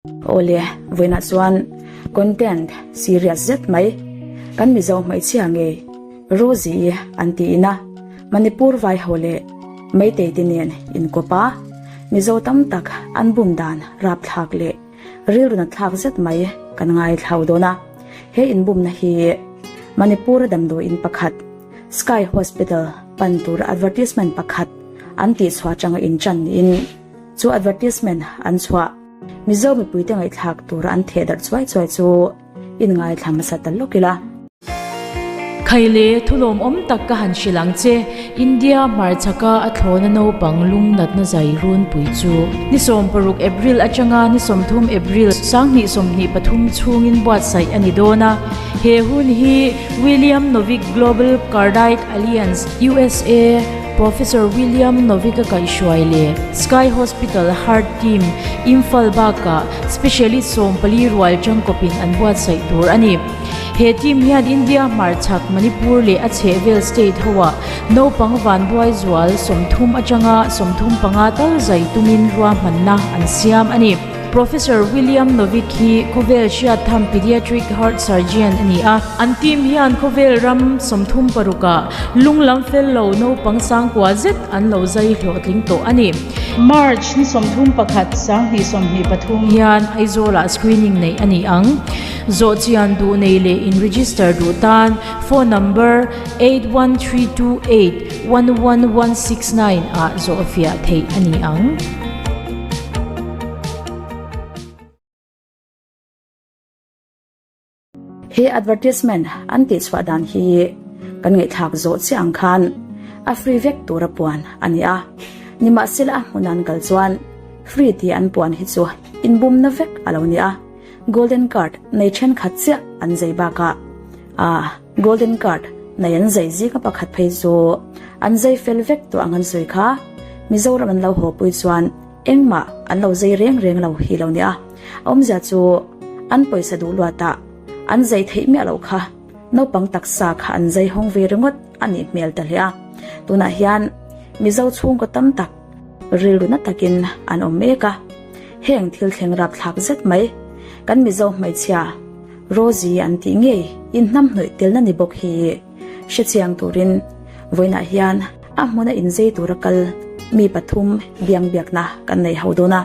Awle, vawiinah chuan content serious zet mai kan Mizo hmeichhia ngei Rosie-i an tiin a, Manipur vai ho leh Meitei te nen inkawp a, Mizo tam tak an bum dan rapthlak leh rilru natthlak zet mai kan ngaithlau dawn a. He inbumna hi Manipur-a damdawiin pakhat Sky Hospital pan tura advertisement pakhat an tihchhuah atanga inṭan niin chu advertisement an chhuah. Mizo mipuite ngaihthlak tura an theh darh chuai chuai chu in ngaithla hmasa ta lawk ila. Khaile, thulawmawm tak ka han hrilh ang che, India hmarchhaka a thlawna naupang lung natna zai runpui chu ni 16 April atanga ni 30 April 2023 chhungin buatsaih a ni dawn a. He hun hi William Novick Global Cardiac Alliance, USA, Professor William Novick-a kaihhruai leh Sky Hospital Heart Team, Imphal bakah Specialist 14 rual tangkawpin an buatsaih tur a ni. He team hian India hmarchhak Manipur leh a chhehvel state hoah naupang vanduai zual 30 atanga 35 tal zai tumin ruahmanna an siam a ni. Professor William Novick hi khawvel hriat tham pediatric heart surgeon a ni a. An team hian khawvel ram 36 ah lung lam fel lo naupang sangkua zet an lo zai hlawhtling tawh a ni. March ni 31 2023 hian Aizawl ah screening neih a ni ang. Zawhchian duh nei leh in register duh tan phone number 8132811169 ah zawhfiah theih a ni ang. He advertisement an tih chhuah dan hi kan ngaihthlak zawh chiah ang khan a free vek tura puan a ni a, nimahsela a hmun an kal chuan free tih an puan hi chu inbumna vek a lo ni a, golden card nei thenkhat chiah an zei bakah ah golden card nei an zei zinga pakhat phei chu an zei fel vek tawh ang an sawi kha Mizoram an lo haw pui chuan Engmah an lo zei reng reng lo hi lo nia. A awmzia chu an pawisa duh luatah an zei theih miah loh kha naupang taksa kha an zei hawng ve ringawt a nih hmel ta hle a. Tunah hian Mizo chhungkaw tam tak rilru na takin an awm mek a. Heng thil thleng rapthlak zet mai kan Mizo hmeichhia Rosie an tih ngei inhnamhnawih telna ni bawk hi Hrechiang turin vawiinah hian a hmuna inzei tura kal mi pathum biang biakna kan nei ho dawn a.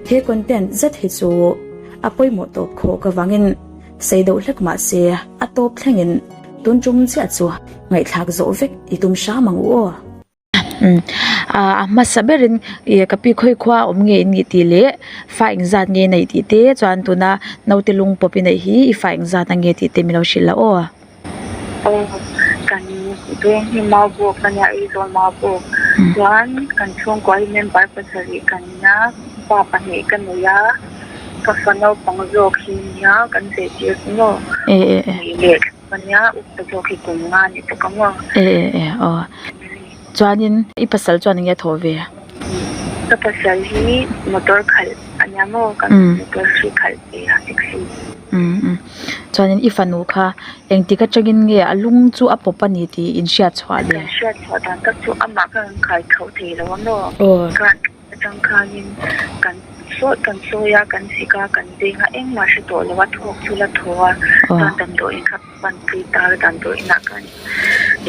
He content zet hi chu a pawimawh tawp khawk avangin sei deuh hlek mah se a tawp thlengin tun tum chiah chu ngaihthlak zawh vek i tum hram ang u aw. A hmasa berin ih ka pi khawi khua a awm nge in nih tih leh fa engzat nge neih tih te chuan tuna naute lung pawp i neih hi i fa engzat ang nge tih te min lo hrilh la aw. Aw kan veng hi Maubawk a nia Aizawl Maubawk chuan kan chhungkua hi member pasarih kan nia pa pahnih ka nei a ka fa naupang zawk hi nia kan zirtir chu maw nih leh. Ania upa zawk hi kum nga ni bawk a maw? E e e aw. Chuanin i pasal chuan enge a thawh ve? Ka pasal hi motor khalh ania maw? Kan motor hri khalh ve a taxi. Um um. Chuanin i fanu kha engtik atangin nge a lung chu a pawp a ni tih in hriat chhuah le? Kan hriat chhuah dan tak chu amah kha kan khai tho thei lo a maw? Aw. Atang khanin kan sawi kan sawi a, kan sik a, kan beng a, engmah hre tawh lo a, thawk chu la thaw a, chuan damdawiin kha panpui ta a, damdawiinah khan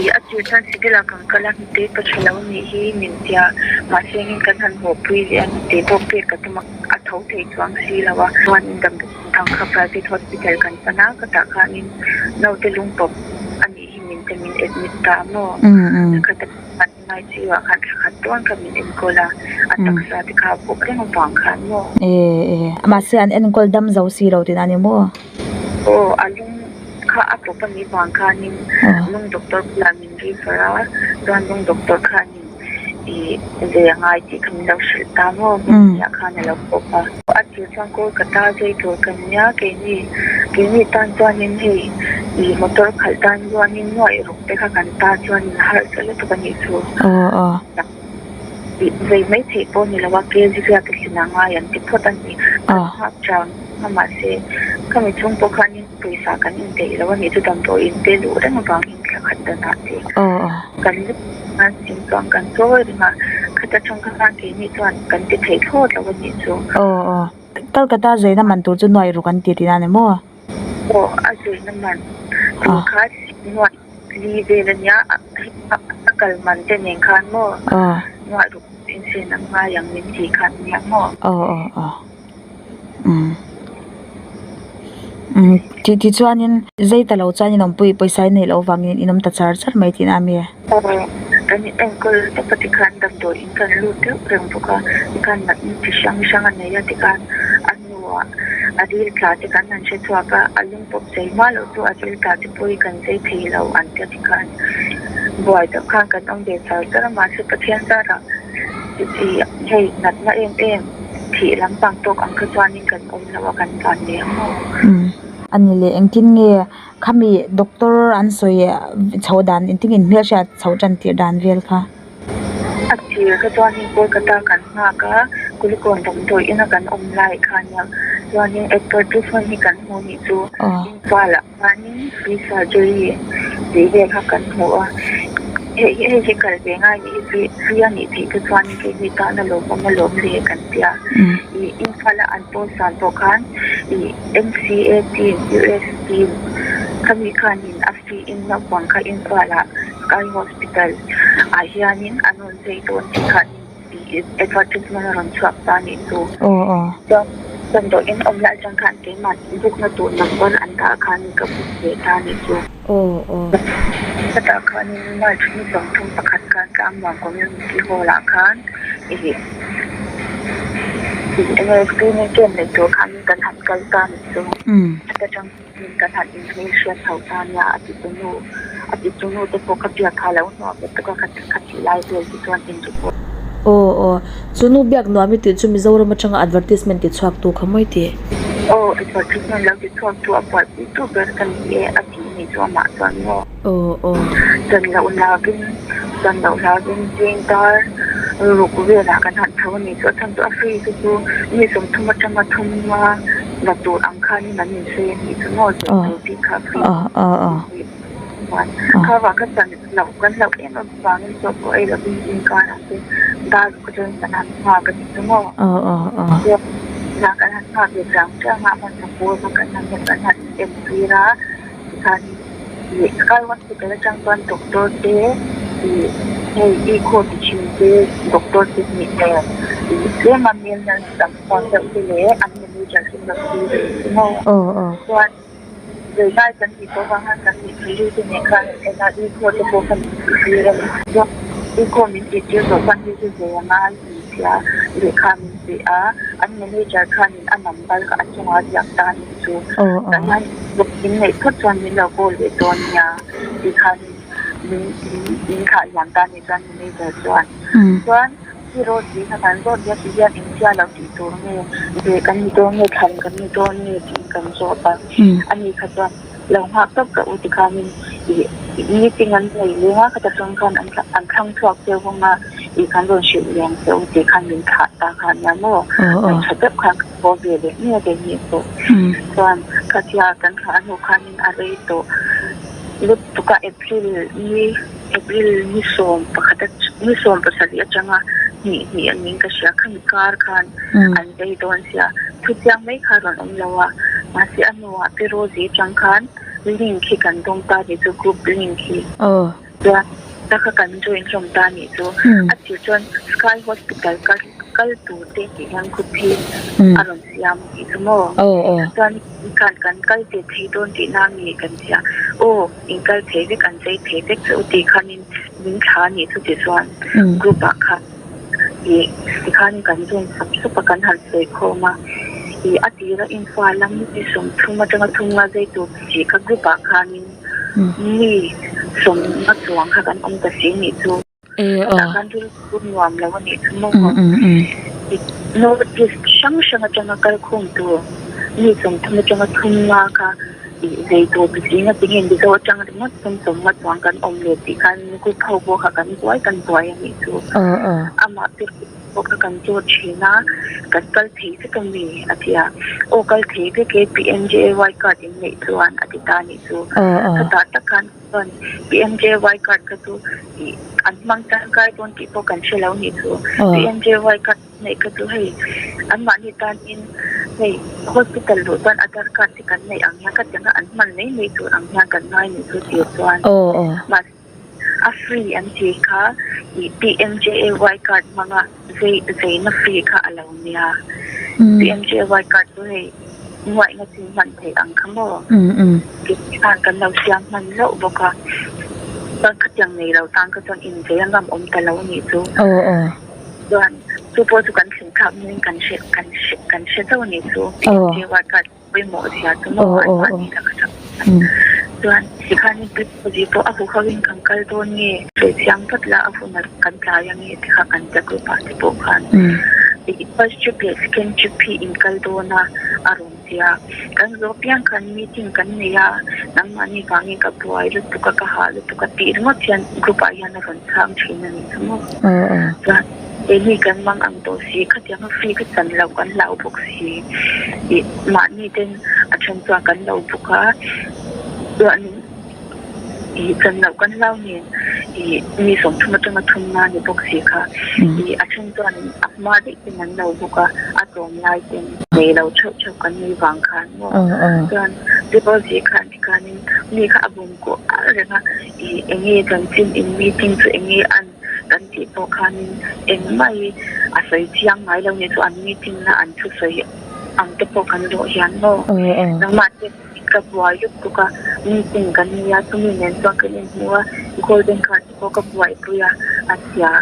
ih a tir chuan civil ah kan kal a, hnute ka tha lo nih hi min tia, mahse engin kan han hawhpui leh a, hnute pawh pek ka tum a, a tho thei chuang si lo a, chuanin damdawiin dang kha private hospital kan pan a, ka tah khanin naute lungpawp a nih hi min te min admit ta a maw, khata. ICU ah khan thla khat dawn kha min enkawl a, a taksa te kha a bawk reng avang khan maw? E e, mahse an enkawl dam zo si lo tihna a ni maw? Aw, a lung kha a pawp a nih vang khanin lung doctor bulah min refer a, chuan lung doctor khanin i ve a ngai tih kha min lo hrilh ta maw? Hmun hnih ah khan a lo pawp a. A tir chuan Kolkata zai tur kan nia, keini keini tan chuanin hei i motor khalh tan chuanin nuaih ruk te kha kan ta chuan in harsa lutuk a nih chu. Tih vei mai theih pawh ni lo a, kg riat a hlin a ngai an ti phawt a ni. Kan nghak chang a mahse khami chhung pawh khanin pawisa kan indaih lo a nih chu damdawiin te luh reng avangin thla khat danah te kan lut a ching chuan kan chawi reng a, khata tang khan keini chuan kan ti thei thlawt lo a nih chu. Calcutta zeina man tur chu nuaih ruk an ti tihna a ni maw? Aw, a zeina man tur kha nuaih li vel a nia, a kal man te nen khan maw nuaih ruk insen ang ngai ang min tih khan a nia maw? Aw aw aw umm umm ti tichuanin zei ta lo chuan in awmpui pawisa in neih loh vangin in awm ta char char mai tihna a mi? Aw kan in enkawl tawp a tikhan damdawiin kan lut deuh reng bawk a tikhan natna chi hrang hrang a nei a tikhan a hnuah a ril tla te kan han hre chhuak a a lung pawp zei hma loh chu a ril tla te pawh hi kan zei thei lo an tia tikhan buai deuh khan kan awm ve char char a mahse Pathian zarah ih hei natna em em thih lampang tawk ang kha chuanin kan awm lo a kan van ve ang maw. A ni leh engtin nge Khami doctor an sawi chhoh dan engtin nge hmelhriat chhoh tan tirh dan vel kha? A tir kha chuanin Kolkata kan nghak a, Kulikawn damdawi ina kan awm lai kha nia. Chuanin advertisement hi kan hmuh nih chu Imphal ah khanin free surgery tih vel kha kan hmu a. Hei hi hei hi kal ve ngai nih hi free free a nih theih te chuanin keini tan a lawmawm alawm le kan tia. Ih Imphal a an post dan pawh khan ih MCA team, US team khami khanin a fee in naupang kha Imphal-ah Sky Hospital ah hianin an rawn zai dawn tih kha advertisement a rawn chhuak ta anih chu. Chuan damdawiin awm lai atang khan keimah book na tur number an dah khan ka book ve ta anih chu. Chutah khanin March ni 31 khan Tlangnuam Community Hall ah khan ih enge screening camp nei tur khanin kan han kal ta anih chu. Chutah tang khanin kan han inhmel hriat chho ta ania a ti tu nu a ti tu nu te pawh ka biak kha a lo hnuah ve tuk a ka tih lai vel te chuan in report. Aw aw chu nu biak nuam i tih chu Mizoram atanga advertisement ti chhuak tu kha mawi tih. Aw advertisement lo ti chhuak tu a buaipui tu ber ka ni e a tih ni chu amah chuan maw. Aw aw. Chan loh hlauin chan loh hlauin zing dar ruk velah kan han tho a ni chu a chhan chu a free te chu mi 30 atanga thum a la tur ang khanin an insawi a nih chu maw zir tur bik kha free chuan kha vang kha chan loh kan hlauh em avangin chaw pawh ei lovin zingkarah te dar ruk atangin kan han nghak a ni chu maw chuan kan han nghak ve chiang chiang a hmasa pawl kha kan han kan han entir a tikhanin ih Sky Hospital atang chuan doctor te ih hei echo ti thin te doctor te hnih nen ih tlema mel nurse tam chuan deuh te leh an manager hi an rawn tir a ni chu maw chuan Zirlai kan tih tawh vang khan kan tih theih te nen khan en a echo te pawh kha min tih tir a ni. Chuan echo min tih tir tawh chuan hei hi zei a ngai tih sia lehkha min pe a, an manager khanin a number kha a chungah a ziak ta a nih chu. Kan han in neih phawt chuan min lo call leh dawn nia tih khanin min min thlah liam ta a nih chuan manager chuan. Chuan Hi road tih kha kan zawt biak ti hian engtia lo tih tur nge ve kan ni dawn nge thlan kan ni dawn nge tiin kan zawt a, ani kha chuan lo nghak tawp ka u tikhanin ih meeting an nei leng a khata tang khan an an thlang chhuak cheu vang a ih kan rawn hrilh leng che u tih khan min thlah ta kha ania maw ngaihṭha deuh khan kan haw ve leh nge ve ni pawh chuan khatia kan thlah hnu khanin a rei tawh lutuk a April ni. April ni 11 a ni 17 atanga hnih hnih a niin ka hria khami kar khan an vei dawn sia thuchiang mai kha rawn awm lo a mahse a hnuah Pi Rosie atang khan link hi kan dawng ta nih chu group link hi chuan ta kha kan join hlawm ta nih chu a tir chuan Sky Hospital kal kal tur te tih hian group hi a rawn siam tih chu maw chuan khan kan kal ve thei dawn tihna nge kan tia aw. In kal thei vek an chei thei vek che u tih khanin min thla a nih chu ti chuan group ah khan ih tikhan kan zawm sap sap a kan han sawi khawm a ih a tira infa lam mi 30 atanga thum nga zai tur tih kha group ah khanin mi 50 chuang kha kan awm ta si nih chu. Tah khan rilru nuam lo a nih chu maw? Notice hrang hrang atanga kal khawm tur mi 30 atanga thum nga kha zei tur ti si nga tinge Mizo atang ringawt pawn 50 chuang kan awm leh tih khan group ho pawh kha kan buai kan buai a nih chu. Amah te pawh kha kan zawt thin a, kan kal thei vek a mi a ti a, aw kal thei vek e PMJAY card in neih chuan a ti ta a nih chu. Chutah tak khan. Chuan PMJY card kha chu ih an hmang tangkai dawn tih pawh kan hre lo nih chu. PMJY card neih kha chu hei anmahni tanin Hei hospital luh chuan Aadhaar card te kan neih ang hian khatianga an hman mai mai tur ang hian kan ngai nih chu tir chuan mahse a free an tih kha ih PMJAY card hmanga zei zeina free kha a lo nia. PMJAY card chu hei nuaihna chin hman theih ang kha maw? Khan kan lo siam hman hlauh bawk a, chuan khatiang nei lo tan kha chuan inzei a ngam awm ta lo nih chu. Chuan chu pawh chu kan thlen thlak hmangin kan hre kan hre kan hre chauh a nih chu PMJY card pawimawh zia chu maw an mahni tak a chak chuan tikhanin Prithvi pawh a huho in kan kal dawn nge sawi chiang vat la a hun ah kan tlai ange tikha kan tia group ah te pawh khan first trip leh second trip hi in kal dawn a a rawn tia kan zawh piang khan meeting kan nei a nangmahni vangin ka buai lutuk a ka hah lutuk a tih ringawt hian group ah hian a rawn chhang thin a ni chu maw chuan keini kan mang ang tawh si khatianga free ka chan loh kan hlau bawk si ih mahni ten a then chuan kan lo bawk a chuanin ih chan loh kan hlau nen ih mi 30 atanga thum na ni bawk si kha ih a then chuan a hma daih ten an lo bawk a a tlawm lai ten nei lo theuh theuh kan ni vang khan maw chuan deposit khan tikhanin mi kha a bawm kawh ar reng a ih eng nge chanchin in meeting chu eng nge an kan tih pawh khanin engmah hi a sawi chiang ngai lo nih chu an meeting na an thusawi ang te pawh kan zawh hian maw nangmah te ka buai lutuk a meeting kan nia chumi nen chuan kan inhmu a golden card te pawh ka buaipui a a tia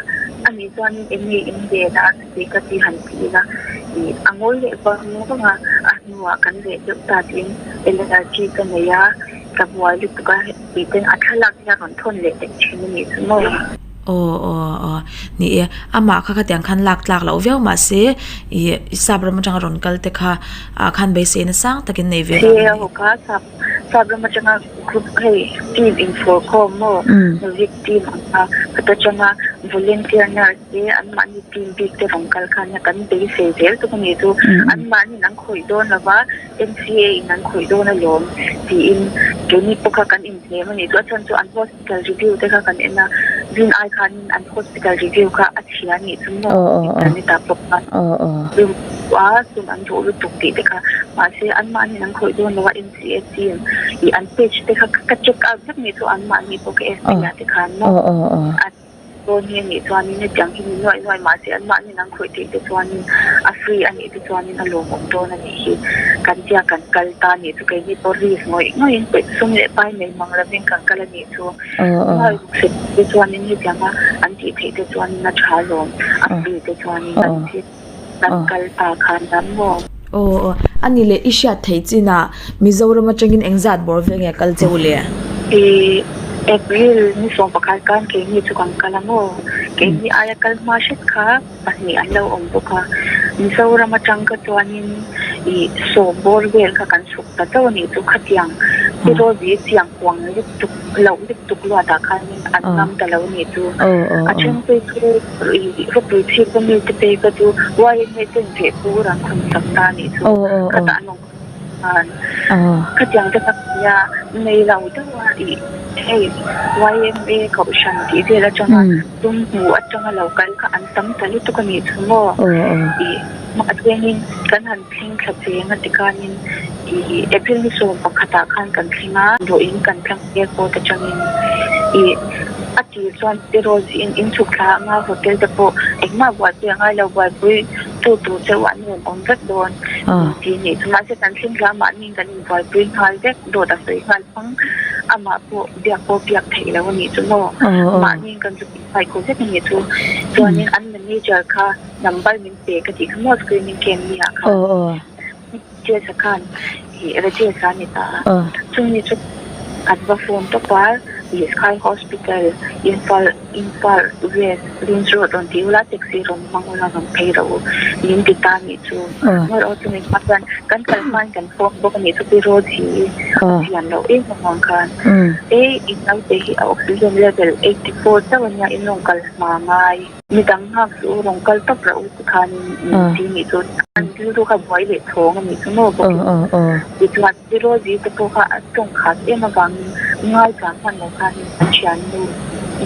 anih chuanin eng nge in ven a chuti ka ti han ti ila ih a ngawi leh vang vang a a hnuah kan reh deuh ta tiin allergy ka nei a ka buai lutuk a tih ten a thlalak hi a rawn thawn leh daih thin a nih chu maw. Aw aw aw ni e amah kha khatiang khan lak tlak loh viau mahse ih sap ram atanga rawn kal te kha ah khan beiseina sang takin nei ve vang a ni. Kha sap sap ram atanga group hei team infawr khawm maw music team ang kha khat atanga volunteer nurse te anmahni team bik te rawn kal khan kan beisei zel tuk a nih chu anmahni an khawih dawn lova MCA in an khawih dawn alawm tiin keini pawh kha kan inhnem a nih chu a chhan chu an hospital review te kha kan en a rin ai khanin an hospital review kha a chhia a nih chu maw internet ah pawh khan a sum an duh lutuk tih te kha mahse anmahni an khawih dawn lo a MCA team ih an page te kha ka check out vek nih chu anmahni pawh ka FB ah te khan maw. Dawn hi a nih chuanin hetiang hi ni nuaih nuaih mahse anmahni an khawih theih te chuanin a free a nih te chuanin a lawmawm dawn a nih hi. Kan tia kan kal ta a nih chu keini pawh risk ngawih ngawih in sum leh pai nei mang lovin kan kal a nih chu. Nuaih ruk hrep te chuanin hetianga an tih theih te chuanin a tha lawm a free te chuanin kan ti. Kan kal ta khan lam maw? Aw aw, a ni leh i hriat theih chinah Mizoram atangin engzat bawr vel nge kal cheu le? I April ni 11 khan keini chu kan kal a maw? Keini aia kal hma hret kha pahnih an lo awm bawk a. Mizoram atang kha chuanin i sawm bawr vel kha kan chhuk ta chauh a nih chu khatiang tiraw chiang kuang lutuk loh lutuk luatah khanin an ngam ta lo a nih chu. A then phei chu Ropui chhip a mi te phei kha chu YMA ten veh bur an khawn sak ta a nih chu khatah an awm khan khatiang te kha nia nei lo deuh a ih hei YMA kohhran tih vel atanga tum hmu atanga lo kal kha an tam ta lutuk a nih chu maw ih mahse kan han thleng thla cheng a tikhanin ih April ni 11 ah khan kan thleng a dawhin kan tlang airport atangin ih a tir chuan erawh in in chhuk thla anga hotel te pawh engmah buaipui a ngai lo buaipui tu tur chauh an rawn awm vek dawn tih nih chu mahse kan thleng thla mahni kan inbuaipui nghal vek dawt a sawi nghal phang amah pawh biak pawh biak theih loh a nih chu maw mahni kan chu inhmaikhaw vek a nih chu chuanin an manager kha number min pe ka tih kha maw screening camp ni ah khan. Rajesh-a khan ih Rajesh-a a ni ta a, chumi chu an va phone tawp a, ih Sky Hospital Imphal Imphal West Rins Road rawn ti ula taxi rawn hmang ula rawn phei rawh u min ti ta anih chu. Ngawi aw chumi hma chuan kan kal hmain kan phone bawk anih chu pi Rosie i a chian loh em avang khan e in naute hi a oxygen level 84 chauh ania in rawn kal hma ngai. Mi dang nghak chu rawn kal tawp rah u ti khanin min ti nih chu an rilru kha buai leh chhawng a nih chu maw bawkin tichuan Rosie te pawh kha a tawng khat em avangin ngaithla hman lo khanin a thiannu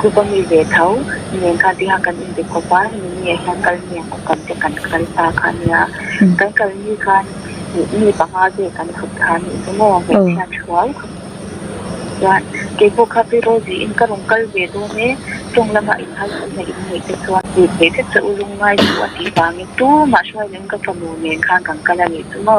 group a mi ve tho nen khan ti khan kan inbe khawp a hemi ni ah hian kal mi ang aw kan te kan kal ta kha nia kan kal ni khan. Mi panga vel kan thut kha a nih chu maw hmeichhia thuau kha chuan keipawh kha pi Rosie in ka rawn kal ve dawn e tawng lama in harsatna in neih te chuan tih theih vek che u lungngai chu a tih vangin tumah hruai leh ka fanu nen khan kan kal a nih chu maw.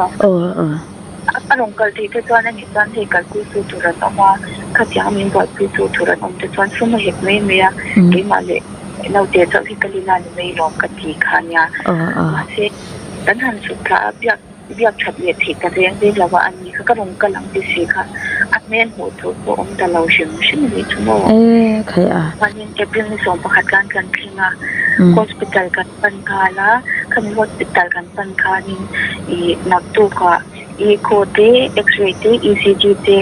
A rawn kal theih te chuan a nih chuan hei kalpui tu tur an awm a, khatiang min buaipui tu tur an awm te chuan sum a hek mai mai a, keimah leh naute chauh hi ka lila ni mai lawm ka ti kha nia. Mahse, kan han chhuk thla a, biak biak that leh theih ta reng reng lo a, a ni kha ka rawn kal ang ti si kha a hmel hmuh tur pawh awm ta lo hrim hrim a nih chu maw. Chuanin April ni 11 khan kan thleng a, hospital kan pan nghal a, khami hospital kan pan khanin ih naktukah echo te, x-ray te, ECG te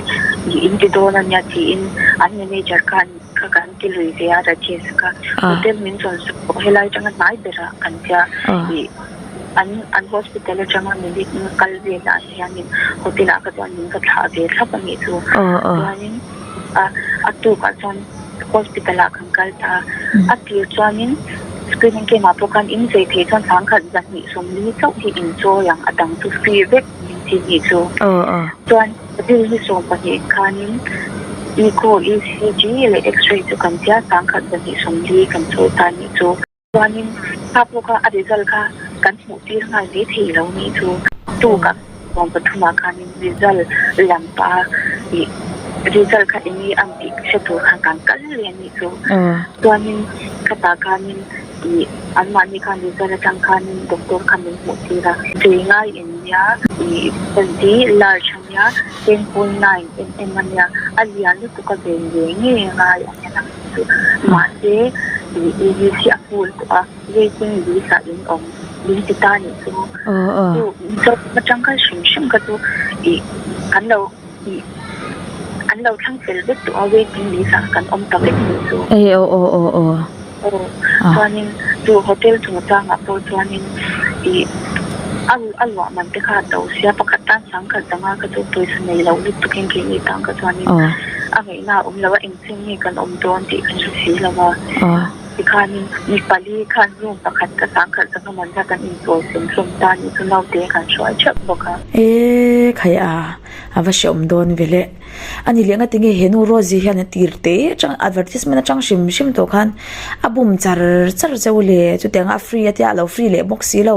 ih in ti dawn a nia tiin an manager khan kha kan ti lui ve a Rajesh kha hotel min chawn sak pawh helai atanga hnai berah kan tia ih an an hospital atanga minute kal velah hianin hotel ah kha chuan min va thlah ve thlap a nih chu chuanin a a tukah chuan hospital ah kan kal ta a tir chuanin screening camp ah pawh khan in zei thei chuan sangkhat 240 chauh hi in chawi ang a dang chu free vek min ti nih chu chuan bill hi 12 khanin echo ECG leh x-ray chu kan tia sangkhat 240 kan chawi ta nih chu. Chuanin kha pawh kha a result kha kan hmuh tir nghal mai thei lo nih chu tukah 13 ah khanin result lam pa ih result kha eng nge ang tih hre tur khan kan kal leh a nih chu. Chuanin khatah khanin ih anmahni khan result atang khanin doctor kha min hmuh tir a. Tui ngai in nia ih SD large a nia 10.9 mm a nia a lian lutuk a ven ve ngei ngai a nia nang. Mahse, ih EVC a full tawh a, waiting list ah in awm min ti ta nih chu. Chu job atang khan hrim hrim kha chu ih an lo ih an lo thlang fel vek tawh a, waiting list ah kan awm ta vek nih chu. Aw, chuanin chu hotel chungchangah pawh chuanin ih a a luah man te kha a to sia, pakhat tan sangkhat zanga kha chu pawisa nei lo lutukin keini tan kha chuanin a ngaihna a awm lo a. Engtin nge kan awm dawn tih kan hre si lo a, tikhanin mi pali khan room pakhat ka sangkhat zanga man kha kan inchawi sem hlawm ta nih chu naute kan hruai theuh bawk a. E khai a, a va hreawm dawn ve le. A ni leh ngatinge he nu Rosie hian a tir te atang advertisement atang hrim hrim tawh khan a bum char char cheu le chutiang a free a tia a lo free leh bawk si lo.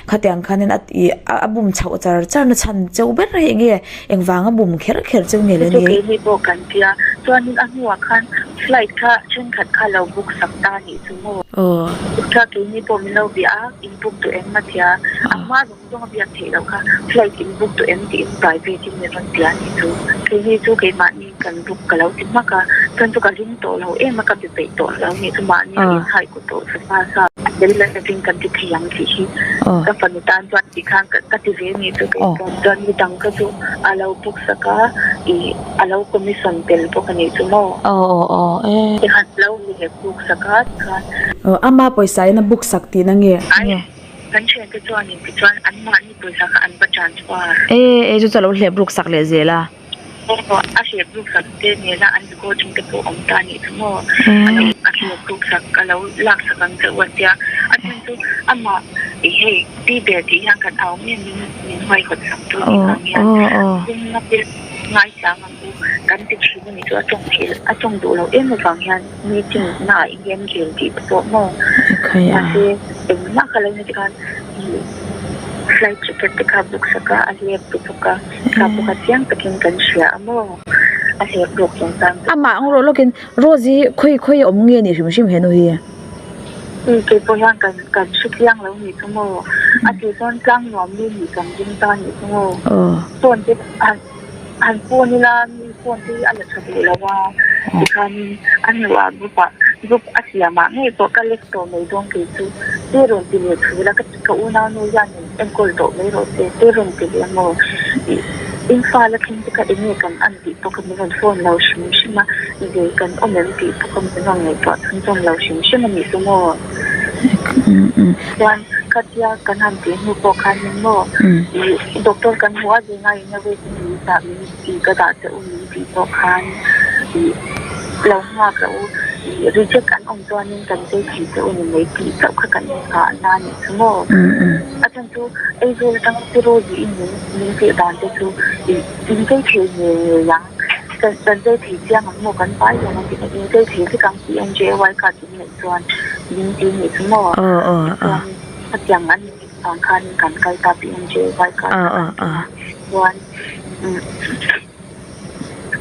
Khatiang khanin a ih a bum chhoh char char na chhan cheu ber hei enge engvanga bum kher kher cheu nge le ni? Chu keini pawh kan tia chuanin a hnuah khan flight kha thenkhat kha lo book sak ta nih chu maw? Aw. Kha keini pawh min lo bia a, in book duh em a tia, a hma zawng zawng a biak theih loh kha flight in book duh em tiin private in min rawn bia nih chu. Keini chu keimahni kan book ka lo ti hmak a, chuan chu ka ring tawh lo em a ka be peih tawh lo nih chu mahni a inhai ku tawh sa sa sa. A tel lo lovin kan ti thei ang tih hi ka fanu tan chuan tih khan ka ti ve nih chu kei chuan. Chuan mi dang kha chu a lo book sak a, ih a lo commission tel bawk a nih chu maw. Tikhan a lo leh book sak a tikhan. Ama pawisa in a book sak tihna nge? Ai, kan thiante chuanin tichuan anmahni pawisa kha an va transfer. E, e chu chu a lo hlep ruk sak leh zel a. Aw, a hlep ruk sak te nena an recording te pawh awm ta nih chu maw? A lo a hlep ruk sak ka lo lak sak ang che u a tia. A then chu amah ih hei pi ber tih hian kan au em in min huaihawt sak tu nih vang hian pumna te ngaichang ang u kan ti thin a nih chu a tawng theih a tawng duh loh em avang hian meeting naah hian rel tih te pawh maw? Mahse engmah ka lo ni tikhan ih flight ticket te kha book sak a a hlep tu bawk a. Kha pawh kha chiang takin kan hria a maw? A hlep bawk chung chuan. Amah ang rawh lawkin Rose hi khawi khawi awm nge nih hrim hrim he nu hi? Ih kei pawh hian kan kan hre chiang lo nih chu maw? A tih chuan tlang nuam mi nih kan ring ta nih chu maw? Phone te han han phone ila mi phone te hi a la tha duh lo a tikhanin a hnuah group ah group a siamah ngei pawh ka lek tawh mai dawn kei chu te rawn ti leh thu la ka unaunu hianin Enkawl tawh mai rawh se, te rawn ti leh maw? Ih, Imphal a thleng te kha eng nge kan an tih pawh kha min rawn phone lo hrim hrim a, zei kan awm em tih pawh kha min rawn ngaihtuah chhunzawm lo hrim hrim a nih chu maw? Chuan khatia kan han tih hnu pawh khanin maw, ih, doctor kan hmu a, zei ngaiin a waiting list ah min ih ka dah che u min tih pawh khan ih lo nghak rawh u. Reject an awm chuanin kan chei thei che u ni mai tih chauh kha kan nghah na a nih chu maw? A chhan chu Aizawl atanga Tirozi in min min tih dan te chu ih in chei thei ngei ngei ang, kan kan chei thei chiang ang maw kan vai zawng an ti kha in chei thei vek ang PMJAY card in neih chuan min ti nih chu maw? Tichuanin khatiang an nih vang khanin kan kal ta PMJAY card kha kan tum a chuan umm.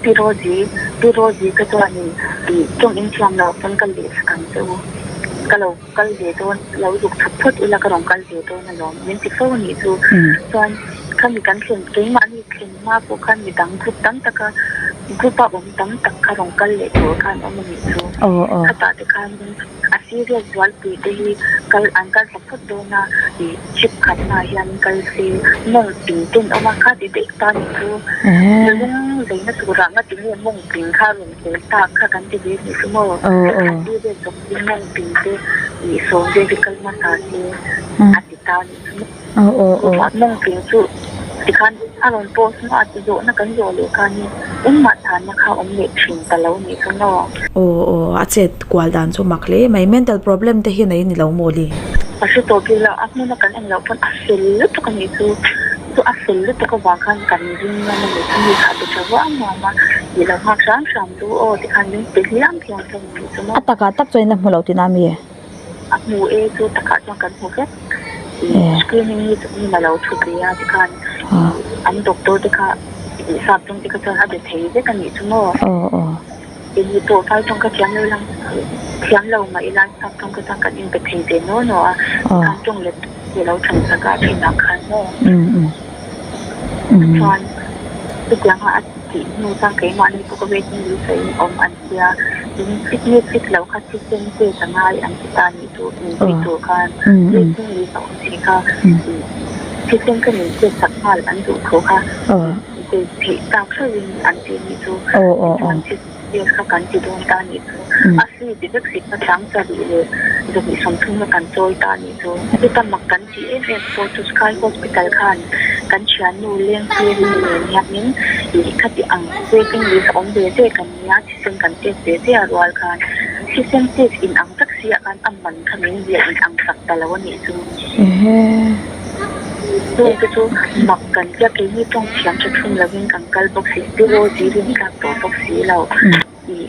Pi Rosie, Pi Rosie ka chuanin ih tawng in thiam lo pawn ka leh sak ang che u. Ka lo kal ve dawn, lo zuk chhuk phawt ila ka rawn kal ve dawn alawm min ti fo anih chu. Chuan khami kan thlen keimahni thlen hma pawh khan midang group tam taka group a awm tam tak kha rawn kal leh tur khan awm anih chu. Khatah te khanin a serious zualpui te hi kal an kal thla phawt dawn a, ih chip khat hmaah hian kal se mawng ping ten awm a, kha ti daih ta nih chu lung zeina turah nga ti nge mawng ping kha rawn tel tak kha kan ti ve nih chu maw a serious zawk hi mawng ping te ih sawm vel hi kal hmasa se a ti ta nih chu maw. Mawng ping chu tikhan a rawn post hma a zawhna kan zawh leh khanin engmah chhanna kha awm leh thin ta lo nih chu maw. Aw aw a chet kual dan chu mak hle mai mental problem te hi nei ni lo maw le. A hre tawh bik lo a hmuna kan en loh pawn a fel lutuk a nih chu chu a fel lutuk avang khan kan ring ngam a nih chu mi kha ti tha ruam ruam a tih lo nghak hram hram chu aw tikhan min pe hliam hliam hlawm a nih chu maw. A takah tak chuan in la hmu lo tihna mi? A hmu e chu takah chuan kan hmu vek. Screening ni chu hmun a lo thu ve a tikhan an doctor te kha sap tawng te kha chuan a be thei vek a nih chu maw. Engni pawh vai tawng kha thiam lo lang thiam lo mah ila sap tawng kha chuan kan inbe thei ve naw naw a tikhan tawng let te lo than sak a thinah khan maw. Chuan chutianga a tih hnu chuan keimahni pawh ka waiting list ah in awm an tia in fit nge fit loh kha thisen pek a ngai an ti ta nih chu inzui tur khan waiting list a awm si kha thisen kha min pek sak nghal an duh thu kha zui theih tak hreuhin an ti nih chu tichuan thisen pek kha kan ti dawn ta nih chu a free ti vek si kha chang sarih leh zawhnih sawmthum a kan chawi ta nih chu chuta mak kan tih em em pawh chu Sky Hospital khan kan thiannu Lengpui nen hianin ih khati ang waiting list a awm ve ve kan nia thisen kan test ve ve a rual khan thisen test in ang tak si ah khan a man kha min ziah in ang sak ta lo a nih chu. Chung te chu mak kan tia keini tawng thiam tha thum lovin kan kal bawk si bureau zirin tlak tawh bawk si lo. Ih,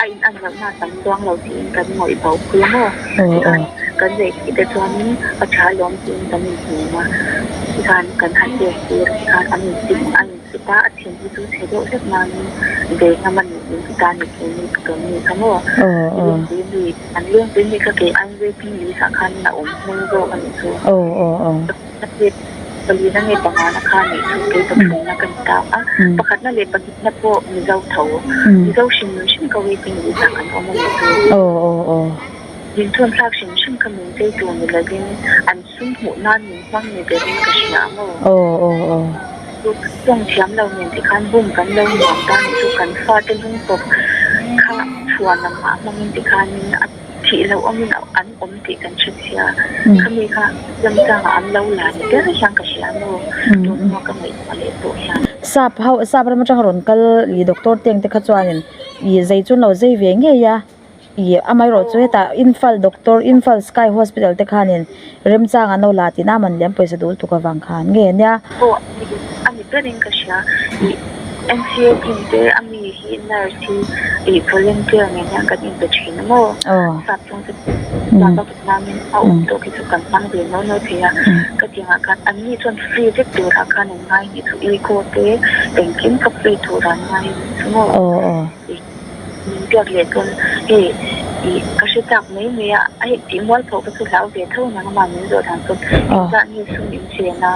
a in an lohna a tam chuang lo tiin kan ngawih bo pui a maw? Tikhan kan reh tih te chuanin a tha lawm tiin kan inhnem a, tikhan kan han test tir a, tikhan an insip a insip a, a thin hi chu chhe deuh hlek nain ve ngam a nih min ti ta ni thei mi ka ni kha maw? Lengpui mi, an lengpui mi kha kei an waiting list ah khan a awm hnung zawk a nih chu. Palina nge pangana kha nih chu kei pathumna ka ni ta a, pakhatna leh pahnihna pawh Mizo tho, Mizo hrim hrim ka waiting list ah kan awm a nih chu. Min thawn thlak hrim hrim kha min chei tur ni lovin an sum hmuh nan min hmang ni berin ka hria ang aw. Chu tawng thiam lo nen tikhan bum kan lo nuam ta nih chu kan fate lungtawp kha chhuan ang mah hmangin tikhanin a. Thih loh awmin an awm tih kan hre chhia. Khami kha remchangah an lo la ni ber hian ka hria maw? Tun hma ka ngaihtuah leh pawh hian. Sap ho sap ram atanga rawn kal ih doctor teng te kha chuanin ih zei chu an lo zei ve ngei a ih amaherawh chu hetah Imphal doctor Imphal sky hospital te khanin remchang an lo la tihna a man leh an pawisa duh lutuk avang khan nge nia. Aw a ni berin ka hria ih N_C_A team te a mi hi nurse hi ih volunteer nen hian kan inpe thin a maw sap chung chu chuan ka kut namin a awm tawh khi chu kan hmang ve naw naw thei a ka ti angah khan an ni chuan free vek turah khan an ngai nih chu eco te engkim kha free turah an ngai nih chu maw. Min biak leh pawn hei ih ka hre chak mai mai a, a hei tih mual pawh ka chu hlau ve tho nang ama min zawh dan chuan engzah nge sum in chen a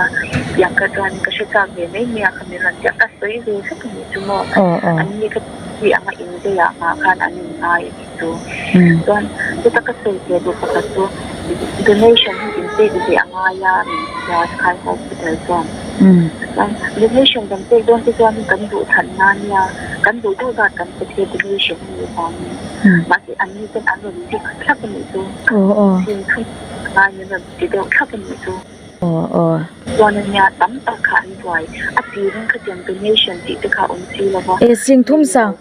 tiang kha chuan ka hre chak ve mai mai a kha min rawn ti a, ka sawi ve vek a nih chu maw an ni kha ti anga in zei ah nghah khan an in ngai a nih chu chuan chuta ka sawi ve duh pakhat chu donation hi in pek ve a ngai a min tia Sky Hospital chuan. Chuan donation kan pek dawn te chuan kan duh chhan na nia kan duh duh zat kan pe thei donation a nih vangin mahse an ni chuan an rawn dik thlap a nih chu thil thum ngai min rawn ti deuh thlap a nih chu chuan a nia tam tak kha an buai a tirin khatiang donation tih te kha awm si lo va. E sing thum sang.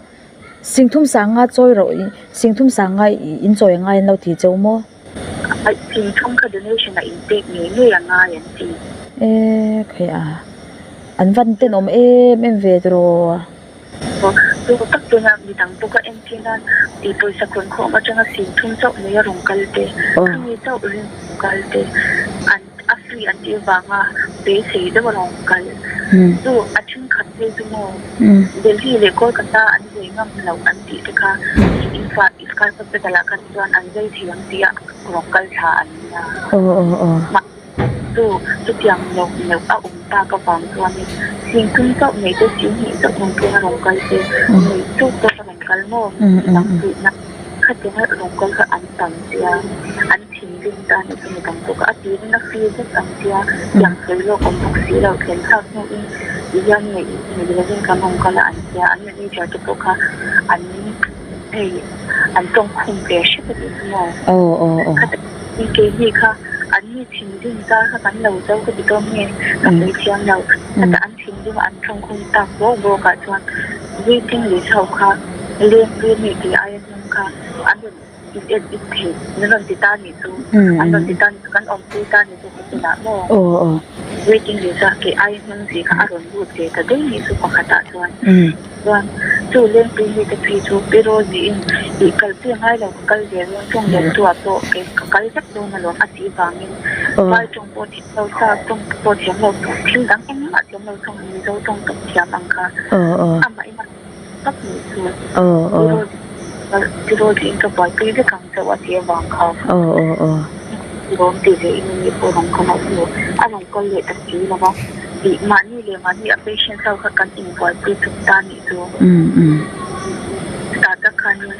Singthum sanga chawi rawh i Singthum sanga in chawi a ngai an lo ti cheu maw? Aih, Singthum kha donation a inpek ngei ngei a ngai an ti. E khai a, an van tenawm em em ve tiraw? Chu tak tuna midang pawh ka en thin a, tih pawisa khawn khawm atanga Singthum chauh nei a rawn kal te, khami chauh ring rawn kal te, an a free an tih avanga beisei deuh a rawn kal. Chu a thenkhat phei chu maw Delhi leh Kolkata an zai ngam loh an tih te kha Infa Sky Hospital ah khan chuan an zai thei ang tih a rawn kal thla an nia. Chu chutiang loh neuh a awm tak avang chuanin thingthum chauh nei te singhnih chauh rawn keng a rawn kal te, nei tawk tawk a rawn kal maw? Midang puihna khatianga rawn kal kha an tam sia, an thinrim ta anih chu midang pawh kha a tirin a free vek ang sia, tiang sawi lawk awm bawk si lo, thlen thlak hnuin tihian neih nei lovin kan rawn kal a an tia, an manager te pawh kha an hei an tawngkhum ve hrep a tih chu maw? Keini kha an mi thinrim zar kha kan lo zo ka ti dawn nge ka sawi thiam lo. Heta an thinrim an tawngkhum tak bawk bawk ah chuan waiting list ho kha lengpui a nih tih aia hnung kha an rawn in en it thei min rawn ti ta nih chu an rawn ti ta nih chu kan awmpui ta nih chu hotel ah maw waiting list a kei aia hnung zih kha a rawn lut ve ta daih nih chu pakhat ah chuan. Chuan chu lengpui mite phei chu Pi Rosie-in ih kalpui a ngai lo ka kal ve dawn tawng lian tu ah pawh kei ka kal vek dawn alawm a tih vangin vai tawng pawh thiam lo sa tawng pawh thiam lo thil dang engmah thiam lo thung Mizo tawng tawp thiam ang kha amah in a tak nih chu Pi Rosie Pi Rosie-in ka buaipui vek ang chauh a tih avang kha lawm ti ve in ani pawh rawn kal a a rawn kal leh ta si lo va tih mahni leh mahni a patient ho kha kan inbuaipui chawp ta nih chu. Chutah tak khanin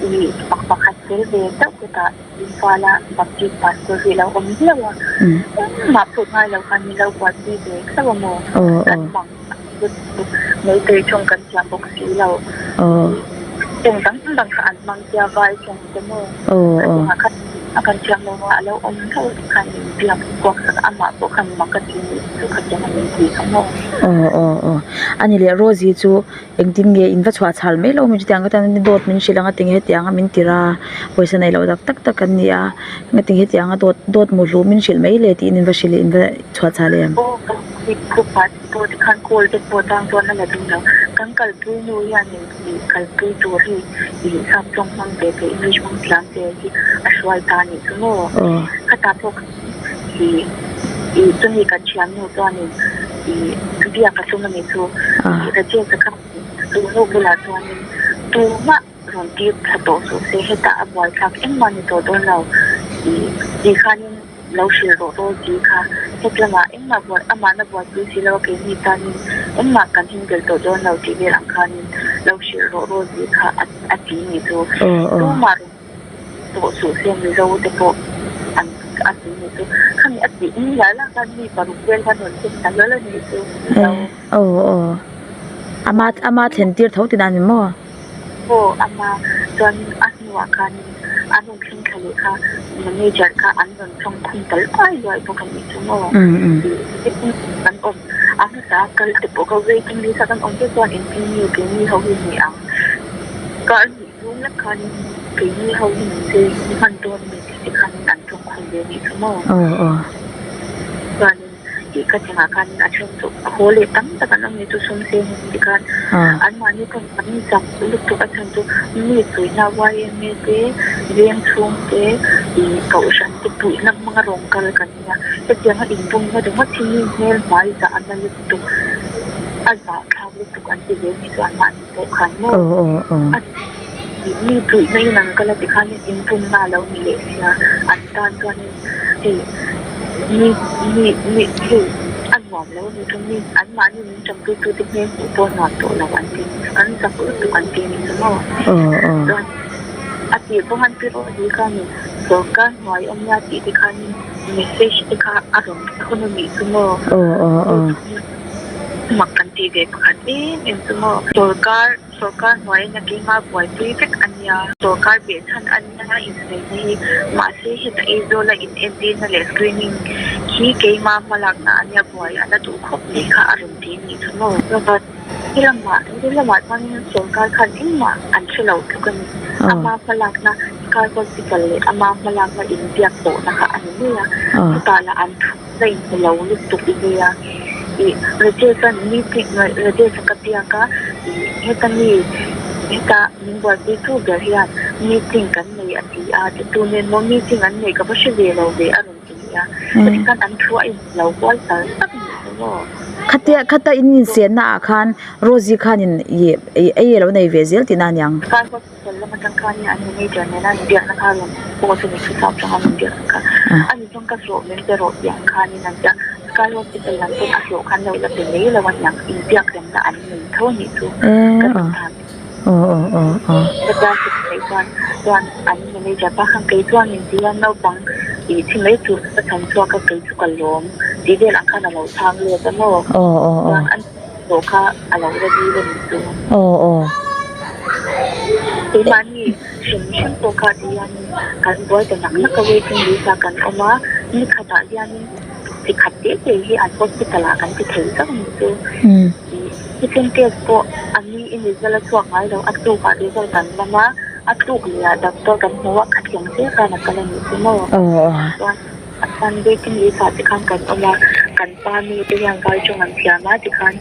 ih pakhat fel ve chauh chutah Imphal-a Baptist pastor hi a lo awm hlauh a, engmah phut ngai lo khan min lo buaipui ve hlauh a maw? Kan mang lutuk mai tui thung kan thiam bawk si lo. Eng dang dang kha an hmang sia vai thung te maw? Khatiangah khan a kan thiam lo a, a lo awm hlauh te khan min biak kuak sak a, amah pawh khan mak a ti nih chu khatiang a min ti kha maw? Aw aw aw a ni leh Rosie chu engtin nge in va chhuah chhal mai lo mi chutiang ka tan dawt min hrilh ang a tinge hetiang a min tir a pawisa nei loh tak tak tak an ni a ngatinge hetiang a dawt dawt mu hlu min hrilh mai le tiin in va hrilh in va chhuah chhal em? Aw ka pawh te khan call te pawh tang chuan a la ding lo kan kalpui nu hianin Ih kalpui tur hi ih sap tawng hmang ve te English hmang thiam ve hi a hruai ta anih chu maw? Khatah pawh ih ih chumi kan thiam nu chuanin ih biak a tum anih chu ih Rajesh a kha chu nu bulah chuanin tumah rawn tir thla tawh suh se hetah a buaithlak engmah ni tawh dawn lo ih tih khanin Lo hrilh rawh rawh ti kha het lamah engmah buai amahna buaipui si lo a keini tanin engmah kan him tel tawh dawn lo tih vel ang khanin lo hrilh rawh rawh ti kha a ti ni chu tumah rawn tawh suh se Mizo te pawh an a ti ni chu khami a tih ni lah lah khan mi paruk vel khan rawn thlen ta hlawl a ni chu Mizo. Aw aw ama ama thlen tir tho tihna a ni maw? Aw ama chuanin a hnuah khanin an rawn thleng thla leh kha manager kha an rawn tawng khum ta luai luai bawk a nih chu maw tih kan awm a hmasa a kal te pawh kha waiting list a kan awm vek chuan engtin nge keini ho hi ni ang kar hnih chhung lek khanin keini ho hi min chei hman dawn mi tih te khanin an tawng khum ve a nih chu maw chuanin. Tih ka chungah khan a then chu haw leh tam tak an awm ni chu sum seng in ti khan anmahni pawn an chak lutuk a chhan chu mi puihna yma te veng chhung te ih kohhran te puihna hmanga rawn kal kan nia hetianga inbumna ringawt hi mi hmel hmai zah a na lutuk a zah thlak lutuk an ti ve ni chu anmahni pawh khan maw a mi puihna in an kal a ti khan inbumna a lo ni leh sia an tan chuan. Hei mi mi mi hei a nuam lo a ni chu mi an mahni min tanpui tu te hmel hmuh pawh a nuam tawh lo an ti kan zak lutuk an ti a ni chu maw chuan a tih pawh khan pi Rosie khanin sawrkar hnuai a nia tih te khanin message te kha a rawn thawn a nih chu maw mak kan tih ve pakhat em em chu maw sawrkar. Sorkar hnuaiin a keimah buaipui vek a nia. Sorkar behchhan a nia insaina hi. Mahse heta Aizawla inentirna leh screening khi keimah hmalakna a nia buai a la duh khawp mai kha a rawn ti nih chu maw. Helamah, helamah chuanin sawrkar khan engmah an hre lo tluk a ni. Ama hmalakna Sky Hospital leh ama hmalakna inbiak pawhna kha a ni mai a. Chutah lah an thu na inhmu lo lutuk mai a. Ih, Rajesh-a meeting, Rajesh-a ka biak a, ih, heta mi, heta min buaipuitu ber hian meeting kan nei a ti a, tu nen maw meeting an neih ka va hre ve lo ve a rawn ti leh a. Chutih khan an thu a inhmu lo kual tal tak a nih chu maw. Khatia, khata in insenna ah khan Rosie khanin ih ei a lo nei ve zel tihna a niang. Hospital lam atang khanin an manager nena an biakna kha rawn post a ni thu chau changa min biakna kha a ni chuan ka hlawh min pe rawh tih ang khanin an tia Sky Hospital lam pawn a hlawh khan lo la pe mai lo aniang inbiak remna an nei tho a nih chu ka duh dan ka tan chu theih chuan chuan an manager pa khan kei chuan min ti a naupang ih thi mai tur ka chhan chhuak a kei chu ka lawm tih vel ang khan a lo chhang let a maw chuan an Hlawh kha a lo la dil a nih chu. Aw aw. Keimahni hrim hrim pawh kha ti hianin kan buai ta nak nak a waiting list ah kan awm a, ni khatah hianin chi khat te te hi an hospital ah kan ti thei zauh a nih chu. Thisen test pawh a ni in result a chhuak ngai lo, a tlukah result kan lam a, a tluk leh ah doctor kan hmu a, khatiang zel khan a kal a nih chu maw. Chuan a chuan waiting list ah te khan kan awm a, kan pa nu te hian vai tawng an thiam a tikhan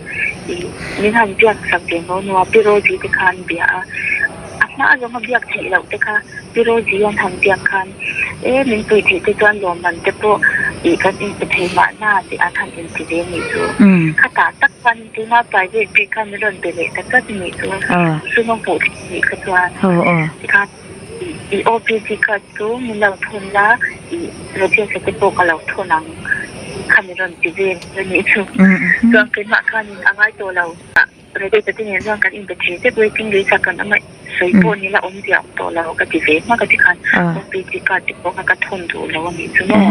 ih min han biak sak ve ngo nu a Pi Rosie te khan bia a, a hma zawnga biak theih loh te kha Pi Rosie an han biak khan e min pui theih te chuan lawmman te pawh ih kan inpe thei mahna tih an han inti ve nih chu. Khatah tak chuan tuna private bik khan min rawn be leh ta tlat nih chu sum a hmuh theih nih kha chuan tikhan. I OPG card chu min lo thun la, i register te pawh ka lo thun ang kha min rawn ti vel a nih chu. Chuan keimah khanin a ngai tawh lo. Register te nen chuan kan inbe thei vek waiting list ah kan awm a, sawi pawh nila awmzia awm tawh lo ka ti ve hmak a tikhan OPG card te pawh kha ka thun duh lo a nih chu maw.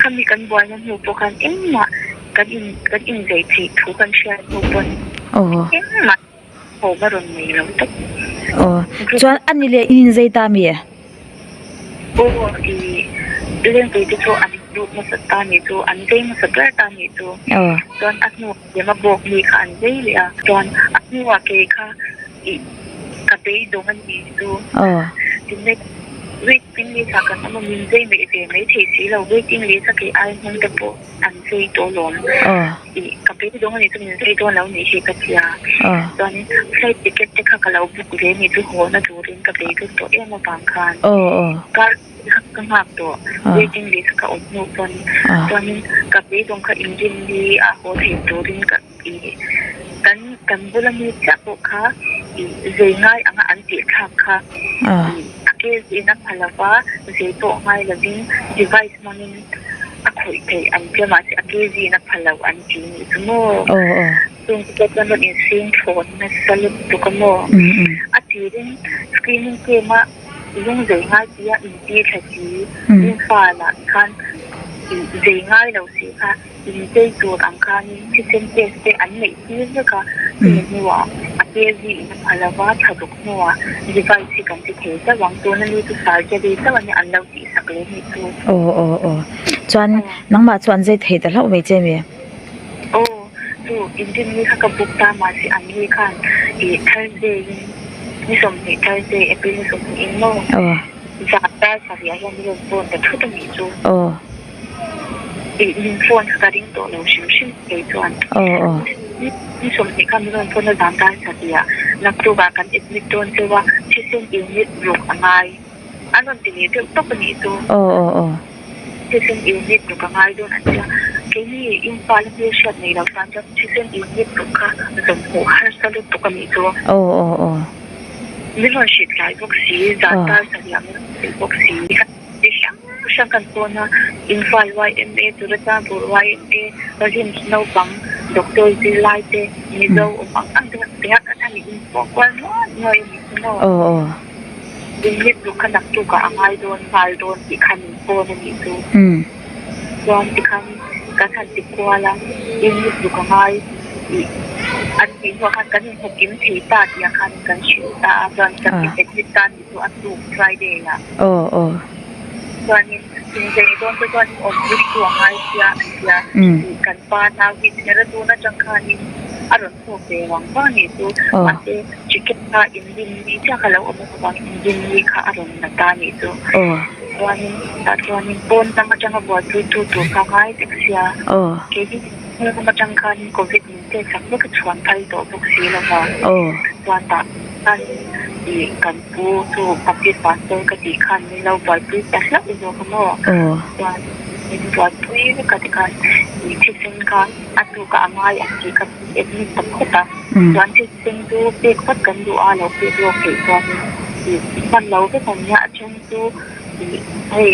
Khami kan buaina hnu pawh khan engmah kan in kan inzei theih thu kan hriat hnu pawn engmah Aw va rawn nei lo tak. Aw chuan a ni leh in inzei ta mi? Aw i lengpui te chu an lut hmasa ta ni chu an zei hmasa ber ta ni chu. Aw. Chuan a hnuah lema bawk mi kha an zei leh a. Chuan a hnuah ke kha i ka beidawng a ni chu. Aw. Tinge waiting list ah kan awm a min zei mai ve mai thei si lo waiting list a kei ai hnung te pawh an zei tawh lawm. Aw. Ih ka beidawng a nih chu min zei dawn lo nih hi ka ti a. Chuanin flight ticket te kha ka lo book ve nih chu haw na turin ka beidawng tawh em avang khan kar kha ka nghak tawh waiting list ka awm hnu pawn chuanin ka beidawng kha inrin ni a haw thei turin ka ih kan kan bula mi chiah pawh kha ih zei ngai anga an tih thlak kha ih a ke in a pha lova zei pawh ngai lovin device hmangin A khawih theih an tia mahse a ke zin a pha lo an ti nih chu maw? Chung te pawh chuan rawn insing thlawn nasa lutuk a maw? A tirin screening camp a lung zei ngai tia inti thla si, infa lah khan zei ngai lo si kha inchei tur ang khanin thisen test te an neih tir vek a, chumi hnuah a ke zin a pha lo va, thla ruk hnuah device hi kan ti thei chauh ang, tuna mi chu surgery chauh a nia an lo tih sak leh nih chu. Aw aw aw chuan nangmah chu an zai thei ta hlauh mai che mi? Aw chu inrin ni kha ka book ta mahse an ni khan ih Thursday in ni 20 Thursday April ni 20 in maw zan dar sarih ah hian min rawn phone ta thut a nih chu. Aw. Ih min phone kha ka ring tawh lo hrim hrim kei chuan. Aw aw. Ni 20 kha min rawn phone a zan dar sarih ah naktuk ah kan admit dawn cheu a thisen unit ruk a ngai. An rawn ti leh deuh tawp a nih chu. Aw aw aw. Thisen unit ruk a ngai dawn an tia. Keini Imphal a hmel hriat nei lo tan chuan thisen unit ruk kha zawm hmuh harsa lutuk a nih chu. Aw aw aw. Min rawn hrilh tlai bawk si, zan tar sarih ah min rawn hrilh bawk si. Ti hrang hrang kan pawn a, Imphal YMA, Churachandpur YMA, RIMS naupang, Doctor zirlai te, Mizo awm ang ang te kha tihian kan han inpawh kual nuai nuai a nih chu maw. Aw aw. Inhlit ruk kha naktuk ah a ngai dawn nghal dawn tih kha min phone a nih chu. Chuan tikhan kan han ti kual a, inhlit ruk a ngai tih an tih hnuah khan kan inhmu kim thei ta tih ah khan kan hrilh ta a, chuan kan admit ta nih chu a tuk Friday ah. Aw aw. Chuanin inzei dawn te chuan awmpui chu a ngai sia an tia tih kan pa nau hi Dehradun atang khanin. A rawn thawk ve vang vang a nih chu. Mahse ticket kha inrin ni chiah kha lo awm avangin inrin ni kha a rawn la ta a nih chu. Chuanin tah chuanin pawn lam atanga buaipuitu tur kha ngai vek sia. Keini hnung atang khanin covid min pek sak vek a chhuan phal tawh bawk si lo va. Chuan tah khanin ih kan pu chu Baptist pastor ka tih khan min lo buaipui ta hlauh zawk a maw. Chuan min buaipui vek a tikhan ih thisen kha a tukah a ngai ang tih kha admit ta phawt a. Chuan thisen chu pek vat kan duh a, lo pek lawk theih chuanin ih hman lo vek ang nia a then chu ih hei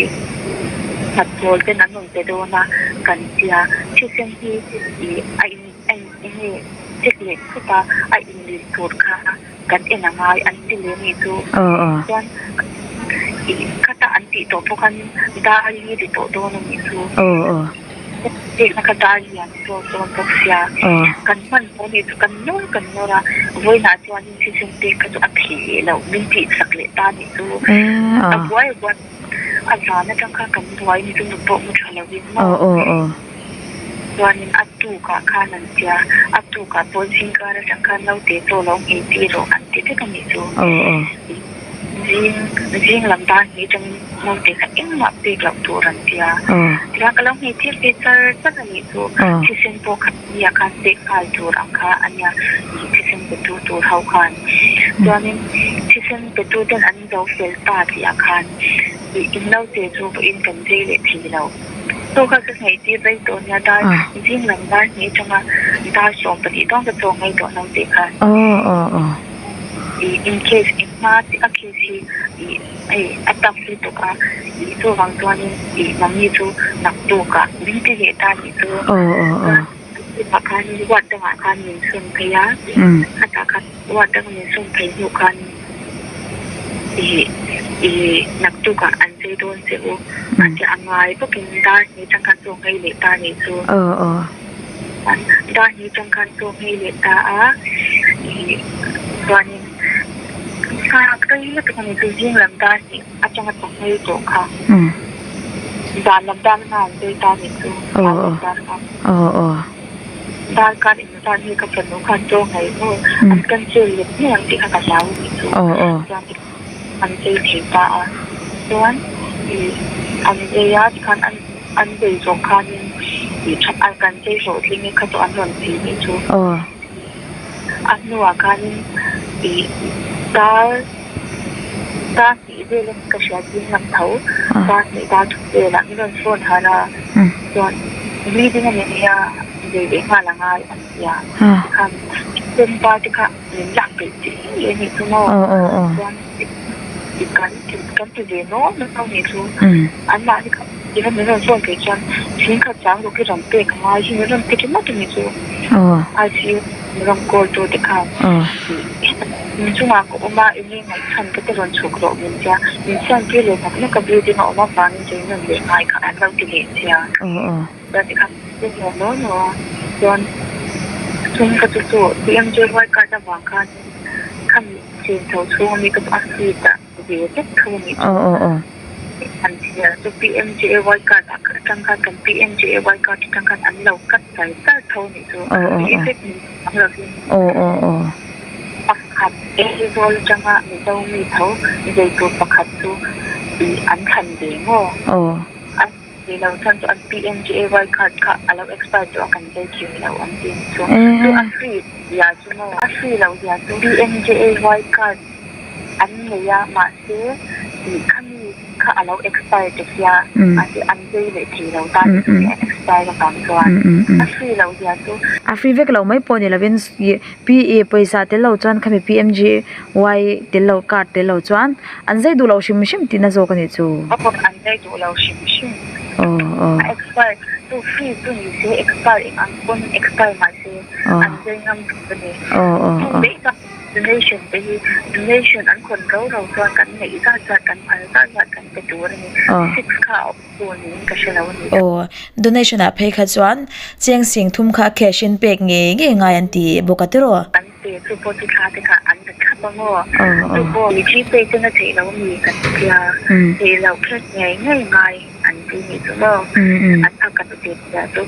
khat pawl ten an rawn pe dawn a kan tia thisen hi ih a in a in enge check leh phawt a a inlil tur kha kan en a ngai an ti leh anih chu chuan ih khata an tih tawh pawh khan dar li ri tawh dawn anih chu pekna kha dar lian zawk dawn bawk sia kan hman haw anih chu kan nawr kan nawr a vawiinah chuanin thisen pek kha chu a theih leh loh min tih sak leh ta anih chu a buai a buai a zan atang khan kan buai anih chu nupawh mu tha lovin maw. Chuanin a tukah khan an tia, a tukah pawh zingkar atang khan naute chaw lo nghei tir rawh an ti vek a nih chu. Zing zing lam dan hi atangin naute kha engmah pek loh tur an tia. Tikhan ka lo nghei tir ve char char a nih chu. Thisen pawh kha nia khan pek nghal tur ang kha a nia thisen petu tur ho khan. Chuanin thisen petu ten an zo fel ta tih ah khan in naute chu vawiin kan zei leh thei lo. Chaw kha ka nghei tir rei tawh nia dar zing lam dar hnih atanga dar 12 dawn ka chaw nghei tawh naute khan ih in case in hma chiah a case hi ih hei a tough lutuk a ih chuvang chuanin ih nangni chu naktuk ah min ti leh ta nih chu chuan chutah khan ward dangah khan min sawn phei a khatah khan ward danga min sawn phei hnu khan Ih ih naktukah an chei dawn che u a ti a ngai bawkin dar hnih chang khan chaw nghei leh ta nih chu. Dar hnih chang khan chaw nghei leh ta a ih chuanin nghak rei lutuk a ni chu zing lam dar hnih atanga chaw nghei tawh kha zan lam dar khan an chei ta nih chu zan lam dar khan. Darkar in Chuan hei ka fanu khan chaw ngaih maw an cancel leh mai ang tih kha ka hlau a nih chu. Chuan an chei thei ta a, chuan ih an chei a tikhan an an chei zawh khanin ih tha a kan chei hlawhtling e kha chu an rawn ti nih chu. A hnuah khanin ih dar dar hnih velin ka hria ding lam tho dar hnih dar thum velah min rawn phone harh a chuan bleeding a ni nia. Zei leh nghal a ngai an ti a, tikhan thisen par te kha min lak belh che e anih chu maw? Chuan kan ti kan ti ve nawn nawn anih chu anmahni kha tiva min rawn phone phei chuan thingkhat chang ruk hi rawn pek a ngai hi min rawn ti ringawt anih chu ICU rawn call tu te khan in chungah ka awm a enge ngaihchhan ka te rawn chhuk rawh min tia min siam tir leh nak nak a building a awm avangin chei nawn leh ngai kha an lo ti leh sia. Chuan tikhan ka hmu naw naw a, chuan chung ka chu chu PMJY card avang khan khami chen chho chhung ami ka chu a seat ah ve vek tho a nih chu. An chhiar chu PMJY card ah atang khan kan PMJY card atang khan an lo cut char char tho a nih chu. Effect min ang lovin pakhat Aizawl atanga Mizo mi tho zei tur pakhat chu ih an thlan ve maw? Ti lo chuan chu an PMJAY card kha a lo expire tawh a kan zai thei lo an ti ang chu. Chu a free zia chu maw? A free loh zia chu PMJAY card an nei a mahse tih khami kha a lo expire ta sia mahse an zai leh thei lo ta ni chu a expire avang chuan a free loh zia chu. A free vek lo mai pawh ni lovin PE pawisa tel lo chuan khami PMJY tel lo card tel lo chuan an zai duh loh hrim hrim tihna zawk a nih chu. An zai duh lo hrim hrim. A expire chu free chu ni se expire eng ang pawn expire mah se an zai ngam tur a ni. Chu daih tak donation te hi donation an khawn ro ro chuan kan neih zat zat kan phal zat zat kan pe tur a ni. Six kha a awm tur niin ka hre lo a ni. Aw donation ah phei kha chuan cheng sing thum kha cash in pek ngei ngei ngai an ti bawk a tiraw? Kan Pe chu pawh chu thla te kha an la thlap a maw? Chu pawh mi thi pek chu na theih lo mi kan tia theih loh kher ngei ngei ngai an ti nih chu maw? An phak ka ti tia chu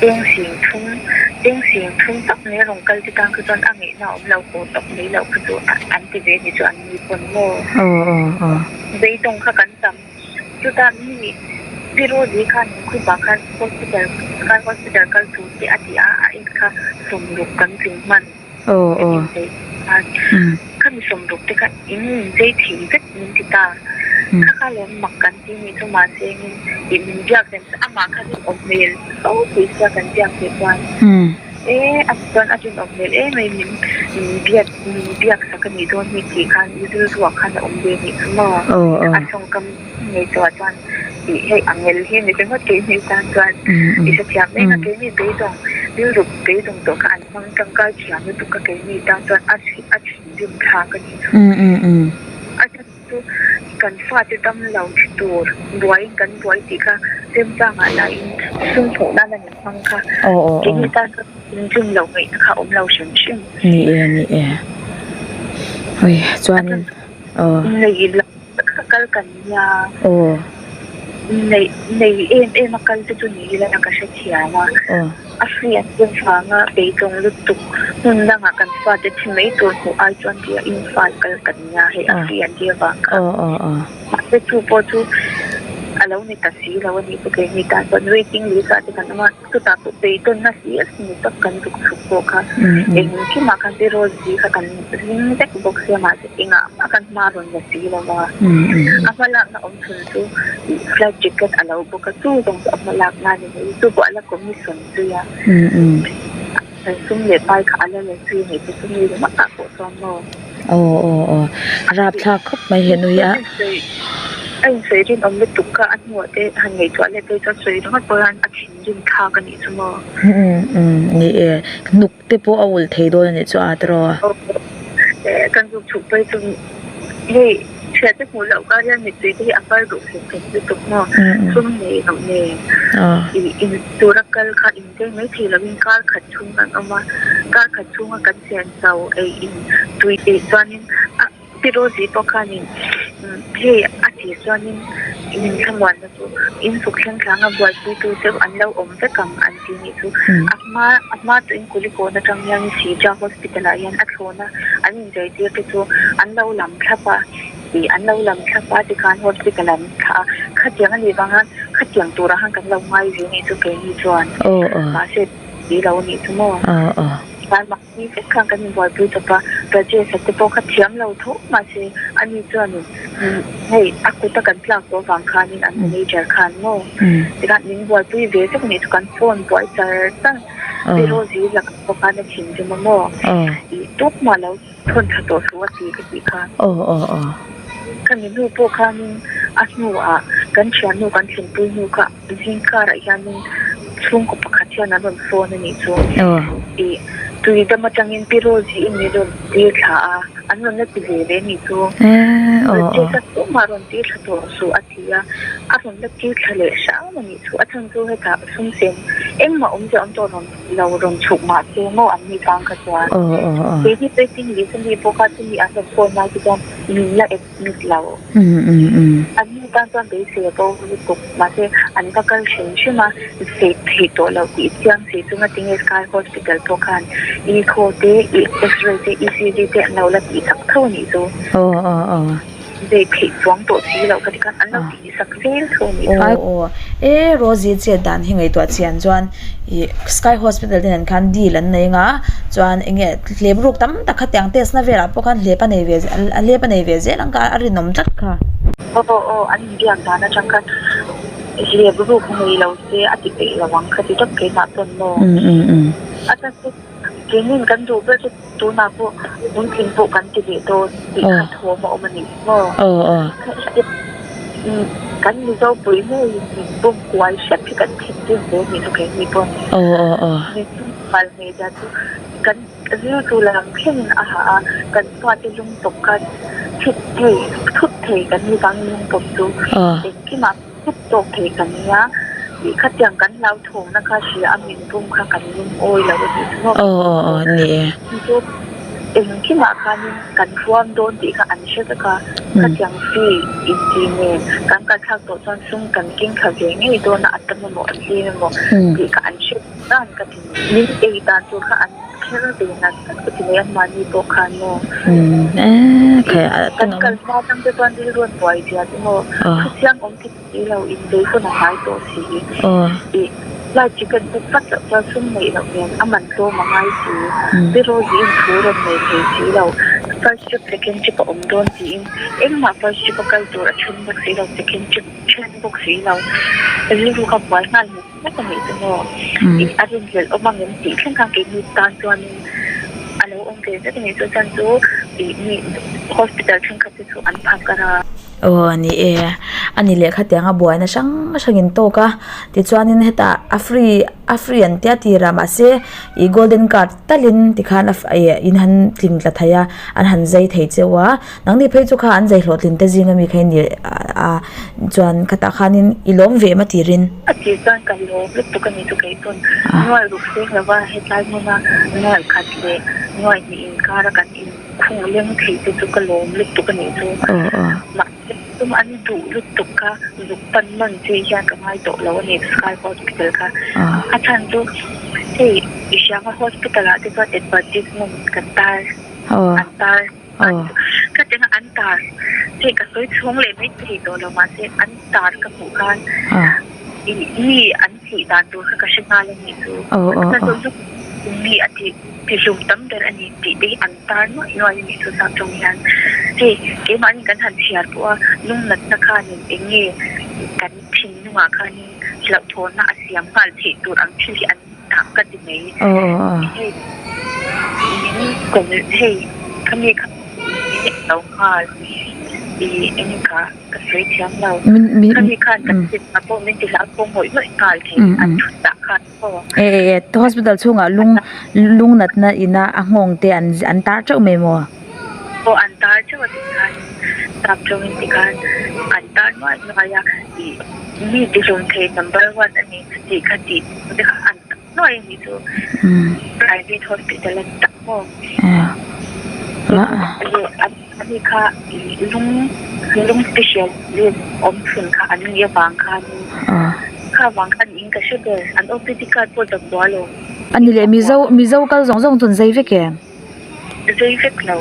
cheng sing thum. Cheng sing thum tak mai a rawn kal te tan kha chuan a ngaihna a awm lo haw tawp mai loh kha chu an ti ve ni chu an ni pawn maw. Beidawng kha kan tam. Chutah mi Pi Rosie khan khupah khan hospital Sky hospital kal tur te a ti a, a en kha 60 kan tling hman. Kan inzei khan khami 60 te kha in inzei thei vek min ti ta. Kha kha lawm mak kan ti nih chu mahse engin ih min biak reng chu amah kha rinawm hmel fo pui sia kan biak theih chuan e a ti chuan a rinawm hmel em em min min biak min biak sak a nih dawn hi tih khan rilru ah khan a awm ve nih chu maw a tawngkam ngaihtuah chuan ih hei a ngel hi ni ringawt keini tan chuan i hrethiam reng a keini beidawng rilru beidawng tawh kha an hmang tangkai thiam lutuk a keini tan chuan a a thinrim thlak a nih chu. Chu kan fate dam lo thi tur buaiin kan buai tih kha remchangah lahin sum hmuh nan a min hmang kha keini tan kha inzum loh ngaihna kha awm lo hrim hrim. Ni e ni e ui chuanin aw. Nei lo kha kal kan nia. Aw. Nei nei em em a kal te chu ni ila ka hrethiam a. Aw. A free an tum vanga beidawng lutuk hmun dangah kan fate thi mai tur hmuh ai chuan tia infal kal kan nia hei a free an tih avang kha. Mahse chu pawh chu a lo ni ta si lo a nih chu keini tan chuan waiting list ah te kan awm a chutah pawh beidawnna hlir ni tak kan zuk chhuk pawh kha engkimah khan te Rose kha kan ring vek bawk sia mahse engah mah khan hma rawn la si lo va a hmalakna awm chhun chu flight ticket a lo book a chu zawng chu a hmalakna a ni mai chu pawh a la commission zui a kan sum leh pai kha a la la zui a nih chu chumi ringawt ah pawh chuan maw. Aw aw aw a rapthlak khawp mai he nui a. A insawi rinawm lutuk kha a hnuah te han ngaihtuah let phei chuan sawi ringawt pawh hian a thinrim thlak a nih chu maw. Ni e hnuk te pawh a ulh thei dawn a nih chu a tiraw. Kan zuk chhuk phei chu hei Hriat te hmuh loh kar hian mittui te hi a far duh fek fek lutuk maw? Sum nei loh nen ih in tura kal kha in chei mai thei loin kar khat chhung kan awm a, kar khat chhunga kan chen chau ei in tui tih chuanin a Pi Rosie pawh khanin hei a tih chuanin min thlamuanna chu in suk thleng thlanga buaipui tu cheu an lo awm vek ang an ti nih chu. A hma a hma chu in Kulikawn atang hian Sija Hospital ah hian a thlawn a an inzirtir te chu an lo lam thlap a ih an lo lam thlap a tikhan hospital an thlah a khatiang a nih vang khan khatiang turah khan kan lo ngai ve nih chu keini chuan mahse ti lo nih chu maw tikhan mahni vek khan kan inbuaipui chawp a Rajesh a te pawh kha thiam lo tho mahse ani chuanin hei a kut a kan tlak tawh vang khanin an manager khan maw tikhan min buaipui ve vek nih chu kan phone buai char char. Pi Rosie lakah pawh khan a thinrim a maw? Ih tawp mah lo thawn tha tawh suh a ti ka tih khan. Khami hnu pawh khanin a hnuah kan thiannu kan thlenpui hnu kha zing karah hianin chhungkaw pakhat hian an rawn phone a nih chu. Ih tui dam atangin Pi Rosie-in min rawn tir thla a, an rawn la ti ve ve a nih chu. Rajesh-a tumah rawn tir thla tawh suh a ti a, a rawn la tir thla leh hram a nih chu. A chhan chu hetah sum sen engmah awmzia awm tawh rawn lo rawn chhuk mah se maw an nih tang kha chuan keini waiting list a nih bawk a chumi an rawn phone lai te chuan min la admit lo. An ni tan chuan beisei a bo lutuk mahse an va kal hrim hrim a sei theih tawh loh tih chiang si chu ngatinge Sky Hospital pawh khan echo te x-ray te ECG te an lo la tih sak tho a nih chu. Zei theih chuang tawh si loh kha tikhan an lo tih sak zel tho a nih chu. Aw aw e Rosie chet dan hi ngaihtuah chian chuan ih Sky Hospital te nen khan deal an nei anga chuan eng nge hlep ruk tam tak kha tiang test na velah pawh khan hlep a nei ve a hlep a nei ve zel ang kha a rinawm tlat kha. Aw aw an inbiak dan atang khan hlep ruk nei lo se a ti peih lo ang kha ti tawp keimah pawn maw. A chhan chu keinin kan duh ber chu Tunah pawh puitling pawh kan ti leh dawn tih kha thawm a awm a nih maw? Kan Mizo pui ngeiin min bum kual hrep hi kan thinrim ve a nih chu keini pawn. Min bum kual ngei dan chu kan rilru lam thlengin a hah a, kan fate lungpawp kha thut thei thut thei kan ni vang lungpawp chu engkimah Kut tawk thei kan nia tih khatiang kan hlauthawngna kha hria a min bum kha kan lungawi lo a tih chu maw? Aw aw aw ni e. Chu Engkimah khanin kan huam dawn tih kha an hre vek a, khatiang fee intih nen kan kal thlak tawh chuan sum kan keng thla ve ngei dawn a, a tam emaw a tlem emaw tih kha an hre dan ka ti mai. Min ei dan tur kha an kher ve ngat ngat ka ti mai anmahni pawh khan maw. Kan kal hma atang te chuan rilru an buai zia te maw thuchiang awm thei si lo inzei hun a hnai tawh si. Ih flight ticket book vat loh chuan sum neih loh nen a man tlawm a ngai si. Pi Rosie in thu rawn nei thei si lo. First trip second trip a awm dawn tiin engmah first trip a kal tur a then bawk si lo second trip then bawk si lo. Rilru kha buai nghal hmel vek a nih chu maw. Ih a rinhlelh awm ang em tih thleng khan keini tan chuanin a lo awm ve vek a nih chu chuan chu ih mi hospital thenkhat te chu an phakar a. Aw ni e, a ni leh khatiang a buaina hrang hrang in tawk a tichuanin hetah a free a free an tia tir a mahse ih golden card talin tikhan a ih in han tling tla thei a an han zai thei cheu a nangni phei chu kha an zai hlawhtlin te zing ami kha i ni a chuan khatah khanin i lawm ve em a tirin. A tir chuan ka lawm lutuk a ni chu kei pawn nuai ruk seng lova hetlai hmuna nuai khat leh nuai hnih inkar a kan in. Khung leng theih te chu ka lawm lutuk a nih chu. Mahse tum an duh lutuk kha zuk pan nawn chi hian ka ngai tawh lo a ni Sky Hospital kha. A chhan chu hei i hrianga hospital ah te chuan advertisement kan tar an tar ka ti ang an tar hei ka sawi chhung leh mai thei tawh lo mahse an tar ka hmuh khan mi an thih dan tur kha ka hre nghal a nih chu. Mi a tih. Tihlum tam ber a ni tih te hi an tar nuaih nuaih a nih chu zat tawng hian hei keimahni kan han chhiar pawh a lungnatna khanin eng nge kan thinlungah khanin hlauhthawnna a siam nghal theih tur ang thil hi an dah ka ti mai. Hei min kawm hei khami kha min en lo nghal ih eng ka ka sawi thiam lo khami khan kan chhipah pawh min ti hlauthawng ngawih ngawih nghal thei an thut dah khan. E e e hospital chhungah lung lung natna ina a nghawng te an an tar teuh mai maw? Aw an tar teuh a tikhan tap tawngin tikhan an tar nuai nuai a ih mi tihlum thei number one a ni chuti kha tih te kha an tar nuai a nih chu private hospital a ni tak maw? Ani kha ih lung lung specialist awm chhun kha an nih avang khanin kha vang khan in ka hre ber an OPD card pawh damdawi lo. Ani leh Mizo Mizo kal zawng zawng chu an zai vek em? Zai vek lo.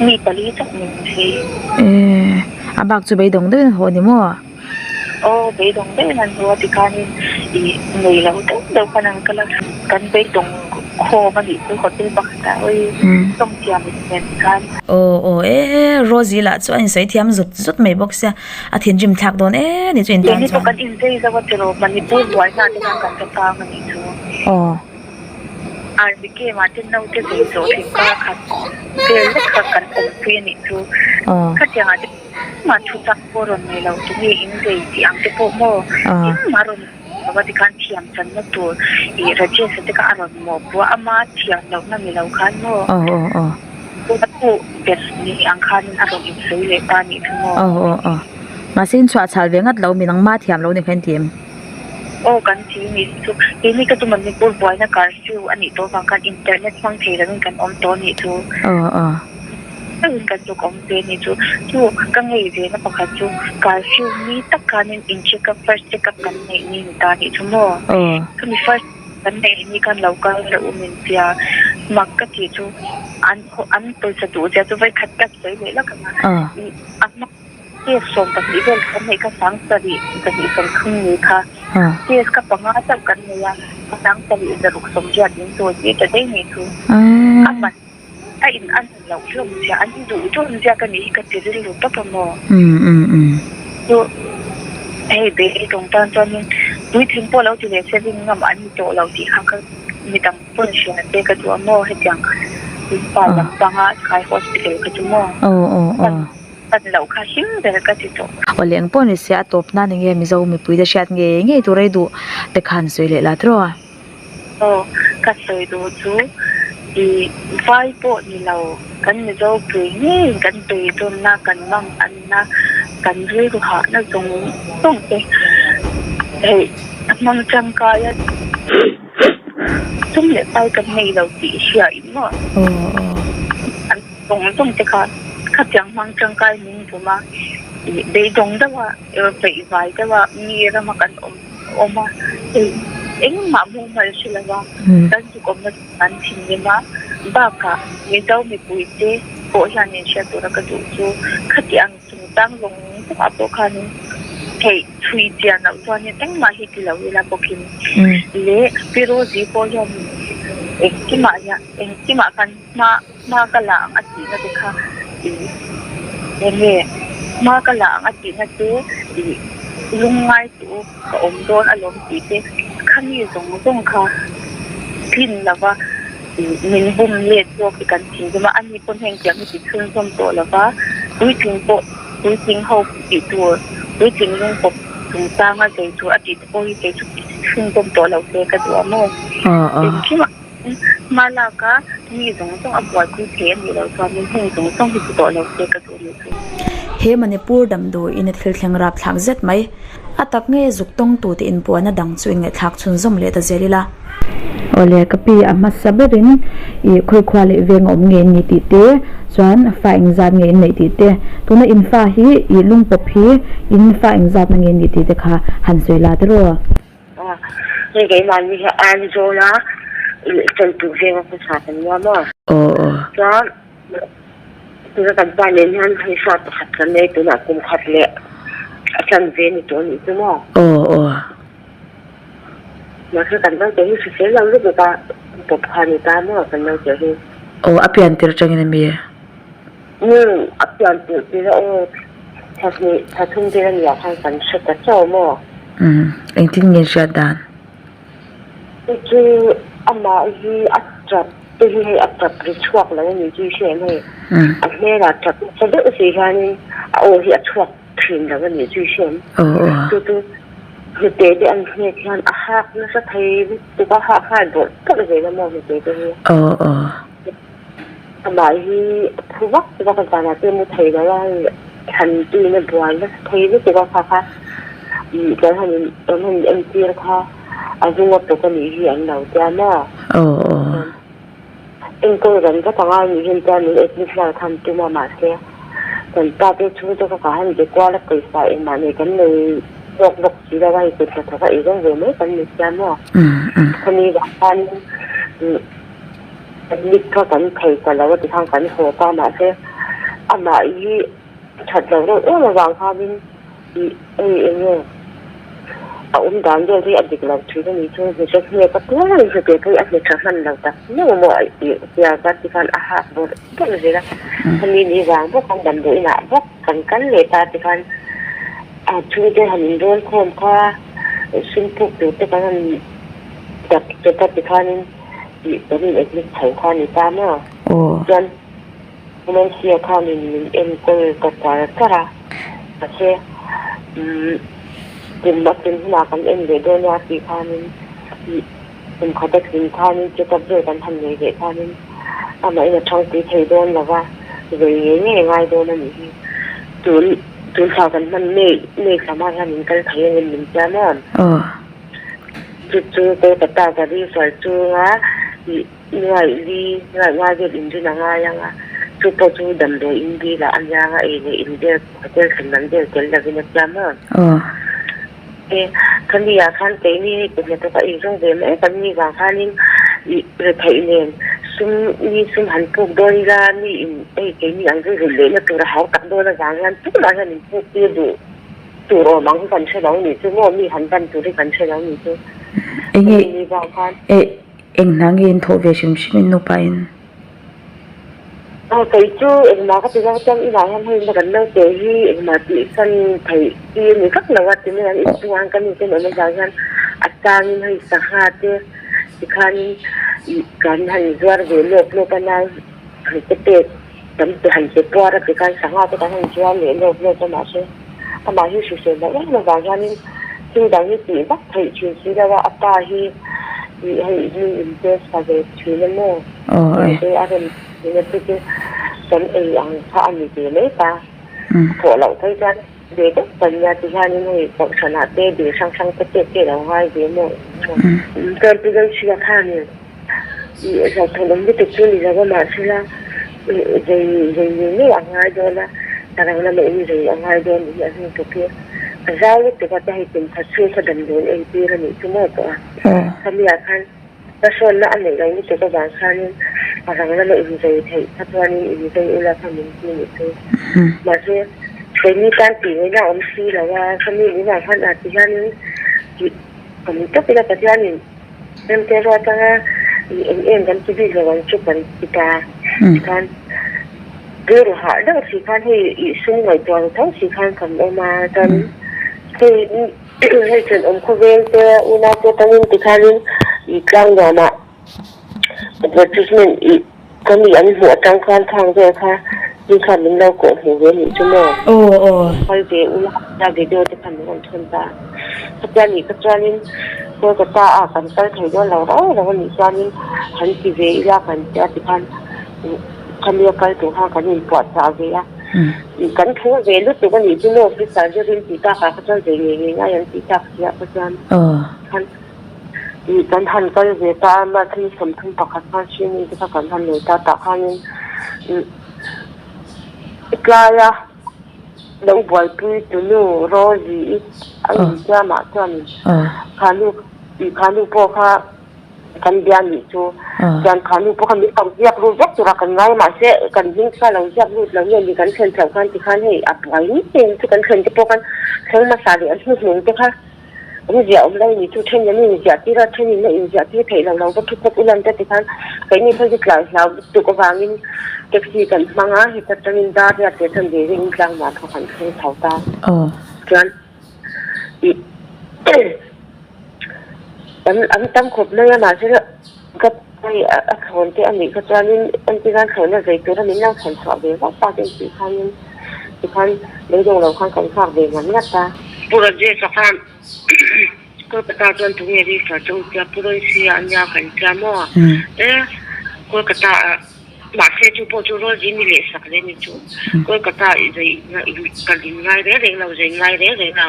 Mi pali chauh min zai. A bak chu beidawng deuhin haw ni maw? Aw beidawng deuhin an haw a tikhanin ih nei lo deuh deuh khan an kal a, kan beidawng khawm a nih chu hotel pakhatah awi tawng thiam in nen tikhan. Aw aw e Rosie lah chu a insawi thiam zut zut mai bawk sia, a thinrim thlak dawn e ni chu in tan chuan. Keini pawh kan inzei zo a tiraw Manipur buaina te khan kan hre tang a nih chu. Aw. Army camp ah te naute zei zawh thin kar khat vel lek kha kan awmpui a nih chu. Khatiang ah te. Engmah thu chak pawh rawn nei lo tu nge in zei tih ang te pawh maw engmah rawn nei lo a tikhan thiam channa tur ih Rajesh a te kha a rawn mawhpawh a ama thiam lohna ni lo khan maw a puh ber ni ang khanin a rawn insawi leh ta nih chu maw. Mahse in chhuah chhal ve ngat lo mi nangma thiam lo ni kha in ti em? Aw kan ti nih chu keini ka chu Manipur buaina curfew a nih tawh vang khan internet hmang thei lovin kan awm tawh nih chu. Deuhin kan tluk awm ve ni chu. Chu ka ngei ve na pakhat chu curfew ni tak khanin in check up first check up kan neih ni ni ta nih chu maw. Chumi first kan neih ni khan lo kal reuh u min tia mak ka tih chu an an pawisa duh zia chu vawi khat tak sawi leh lawk ang a. Ih a hma test 12 vel kan neih kha 7000 30 ni kha test kha panga chauh kan nei a 7680 min chawi tir ta daih nih chu. A man A in an loh hlawm zia, an duh dawn zia ka nih hi ka ti rilru tawp a maw? Chu hei beidawng tan chuanin puitling pawh lo ti leh se rin ngam an ni tawh lo tih kha ka midang pawn hria te ka duh a maw hetiang in pa lampanga Sky Hospital kha chu maw pan loh kha him ber ka ti tawh. Aw leng pawh ni se a tawp nan enge Mizo mipui te hriat ngei ngei tur ei duh te khan sawi leh la tiraw a. Aw, ka sawi duh chu i vai pawh ni lo, kan Mizo pui ngeiin kan beidawnna, kan manganna, kan rilru hahna zawng zawng te hei a hmang tangkai a. Sum leh pai kan nei lo tih i hria in maw? An zawng zawng te kha khatiang hmang tangkai min bum a, ih beidawng deuh a, peih vai deuh a, mi rama kan awm awm a, hei engmah mumal hre lo a, kan zuk awmna chu kan thinrim a, bakah Mizo mipui te pawh hian in hriat tura ka duh chu khatiang Chungchang zawng zawngah pawh khanin theih chhui chian loh chuanin engmah hi ti lo ila bawkin leh Pi Rosie pawh hianin engkimah hian engkimah khan hma hma ka la ang a tihna te kha ih enge hma ka la ang a tihna chu ih lungngai chu ka awm dawn alawm tih te khami zawng zawng kha tlin lova min bum let zawk hi kan thinrim a, ani pawn heng tiang hi ti chhunzawm tawh lova puitling pawh puitling ho tih tur puitling lung pawp chungchanga zei tur a tih te pawh hi kei chu ti chhunzawm tawh lo se ka duh a maw engkimah hma lak a mi zawng zawng a buaipui thei a nih loh chuanin heng zawng zawng hi ti tawh lo se ka duh a nih chu. He Manipur damdawiin a thil thleng rapthlak zet mai. A tak nge zuk tawng tute inpuahna dang chu inngaihthlak chhunzawm leh ta zel ila. Awle ka pi a hmasa berin ih khawikhua leh veng a awm nge ni tih te chuan fa engzat nge in neih tih te tuna in fa hi ih lungpawp hi in fa engzatna nge ni tih te kha han sawi la tiraw. Hei keimahni hi Aizawl a chanpui venga khawsa kan nia maw? Chuan tuna kan pa nen hian hei fa pakhat kan nei tunah kum khat leh a chanve ni tawh a nih chu maw? Mahse kan naute hi hrisel lo lutuk a pawp kha a ni ta maw kan naute hi? Aw a pian tir atangin a mi? Umm a pian tirh tir a aw thla hnih thla thum vel a nih ah khan kan hre ta chauh maw? Umm engtin nge hriat dan? Chu chu amah hi a tap te hi hei a tap ri chhuak lo a ni chu i hre em hei a hmelah tap nasa deuh si hianin a aw hi a chhuak thin lo a ni chu i hre em? Chu chu hnute te an hnek hian a hak nasa thei lutuk a hak nghal bawrh bawrh zel a maw hnute te hi. Amah hi a phu vak vak a zanah te mu thei lo a, thlan tuin a buai nasa thei lutuk a kha kha kan han in kan han entir kha a zung a pawt a nih hi an lo tia maw? Enkawl ran vak anga nih hian chuan min admit nghal khan tum a mahse kan pa te chhungte kha ka han be kual a pawisa engmah nei kan nei zawk bawk si lo a hei kut hnathawk a eizawng ve mai kan ni sia maw? Khami vang khan Admit kha kan thei ta lo a ti khan kan haw ta mahse amah hi that lo reuh em avang khanin ih hei eng nge a awm dan vel hi a dik lo thin a ni chu hmeichhe hnek a piang in hmeichhe pawh hi a hne tha hman lo tak meuh maw ih tia ka ti khan a hak bawrh bawrh zel a khami ni vang bawk khan damdawi inah bawk kan kal leh ta ti khan a chhungte han inrawn khawm kha sum puk tur te kan han dap chawp a ti khanin. tih kan in admit chho kha a ni ta maw? Chuan Nancy-a khanin min enkawl ta char char a, mahse umm kum a tlin hunah kan en leh dawn a tih khanin ih kum khat a tlin khanin check up vel kan han nei leh khanin amahin a thangpui thei dawn lo va, vei ngei ngei a ngai dawn a nih hi. Tun tun thla kan hman May May thla hma hian min kal thei angin min tia maw? Chu chu Kolkata gari hruai chunga ih nuaih li nuaih ngai vel inrin a ngai ang a, chu pawh chu damdawi in bilah a niang a ei leh in vel hotel thlen lam vel tel lovin a siam a. E, khami ah khan keini hei kut hnathawk a inzawng ve mai kan ni vang khanin ih retheih nen sum mi sum han puk dawn ila mi in hei keini ang chu rilh lehna tur a hau tak dawn avang hian tumah hian in puk tir duh. Tur awm ang hi kan hre lo nih chu maw mi han ban tur hi kan hre lo nih chu. Enge eh eng hna nge in thawh ve hrim hrim in nupa in? Aw kei chu engmah ka ti lo chuan inah hian hei kan naute hi engmah tih san theih chi a ni vak lo a ti mai ang inchungah hian ka nu ten awm avang hian a changin hei sangha te tikhanin ih kan han zuar ve lawk lawk a nau te pek Kan pe han pe puar a ti khan sangha te kan han zuar leh lawk lawk a mahse amah hi hrisel loh em avang hianin thil dang hi tih vak theih thin si lo a, a pa hi ih hei mi in test ta ve thin a maw engte a rem thin a chu chu kan ei ang kha a ni ve mai ta thawh loh phei chuan ve deuh kan nia ti hianin hei kohhran ah te dil hrang hrang te pek te lo ngai ve maw chuan pu Lalchhia khanin. Hlauhthawn awm lutuk chu ni lo a, mahsela zei zei ngei ngei a ngai dawn a, ka rang lama in zei a ngai dawn tih hi a hnu tuk hi a zau lutuk a, hei kum khat chhung kha damdawi entir a nih chu maw tawh a, khami ah khan hmasawnna a neih loh lutuk avang khanin a rang lama in zei theih kha chuanin in zei ula kha min ti nih chu. Mahse keini tan tih ngaihna a awm si lo a, khami inah khan ah ti hianin tih ka ni tawp ila Pathianin. Remte ruat anga i eng em kan ti bik lo ang chu kan ti ta. Tikhan rilru hah deuh si khan hei i sum ngaihtuah ru tho si khan kan awm a, chuan hei hei thenawm khawvel te unau te atangin tikhanin i tlang nuamah advertisement i Ka mi an hmuh atang khan khang vel kha mi khan min lo kawh hmuh ve nih chu maw? Aw aw. Kal ve ula a video te khan min rawn thawn ta. Khatia nih kha chuanin Kolkata ah kan kal thei dawn lo rau rau a nih chuanin han ti ve ila kan tia tikhan khami a kal tur khan kan inpuahchah ve a. Kan thu ve lutuk a nih chu maw officer deuhin tih takah kha chuan zei ngei ngei ngai an tih tak sia kha chuan khan. Ih kan han kal ve ta a, March ni 31 khan Hringi te kha kan han nei ta tah khanin ih tlaia lo buaipui tunu Rosie i a insiam ah chuanin khanu ih khanu pawh kha kan bia nih chu chuan khanu pawh kha min lo ziak lut vek tura kan ngai mahse kan hming kha lo ziak lut lo nge ni kan thlen chhoh khan tikhan hei a buai ngei chu kan thlen te pawh khan thleng hmasa leh a hnuhnung te kha. An ziah awm lo ni chu then an inziah tir a, then in a inziah tir theih lo lo va thu phawt ulan te tikhan keini phei chu tlai hlau lutuk avangin taxi kan hmang a, heta tangin dar riat leh chuan ve vengin tlang mah kha kan thleng chho ta. Chuan ih an an tam khawp mai a mahse ka hei a thlawn te a nih kha chuanin entir a thlawhna zei tura min lo chhan chhuah ve vak tak em tih khanin tikhan beidawng lo khan kan nghak ve ngat ngat a. Pu Rajesh-a khan Kolkata chuan tunge refer chu tia Pu Roysi-a ania kan tia maw? E Kolkata ah mahse chu pawh chu Rosie ni leh sak leh ni chu Kolkata i zei kal in ngai reng reng lo zei ngai reng reng lo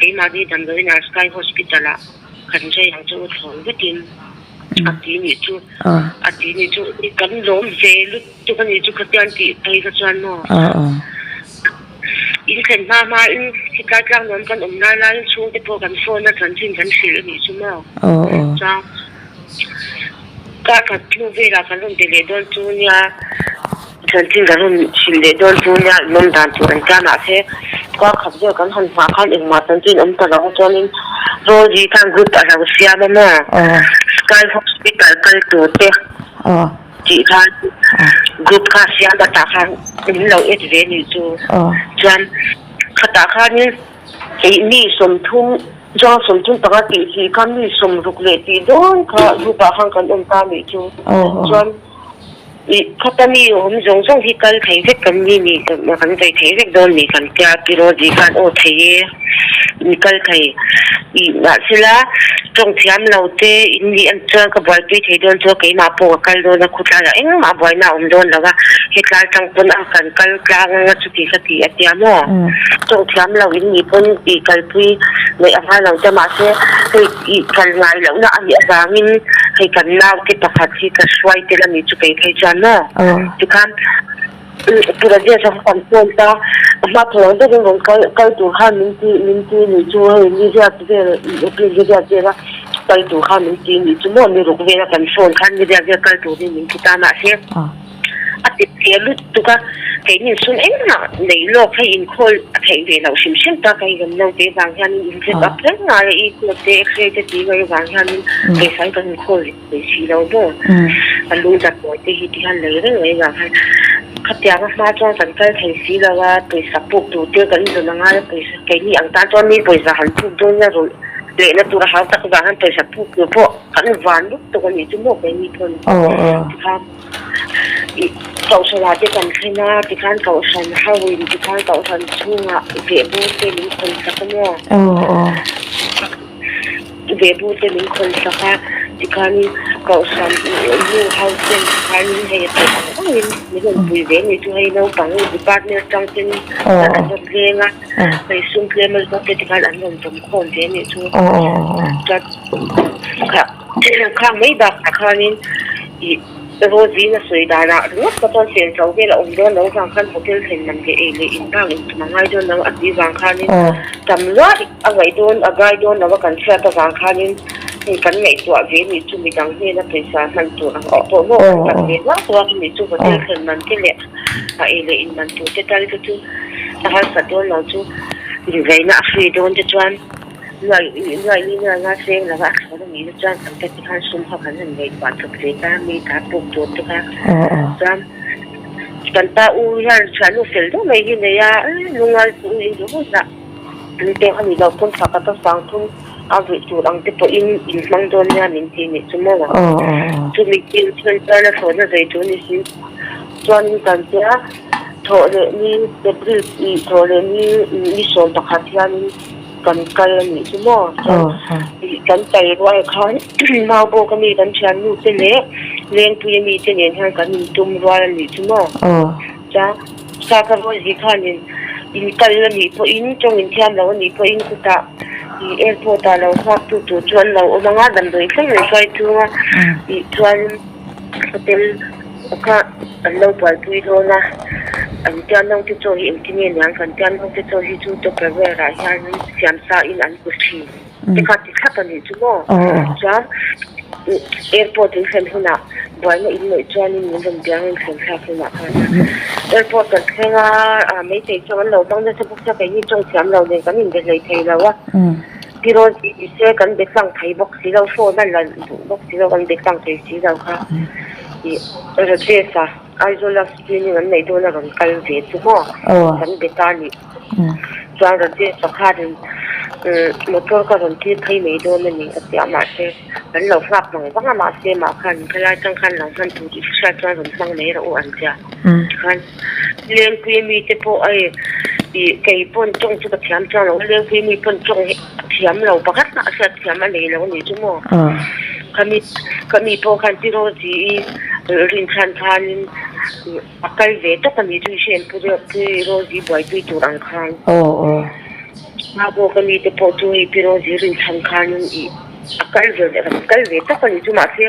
keimahni damdawiin ah Sky Hospital ah kan zai ang chu u thlawn vekin A ti nih chu, a ti nih chu, kan lawm ve lutuk a nih chu khatiang tih phei kha chuan maw. In thlen hma hma in hetlai tlang nuam kan awm lai laiin chhungte pawh kan phone a chanchin kan hrilh a nih chu maw. Chuan kar khat hnu velah kan rawn be leh dawn chu nia. Chanchin kan rawn hrilh leh dawn chu nia in awm dan tur an tia mahse kar khat vel kan han hmah khan engmah chanchin awm ta lo chuanin Rosie khan group a lo siam a maw Sky Hospital kal tur te tih khan group kha a siam a tah khan min lo add ve nih chu chuan khatah khanin ih mi 30 chuan 35 tih si khan mi 60 leh tih dawn kha group ah khan kan awm ta nih chu chuan. Ih, khata mi awm zawng zawng hi kal thei vek kan ni ni, kan vei thei vek dawn ni kan tia Pi Rosie khan aw thei e, in kal thei. Ih, mahsela tawng thiam lo te in nih an chuan ka buaipui thei dawn chu a keimah pawh ka kal dawn a, khawtlaiah engmah buaina a awm dawn lo a, hetlai tang pawn a kan kal tlang anga chuti ka ti a tia maw? Tawng thiam lo in nih pawn ih kalpui neih a ngai lo te mahse hei ih kal ngai lohna a nih avangin hei kan naute pakhat hi ka hruai tel a nih chu kei phei chuan maw tikhan Pu Rajesh a kan phone ta a hma thei ang deuhin rawn kal kal tur khan min ti min ti nih chu hei ni riat vel April ni riat vela kal tur khan min ti nih chu maw ni ruk vela kan phone khan ni riat vel kal turin min ti ta mahse A ti ve lutuk a, keini sum engmah neih lawk hei inkhawl a theih ve loh hrim hrim ta ka inzawm lo te vang hianin in check up reng ngai a, echo te x-ray te tih ngaih vang hianin pawisa hi kan inkhawl ve thei si lo maw? A lu damdawi te hi tihian lei reng mai vang hian khatianga hma chuan kan kal thei si lo a, pawisa puk tur te kan inzawn a ngai a, pawisa keini ang tan chuan mi pawisa han puk dawn ila rawlh lehna tur a hau tak vang hian pawisa puk tur pawh kan van lutuk a nih chu maw keini pawn tikhan. Kohhranah te kan thlen a, tikhan kohhran ho in tikhan kohhran chhungah vehbur te min khawn sak a maw? Vehbur te min khawn sak a, tikhan kohhran nu ho ten tikhanin hei a theih ang angin min rawn pui ve a ni chu hei naupang department atang ten an rawn leng a, hei sum tlem a zawk te tikhan an rawn vawm khawm ve a nih chu. Chuan khang mai bakah khanin. Ih Rosie a sawi danah ringawt ka chuan chen chho vel a awm dawn lo vang khan hotel thlen man leh ei leh in bak in tum a ngai dawn lo a tih vang khanin tam luah a ngaih dawn a gai dawn lo a kan hriat avang khanin hei kan ngaihtuah ve nih chu midang hnena pawisa hman tur ang te pawh maw kan tam ve nual tawh a chumi chu hotel thlen man te leh a ei leh in man tur te tal te chu a harsat dawn lo chu inzaina a free dawn te chuan. Nuai nuai ni nuai nga seng lova a thlawr a nih na chuan kan ta ti khan sum kha kan han ngaihtuah chawp ve ta mi ta puk tur te kha chuan kan pa u hian thiannu fel deuh mai hi nei a lungngai chu u in duh hun lah min pek a nih loh pawn thla khat a sang thum a ruih tur ang te pawhin in hmang dawn nia min ti nih chu maw chumi thil chuan a thlawhna zei tur ni si chuanin kan tia thawh leh ni April thawh leh ni ni 11 hianin. Kan kal a nih chu maw? Chuan kan kal rual khan Maubawk a mi kan thiannu te leh Lengpui a mi te nen hian kan intum rual a nih chu maw? Chuan Saka Rosie khanin in kal a nih pawhin tawng inthiam lo a nih pawhin chutah ih airport ah lo nghak tu tur chu an lo awm ang a, damdawi thleng an hruai chung a ih chuan hotel kha an lo buaipui dawn a, an tia naute chaw hi engtin nge niang kan tia naute chaw hi chu tupperware ah hian siam sa in an pe thin te kha ti thlap a nih chu maw chuan airport in thlen hunah buaina in neih chuanin min rawn biang in thlen thlak hunah khan airport kan thleng a meitei chuan an lo hmang nasa bawk sia keini tawng thiam lo nen kan inbe hlei thei lo a. Pi Rosie ti se kan be tlang thei bawk si lo, phone a la duh bawk si lo, kan be tlang thei si lo kha ih Rajesh-a Aizawl-a screening an neih dawn a rawn kal ve chu maw kan be ta nih chuan Rajesh-a khanin motor ka rawn tir phei mai dawn a ni a ti a mahse kan lo nghak vang vang a mahse mah khan helai tang khan lo hman tur i hriat chuan rawn hmang mai rawh u an tia tikhan Lengpui mi te pawh hei ih kei pawn tawng chu ka thiam chuang lo a, Lengpui mi pawn tawng hi a thiam lo pakhat mah a hriat thiam a nei lo a nih chu maw. Khami khami pawh khan Pi Rosie i rinchhan khanin a kal ve tawp a nih chu i hriat Pu Pi Rosie buaipui tur ang khan. Hmabawka mi te pawh chu hei Pi Rosie rinchhan khanin ih. A kal ve leh kan kal ve tak a ni chu mahse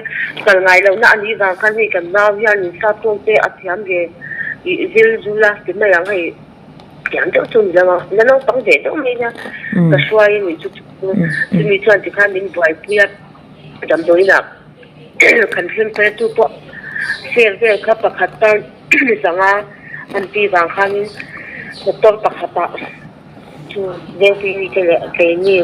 kal ngai lohna a nih vang khan hei kan nau hian in sap tawng te a thiam ve ih zil zul a ti mai ang hei thiam deuh chu ni lo a la naupang ve deuh mai nia ka hruai a nih chu chumi chuan tikhan min buaipui a damdawiin ah kan hlim phei tu pawh sel vel kha pakhat tan zanga an tih vang khanin motor pakhat ah. Chu Vengpui mite leh keini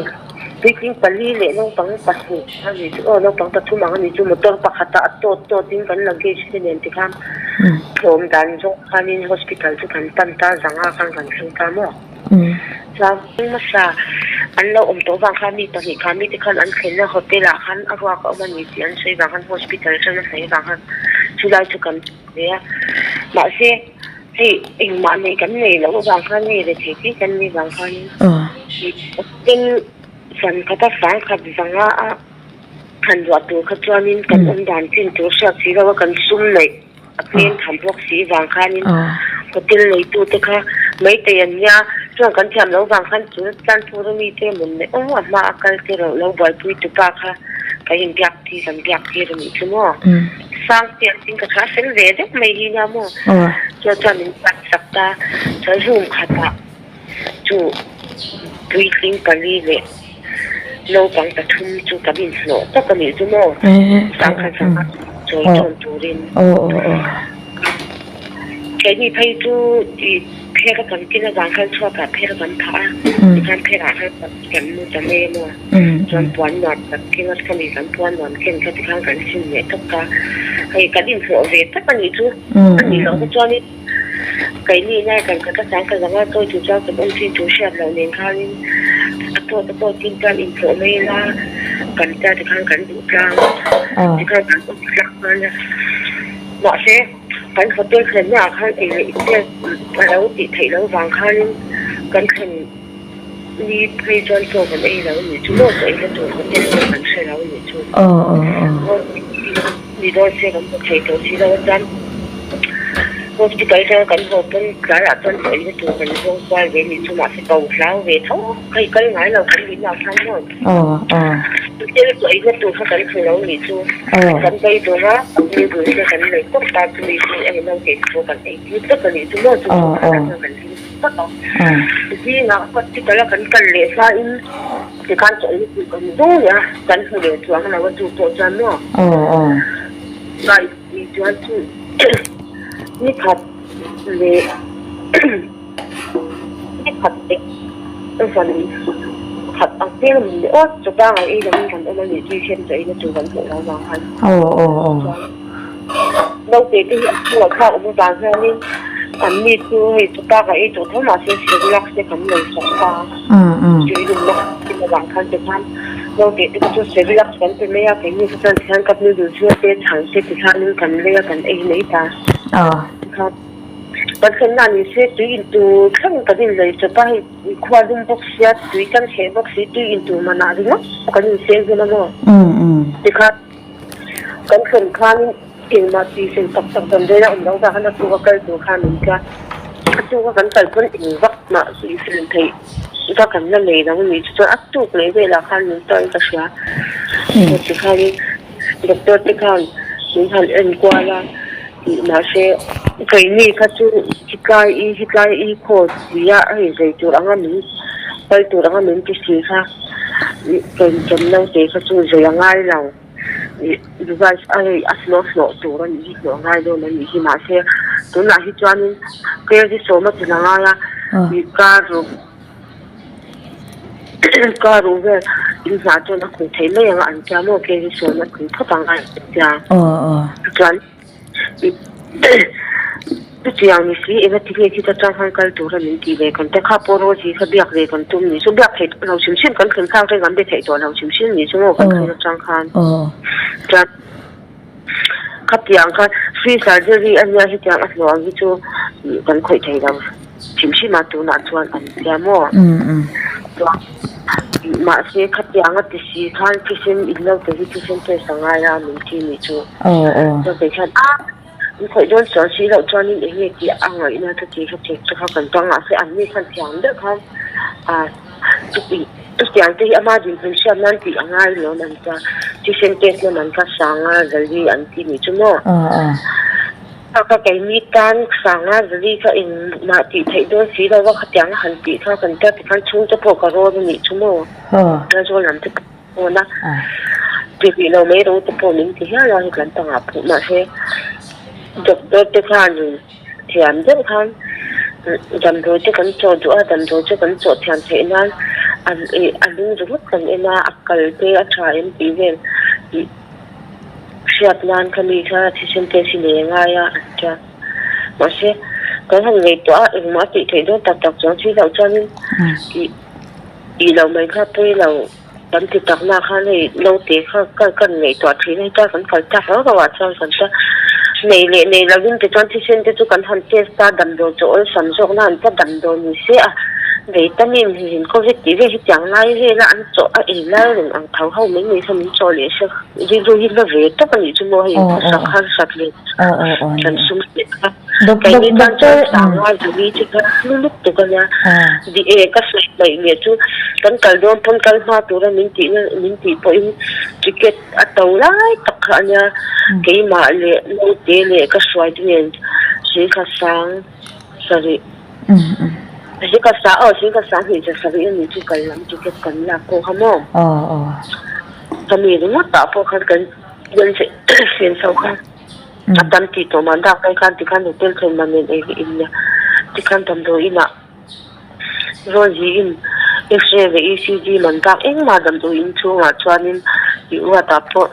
puitling pali leh naupang pahnih a ni chu aw naupang pathum ang a ni chu motor pakhatah a tawt tawtin kan luggage te nen tikhan tlawm dan zawk khanin hospital chu kan pan ta zanga khan kan thleng ta maw. Chuan hmasa an lo awm tawh vang khan mi pahnih kha mite khan an thlenna hotel ah khan a ruak a awm a ni tih an sawi vang khan hospital atang a sawi vang khan chulai chu kan ve a mahse. Hei engmah neih kan nei loh avang khan hei rethei tih kan nih vang khanin hotel zan khata sangkhat zanga a han ruah tur kha chuanin kan awm dan chin tur hriat si lo a kan sum neih a tlem tham bawk si vang khanin hotel neitu te kha maitei an nia chuan kan thiam loh vang khan chu Tanpur ami te mawn leh aw a hma a kal te reuh lo buaipui tupa kha kan inbiak tir kan biak tir a nih chu maw. Sang piah in ka tha fel ve deuh mai hi nia maw? Chuan chuan min pan sak ta, chuan room khatah chu puitling pali leh naupang pathum chu kan inhlawh tawp a nih chu maw? Sangkhat sangkhat chawi tawn turin. Keini phei chu ih phek a kan ken avang khan chhuatah phek a kan phah a, tikhan phekah khan kan mu ta mai a maw? Chuan puan nuam kan keng a, khami kan puan nuam ken kha tikhan kan sin leh tawp a, hei kan inhlawh ve tak a nih chu, a nih loh kha chuanin keini nai kan khat a chang ka zanga chawi tur chuan kan awm thin tur hriat loh nen khanin a tawt a tawt in chuan inhlawh mai ila kan tia tikhan kan duh tlang tikhan kan awm tlang nghal a, mahse kan hotel thlenna ah khan ei leh in vel a lo tih theih loh vang khanin kan thlen. Ni phei chuan chaw kan ei lo nih chu maw chaw ei na tur hotel pawh kan hre lo nih chu ni dawn se kan hmu thei tawh si lo a chuan. Hospital atanga kan haw pawn tlaiah chuan chaw eina tur kan zawng kual ve nih chu mahse ko hlau ve tho hei kal ngai lo kan nih lah khan maw hotel chaw eina tur kha kan hmu lo nih chu kan bei dawn a noodle te kan nei tawp ta chumi chu eng naute te pawh kan ei tir tawp a nih chu maw chu chu khan atang kan hlim tawp a zingah hospital a kan kal leh hmain tikhan chaw eina tur kan zawng leh a kan hmu leh chuang lo a chu pawh chuan maw. Tih chuan chu ni khat leh ni khat leh zan khat ang vel a ni leh aw chaw pangai ei lovin kan awm a nih tih hian chaw eina tur kan hmuh lo vang khan chuan naute te hi an chhungah thlak awm avang hianin an mi chu hei chaw pangai ei tawh tho mahse Cerelac te kan nei sak ta tui lumna avang khan tikhan. Naute te chu Cerelac kan pe mai a, keini kha chuan tihian cup noodle chu te chhang te tikhianin kan lei a kan ei mai ta. Tikhan kan thlenna ni se tui in tur thleng kan in lei chawp a, hei khua lum bawk sia tui kan hreh bawk si tui in tur manah ringawt kan in seng hman a maw. Tikhan kan thlen khanin engmah tih fel tak tak dan reng a awm loh vang a tuka kal tur khan min tia a tuka kan kal pawn eng vak mah tih fel theih va kan la nei lo a nih chu chuan a tuk leh velah khan min tawng ka hria tikhanin doctor te khan min han en kual a tih mahse keini kha chu hetlai i hetlai i khaw tia hei zai tur anga min kal tur anga min ti si kha ih kan naute kha chu zai a ngai lo. Ih device a hei a hlawh hlawh tur a nih hi hlawh ngai dawn a nih hi mahse tunah hi chuanin kg sawma tel a ngai a ih car ruh car ruh vel in hnah chuan a khawih theih mai ang a an tia maw kg sawma tel phawt ang a an tia chuan. Chutiang ni si eng a ti nge khita tang khan kal tura min tih ve kan ta kha pawh Rosie kha biak ve kan tum ni chu biak theih tawh lo hrim hrim kan thlen thlak reng an be theih tawh lo hrim hrim ni chu maw kan thlen atang khan chuan khatiang khan free surgery a nia hetiang a hlawh ang hi chu kan khawih thei lo hrim hrim a tunah chuan an tia maw chuan mahse khatiang a ti si khan thisen in lo te hi thisen test a ngai a min ti ni chu. Chuan kei hian a in khawih dawn chuan si loh chuanin eng nge tih a ngaihna chu tih kha thei chu kha kan tang mahse an ni khan thiam deuh khan ah chuti chutiang te hi ama dinhmun hriat nan tih a ngai lawm an tia thisen test na man kha sanga zali an ti nih chu maw kha keini tan sanga zali kha engmah tih theih dawn si lo va khatiang a han tih kha kan tia tikhan chhungte pawh ka rawn a nih chu maw Aizawl lam te pawh. Pawn a ti rih lo mai rawh te pawh min ti hial a heti lampangah pawh mahse doctor te khan thiam deuh khan damdawi te kan chawh duh a damdawi chu kan chawh thiam theih nan a lung ringawt kan en a a kal te a tha em tih vel tih hriat nan kha mi kha thisen test hi nei a ngai a an tia mahse kan han ngaihtuah a engmah a tih theih dawn tak tak chuang si loh chuanin tih tih loh mai kha pawi lo. Kan ti tak na khan hei naute kha ka kan ngaihtuah thin a heta kan kal tak rau rau ah chuan kan ta nei leh nei lovin tichuan thisen te chu kan han test a damdawi chu awlsam zawk na an ta damdawi ni se a vitamin hin covid tih vel hetiang lai vel a an chawh a ei lai reng ang tho ho mai mai kha min chawh leh se rilru hi la ve tawp a nih chu maw hei khawsak harsat leh kan sum leh kha. Keini tan chuan sanga zali chu kha hlu lutuk a nia. Di e ka sawi hmaih leh chu kan kal dawn pawn kal hma tura min tih na min tih pawhin ticket a to lai tak kha a nia. Keimah leh naute leh ka hruai te nen singkha sang sarih singkha sang aw singkha sang hnih cha sarih a nih chu kal lam ticket kan lak pawh kha maw. Khami ringawt ah pawh khan kan senso kha. A tam tih tawh mah dak mai khan tikhan hotel thlen man nen ei in nia tikhan damdawi inah Rosie in x-ray leh ECG man dak engmah damdawi in chhungah chuanin tih ruatah pawh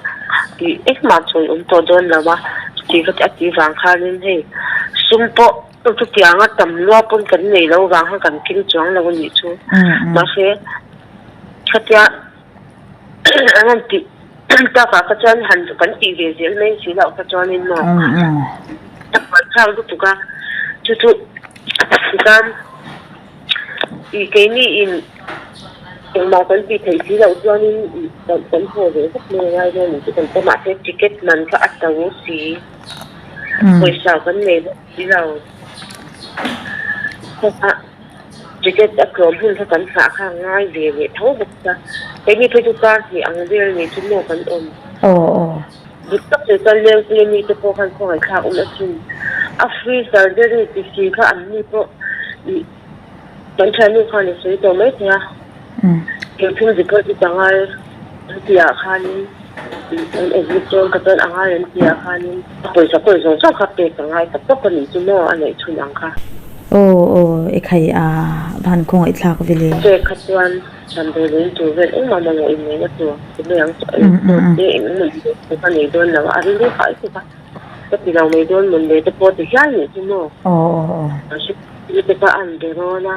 tih engmah chawi awm tawh dawn lo a tih ka a tih vang khanin hei sum pawh chutianga tam lua pawn kan nei lo vang khan kan keng chuang lo a nih chu mahse khatia An han tih takah kha chuan han kan tih ve zel mai si loh kha chuanin maw a buaithlak lutuk a, chu chu tikhan ih keini in engmah kan tih theih si loh chuanin ih kan haw ve vek mai a ngai dawn ang chu kan ta mahse ticket man kha a to si. Pawisa kan nei bawk si lo. Khawpa ticket a tlawm hun kha kan nghah kha a ngai ve leh tho bawk a. Keini phei chu kar hnih ang vel ni chu maw kan awm. Dik tak chu chuan Lengpui ami te pawh khan khawngaihthlak awm asin. A free surgery ti si kha an ni pawh ih kan thiannu khan a sawi tawh mai thei a. Thilthum deposit a ngai an tih ah khanin an admit dawn kha chuan a ngai an tih ah khanin a pawisa kawi zawng zawng kha pek a ngai tak tawk a nih chu maw a neih chhun ang kha. Aw aw ekhai a van khawngaihthlak vele. Pek kha chuan Damdawi lei tur vel engmah mamawh in neihna tur ti mai ang chu ei tur te eng emaw in neih tur kha nei dawn lo a, a rilru fai tuk a, ka ti lo mai dawn mawn le te pawh ti hial nih chu maw. Te kha an be rawn a,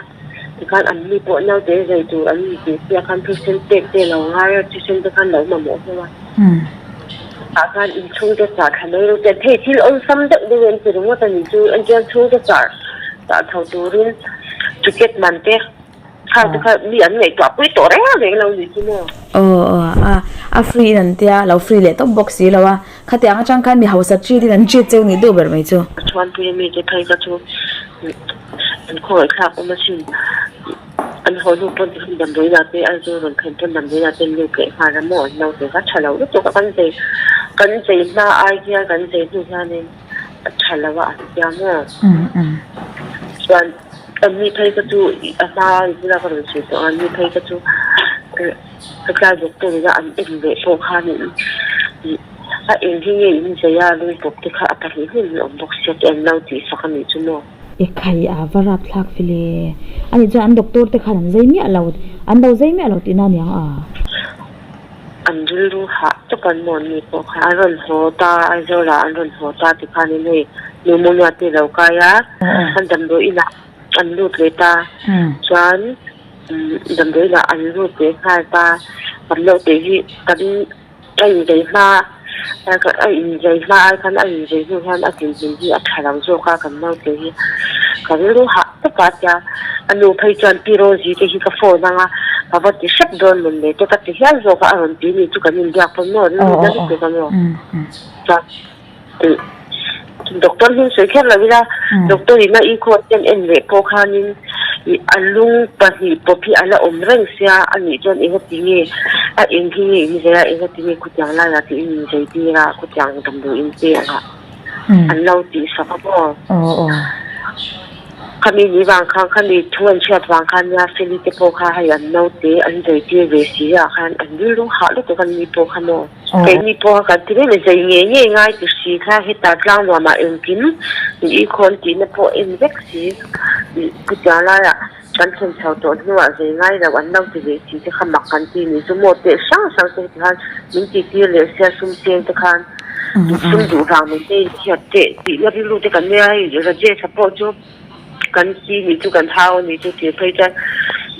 tikhan an mi pawh naute zai tur an ni tih sia khan thisen pek te lo ngai a, thisen te khan lo mamawh hlauh a. Tah khan inchhungte chah thla mai rawh chuan hei thil awlsam deuh deuh an ti ringawt a nih chu, entirna chhungte chah chah chho turin ticket man te. Kha te kha mi an ngaihtuah pui tawh reng reng lo ni chu maw? Aw aw a a free in an tia lo free leh tawp bawk si lo a khatiang atang khan mi hausa treat in an treat cheu nih duh ber mai chu. Ka chhuanpui ami te phei kha chu an khawngaih thlak awm asin an haw hnu pawn tikhan damdawi inah te Aizawl rawn thlen pawn damdawi inah te an lut leh nghal a maw an naute kha tha lo lutuk a kan chei kan chei hma ai hian kan chei hnu hianin a tha lo a an tia maw chuan. An ni phei kha chu a hma i bula ka rawn sawi tawh a, an ni phei kha chu ka tlai bawk tur ila an en leh pawh khanin a eng hi nge in zai a lungpawp te kha a pahnih hmun hi a awm bawk sia te an lo tih sak a nih chu maw. Ekhai a va rap thlak vele a nih chuan an doctor te khan an zai miah lo an lo zai miah lo tihna a niang a. An rilru hah tawp an maw an ni pawh kha an rawn haw ta Aizawl ah an rawn haw ta tikhanin hei pneumonia te lo kai a an damdawi inah an lut leh ta chuan damdawi inah an lut leh nghal ta kan loh tih hi kan a inzei hma a inzei hma ai khan a inzei hnu hian a dinhmun hi a tha lo zawk a kan naute hi ka rilru hah tawp a tia a nu phei chuan pi Rosie te hi ka phone ang a ka va ti hrep dawn mawn le te ka ti hial zawk a a rawn ti ni chu kan inbiak pawn maw rilru na lutuk a maw chuan Doctor hming sawi kher lo ila, doctor in a echo te an en leh pawh khanin ih a lung pahnih pawp hi a la awm reng sia a nih chuan eng ati nge a eng hi nge in zai a eng ati nge khutiang laiah te in inzai tir a khutiang damdawi in pe ang a an lo tih sak a maw. Khami ni vang khan khami thu an hriat vang khan nia Feli te pawh kha hei an naute an zai tir ve si ah khan an rilru hah lutuk an ni pawh kha maw. Keini pawh kan ti mai mai, zei ngei ngei ngai ti hri kha heta tlang nuamah engkim i khawn tihna pawh en vek si. Chutiang laiah kan thlen chho tawh hnuah zei ngai lo an lo ti leh si te kha mak kan ti ni chu maw teh hrang hrang te heti khan min ti tir leh sia sum seng te khan sum duh vang mai te inchhiat teh tihna rilru te kan nei a, hei Rajesh-a pawh chu. Kan si nih chu kan hau a nih chu tih phei chuan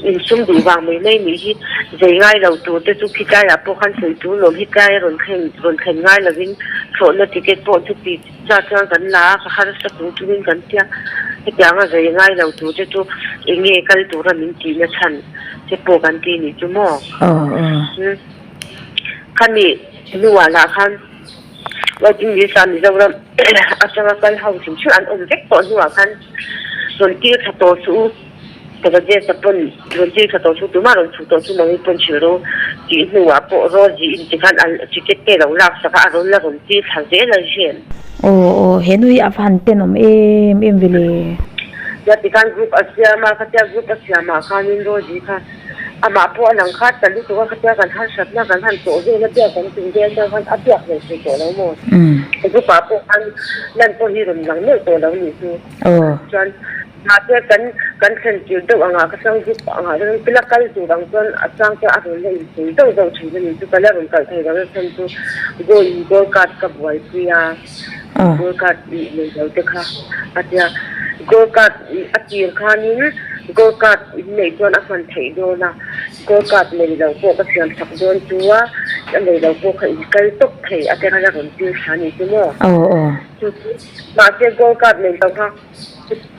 insum duh vang mai mai nih hi zei ngai lo tur te chu khitlaiah pawh khan sawi tur lawm hitlai a rawn thlen rawn thlen ngai lovin thlawhna ticket pawh chu ti zat chuan kan la a ka harsa chung chungin kan tia hetianga zei ngai lo tur te chu eng nge kal tura min tihna chhan te pawh kan ti nih chu maw khami hnuah lah khan. Waiting list ah Mizoram atanga kal ho hrim hrim an awm vek tawh hnuah khan rawn tir tha tawh suh u, Rajesh-a pawn rawn tir tha tawh suh u, tumah rawn chhuk tawh suh mami pawn hrilh rawh u tih hnuah pawh Rosie in tikhan a ticket te lo lak sak a, a rawn la rawn tir thla zel a hriat. Aw aw he nu hi a va han tenawm em em ve le. Tia tikhan group a siam a, khatia group a siamah khanin Rosie kha Amah pawh a lang kha ta lutuk a, khatia kan harsatna kan han tawh vel a biak kan tum vel chuan khan a biak hlei thei tawh lo maw? Group ah pawh khan lan pawh hi rawn lang meuh tawh lo nih chu. Chuan mahse kan kan thlen tir deuh angah ka chuan group angah chuan ka la kal tur ang chuan a chang chuan a rawn la insawi zauh zauh thin a nih chu, ka la rawn kalh thei lo a chhan chu goal in goal card ka buaipui a, goal card nei lo te kha a tia goal card a tir khanin Gold card in neih chuan a hman theih dawn a, gold card nei lo pawh ka siam sak dawn chu a, a nei lo pawh kha in kal tawp thei a te khan a rawn tir thla a ni chu maw? Aw aw. Chu chu mahse gold card nei lo kha.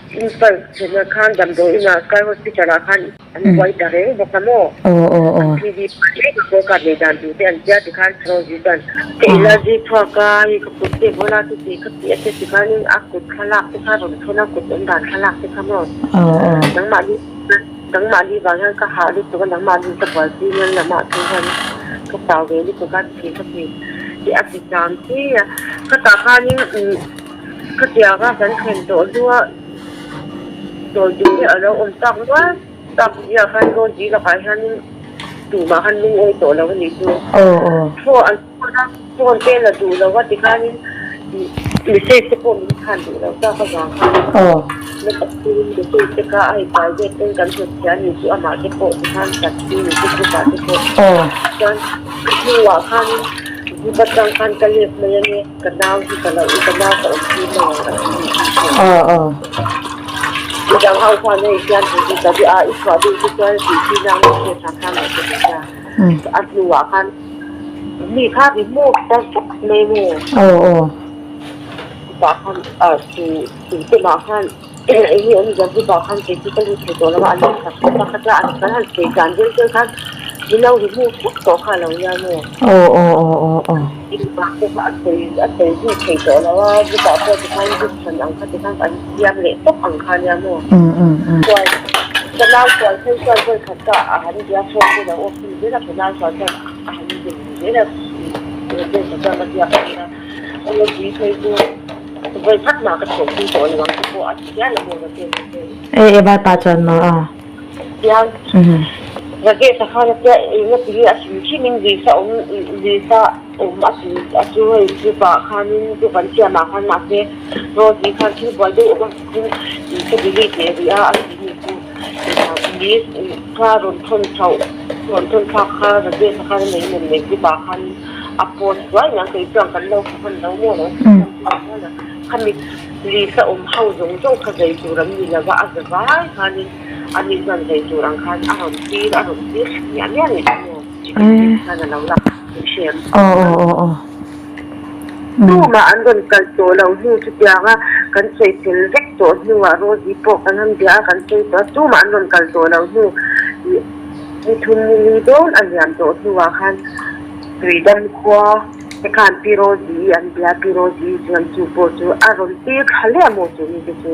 Imphal thlenah khan damdawi inah Sky Hospital ah khan an buai ta reng bawk a maw? An thi dip reng a gold card nei dan tur te an tia tikhan Rosie chuan ka ila zui chhuak a, hei ka kut te bola te ti kha ti a te tikhanin a kut thlalak te kha rawn thawn a kut awm dan thlalak te kha maw? Nangmahni nangmahni vang hian ka hah lutuk a nangmahni ka buaipui nan lamah chu hian ka chau ve lutuk a ti kha ti ti a ti cham chi a, khatah khanin Khatianga kan thlen tawh hlua sawi tur hi a lo awm tak nual tak zia khan Rosie lakah hianin tumah khan lungawi tawh lo a nih chu. Phone an phone a, phone te la duh lo a tikhanin message te pawh min chhan duh lo tak avang khan na tak chuan message te kha a hei private ten kan hmu chhia a nih chu amah te pawh tikhan taxi ni chu group ah te pawh chuan a hnuah khanin group atang khan ka lep mai a nia. Ka nau hi ka lo i ka nau ka awm tir mai ang a ti ni tih hriat. Midang ho khan hei hian tih hi ka duh a, i chhuah duh chu chuan tih chi nang i hriat ang khan lo ti mai a. A hnuah khan mi kha ri hmuh ta vek mai maw. Chutah khan tu tu te mah khan eng nge awm zan chutah khan kei chu ka lut thei tawh lo a, an lo sak vek a, khatia an kan han sawi dan vel vel khan min lo ri hmuh vek tawh kha a lo nia maw. Inbak te kha a sawi a sawi zui thei tawh lo a, chutah pawh tikhan zuk chhan ang kha tikhan an siam leh tawp ang kha nia maw. Chuan ka nau sual phei chuan vawi khat ka a han bia phone te lo off thung zel a, ka nau sual chuan a han bem zel a, Rajesh a chuan a biak a nia, aw tui phei chu vawi khat mah ka thawh pui tawh lo ang te pawh a ti hial a maw Rajesh a chuan. E e vaipa chuan maw a. Tiang Rajesh a khan a tia eng a ti nge a hrim hrim in Lisa awm Lisa awm a ti a chu hei chupah khanin chu kan siamah khan mahse Rosie khan thil buai deuh awm a in ka delete leh rih a a ti ni chu list kha rawn thawn chhoh rawn thawn thlak kha Rajesh a khan a nei nem leh chupah khan a post zuai mai ang kei chuan kan lo hman lo maw lo khami Lisa awm ho zawng zawng kha zei tur an ni lova a za vai khanin ani chuan zei tur ang khan a rawn tir a rawn tir miah miah ni chu maw chicken khan a lo la hriam tumah an rawn kal tawh lo hnu chutianga kan sawi fel vek tawh hnuah Rosie pawh kan han bia a kan sawi tawh a tumah an rawn kal tawh lo hnu ni thum ni li dawn a liam tawh hnuah khan Tuidam khua te khan Pi Rosie an bia Pi Rosie chuan chu pawh chu a rawn tir thla leh a maw chu mite chu.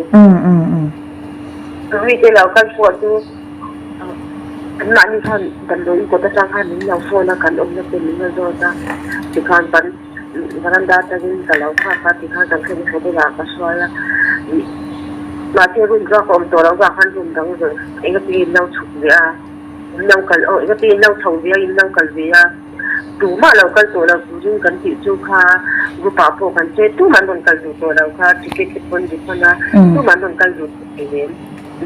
Tui te lo kal pawh chu anmahni khan damdawiin kawt atang khan min lo phone a kan awmna te min la zawt a tikhan kan veranda atangin ka lo nghak a tikhan kan thlen thla bulah ka hruai a mahse room chu a ka awm tawh loh vang khan room dang zawh engati in lo chhuk ve a in lo kal aw engati in lo chho ve a in lo kal ve a. Tumah lo kal tawh lo turin kan tih chu kha group ah pawh kan che tumah an rawn kal duh tawh lo kha ticket te pawn refund a tumah an rawn kal duh tawh thei lem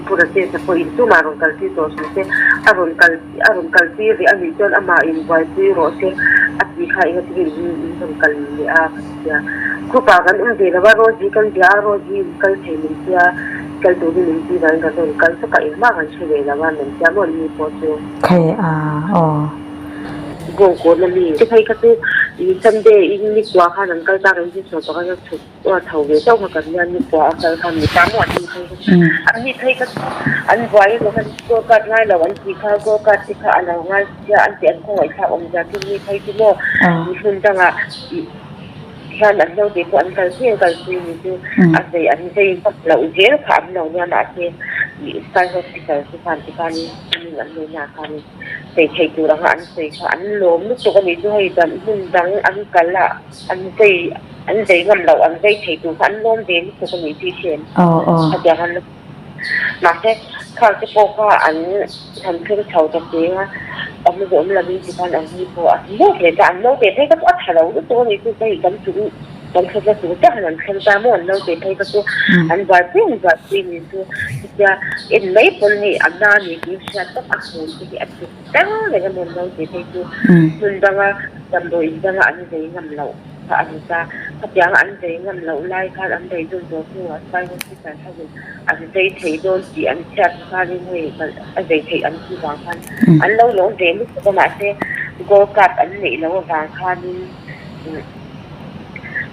Pura Chesa pawhin tumah rawn kal tir tawh suh se a rawn kal a rawn kal tir leh a nih chuan amah in buaipui rawh se a tih kha enga tinge in in rawn kal leh a ka ti a group ah kan awm ve lo a Rosie kan bia a Rosie in kal thei min tia kal turin min ti vangin kan rawn kal vek a engmah kan hre ve lo a min tia maw ni pawh chu. Khai a aw. Bawngkawn a mi te phei kha chu Sunday in nikua khan an kal tak in chu sawi pakhat a chhuk a tho ve chauh kha kan nia nikua a kal khan mi tam an ni phei kha chu an ni phei kha chu an buai emaw khan goal card ngai lo an tih kha goal card te kha a lo ngai sia an tih an khawngaih thlak awm zia chu mi phei chu maw mi hmun dangah ih hian an naute pawh an kal pui an kal pui ni chu a zei an zei vak loh zel kha an lo nia mahse ih Sky Hospital chu khan tikhanin an nei na khanin. Sawi theih tur anga an sawi kha an lawm lutuk a nih chu hei dan hmun dang an kal a an zai an zai ngam loh an zai thei tur kha an lawm ve lutuk a nih chu i hriat khatiang an mahse khang te pawh kha an han thleng chho ta che a awm zawh awm lovin tikhan an ni pawh a hmuh leh ta an naute phei kha chu a tha lo lutuk a nih chu hei kan chung kan thlenna chung chiah han an thleng ta maw an naute phei kha chu an buaipui an buaipui a nih chu. Chutia en mai pawn hei a na ni tih hriat tak a hmel te hi a chuk tang reng a mawn lo tih phei chu hmun danga damdawi in danga an zei ngam loh kha a ni ta. Khatianga an zei ngam loh lai khan an zei dun tawh hnuah Sai Hospital hovin an zei thei dawn tih an chhiat khanin hei a zei theih an tih vang khan an lo lawm ve lutuk a mahse gold card an neih loh avang khanin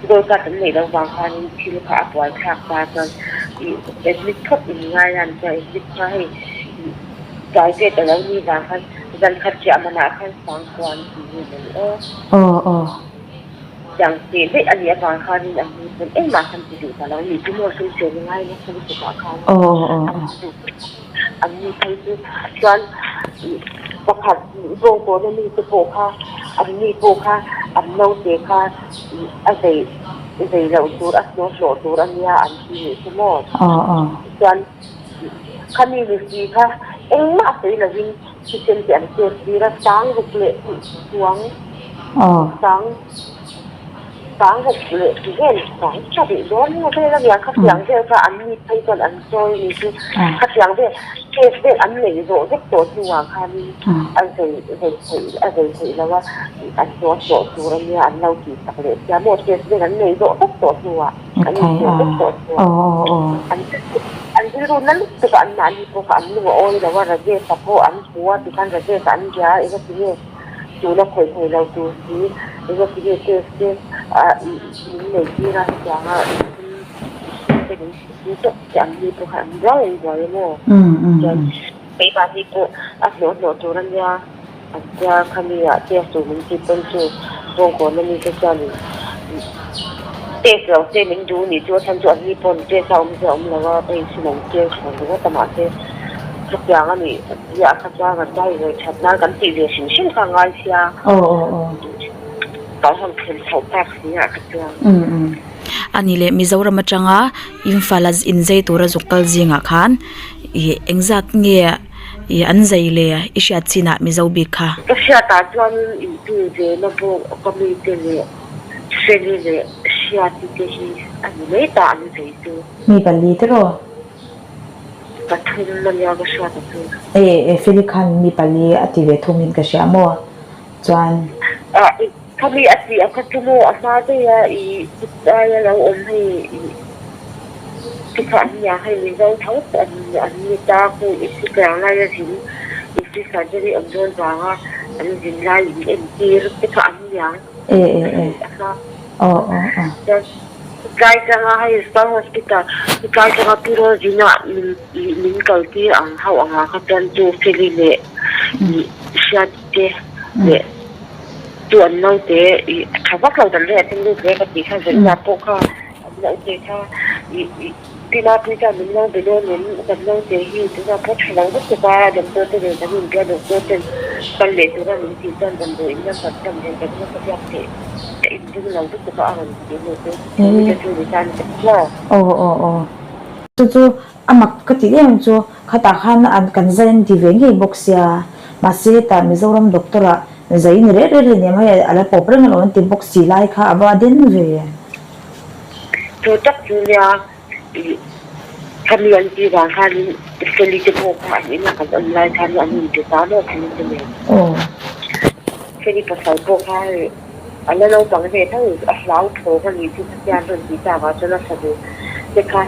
Gold card an neih loh vang khanin thil kha a buai thlak ta chuan. I admit phawt in ngai a an tia, admit kha hei private a lo ni vang khan zan khat riah manah khan sangkua an ti nge maw ni aw. Aw aw. Tiang teh daih a nih avang khanin an ni pawn engmah khan ti duh ta lo ni chu maw sum sel ngai nasa lutuk ah khan an ti duh an ni phei chu chuan pakhat bawngkawn a mi te pawh kha an ni pawh kha an naute kha a zei zei loh tur a hnawh hlawh tur a nia an ti nih chu maw chuan khami ni si kha engmah sawi lovin thisen te an pek tir a sang ruk leh chuang sang sang ruk leh ti vel sang tha rih dawn maw vel a nia khatiang vel kha an mi phei chuan an chawi a ni chu khatiang vel case vel an neih zawh vek tawh hnuah khanin a zei zei theih a zei theih lo a an hnawh hnawh tur a nia an lo tih sak leh sia maw case vel an neih zawh vek tawh hnuah an inhmuh vek tawh hnuah an an rilru na lutuk a anmahni pawh kha an lung a awi lo a Rajesh-a pawh an hmu a tikhan Rajesh-a an bia a engati nge tuna khawih thei lo tur si engati nge test te ah min nei tir a hetiang a thil te min tih tir tawp te an ni pawh kha an buai an buai a maw chuan keimahni pawh a hnawh hnawh tur a nia. An tia khami ah test tur min tih pawn chu bawngkawn ami te chuanin test lo se min duh nih chu a chhan chu an ni pawn test a awm zia awm lo a hei sin an tir thlawm ringawt a mahse khatiang a nih ziah kha chuan kan tia ingaih that nan kan tih ve hrim hrim kha a ngai sia kan han thlen chhoh tak si ah kha chuan. Ani leh Mizoram atanga Imphal a inzei tura zuk kal zingah khan ih engzat nge Ih an zai le i hriat chinah Mizo bik kha. Ka hriatah chuanin intu vena bawk ka mite leh Feli leh Hriati te hi a ni mai ta an zai chu. Mi pali te rawh. Pathum ania ka hriata chu. E Feli khan mi pali a ti ve thungin ka hria maw chuan. Khami a tih a kha chu maw a hma daih a i aia lo awm hei i chu kha an nia hei Mizo tho pawh an an ni ta khu i si piang laia zin i si surgery awm dawn vanga an zin lai in entir te kha an nia E e e aw aw aw. Chuan tlai tanga hei Star Hospital tlai tanga Pu Rozina min min kaltir ang hauh anga kha chuan chu Feli leh i Hriat te leh chu an naute ih a tha vak lo dan reng a tum lut ve ka tih kha Zalina pawh kha an naute kha ih ih Tina pui chuan min lo be dawn em kan naute hi tunah pawh tha lo lutuk a damdawi te nen kan inbia doctor ten kal leh tura min tih chuan damdawi in lam kan pan nen kan la ka biak theih ka inring lo lutuk a a rawn ti leh te chu te chu ni ta a ni ta maw. Aw aw aw chu chu A mak ka tih em chu khatah khan an kan zai an ti ve ngei bawk sia, mahse hetah Mizoram doctor ah zai ni reh reh hlei nem hei a la pawp reng alawm an ti bawk si lai kha a va den ve. Chu tak chu nia ih khami an tih vang khanin Feli te pawh kha an inah kan awm lai khan an inti ta maw Feli te nen. Aw. Feli pasal pawh kha hei A la naupang ve tho a hlau tho ka nih chu khatiang rawn tih tak ah chuan a fanu te kha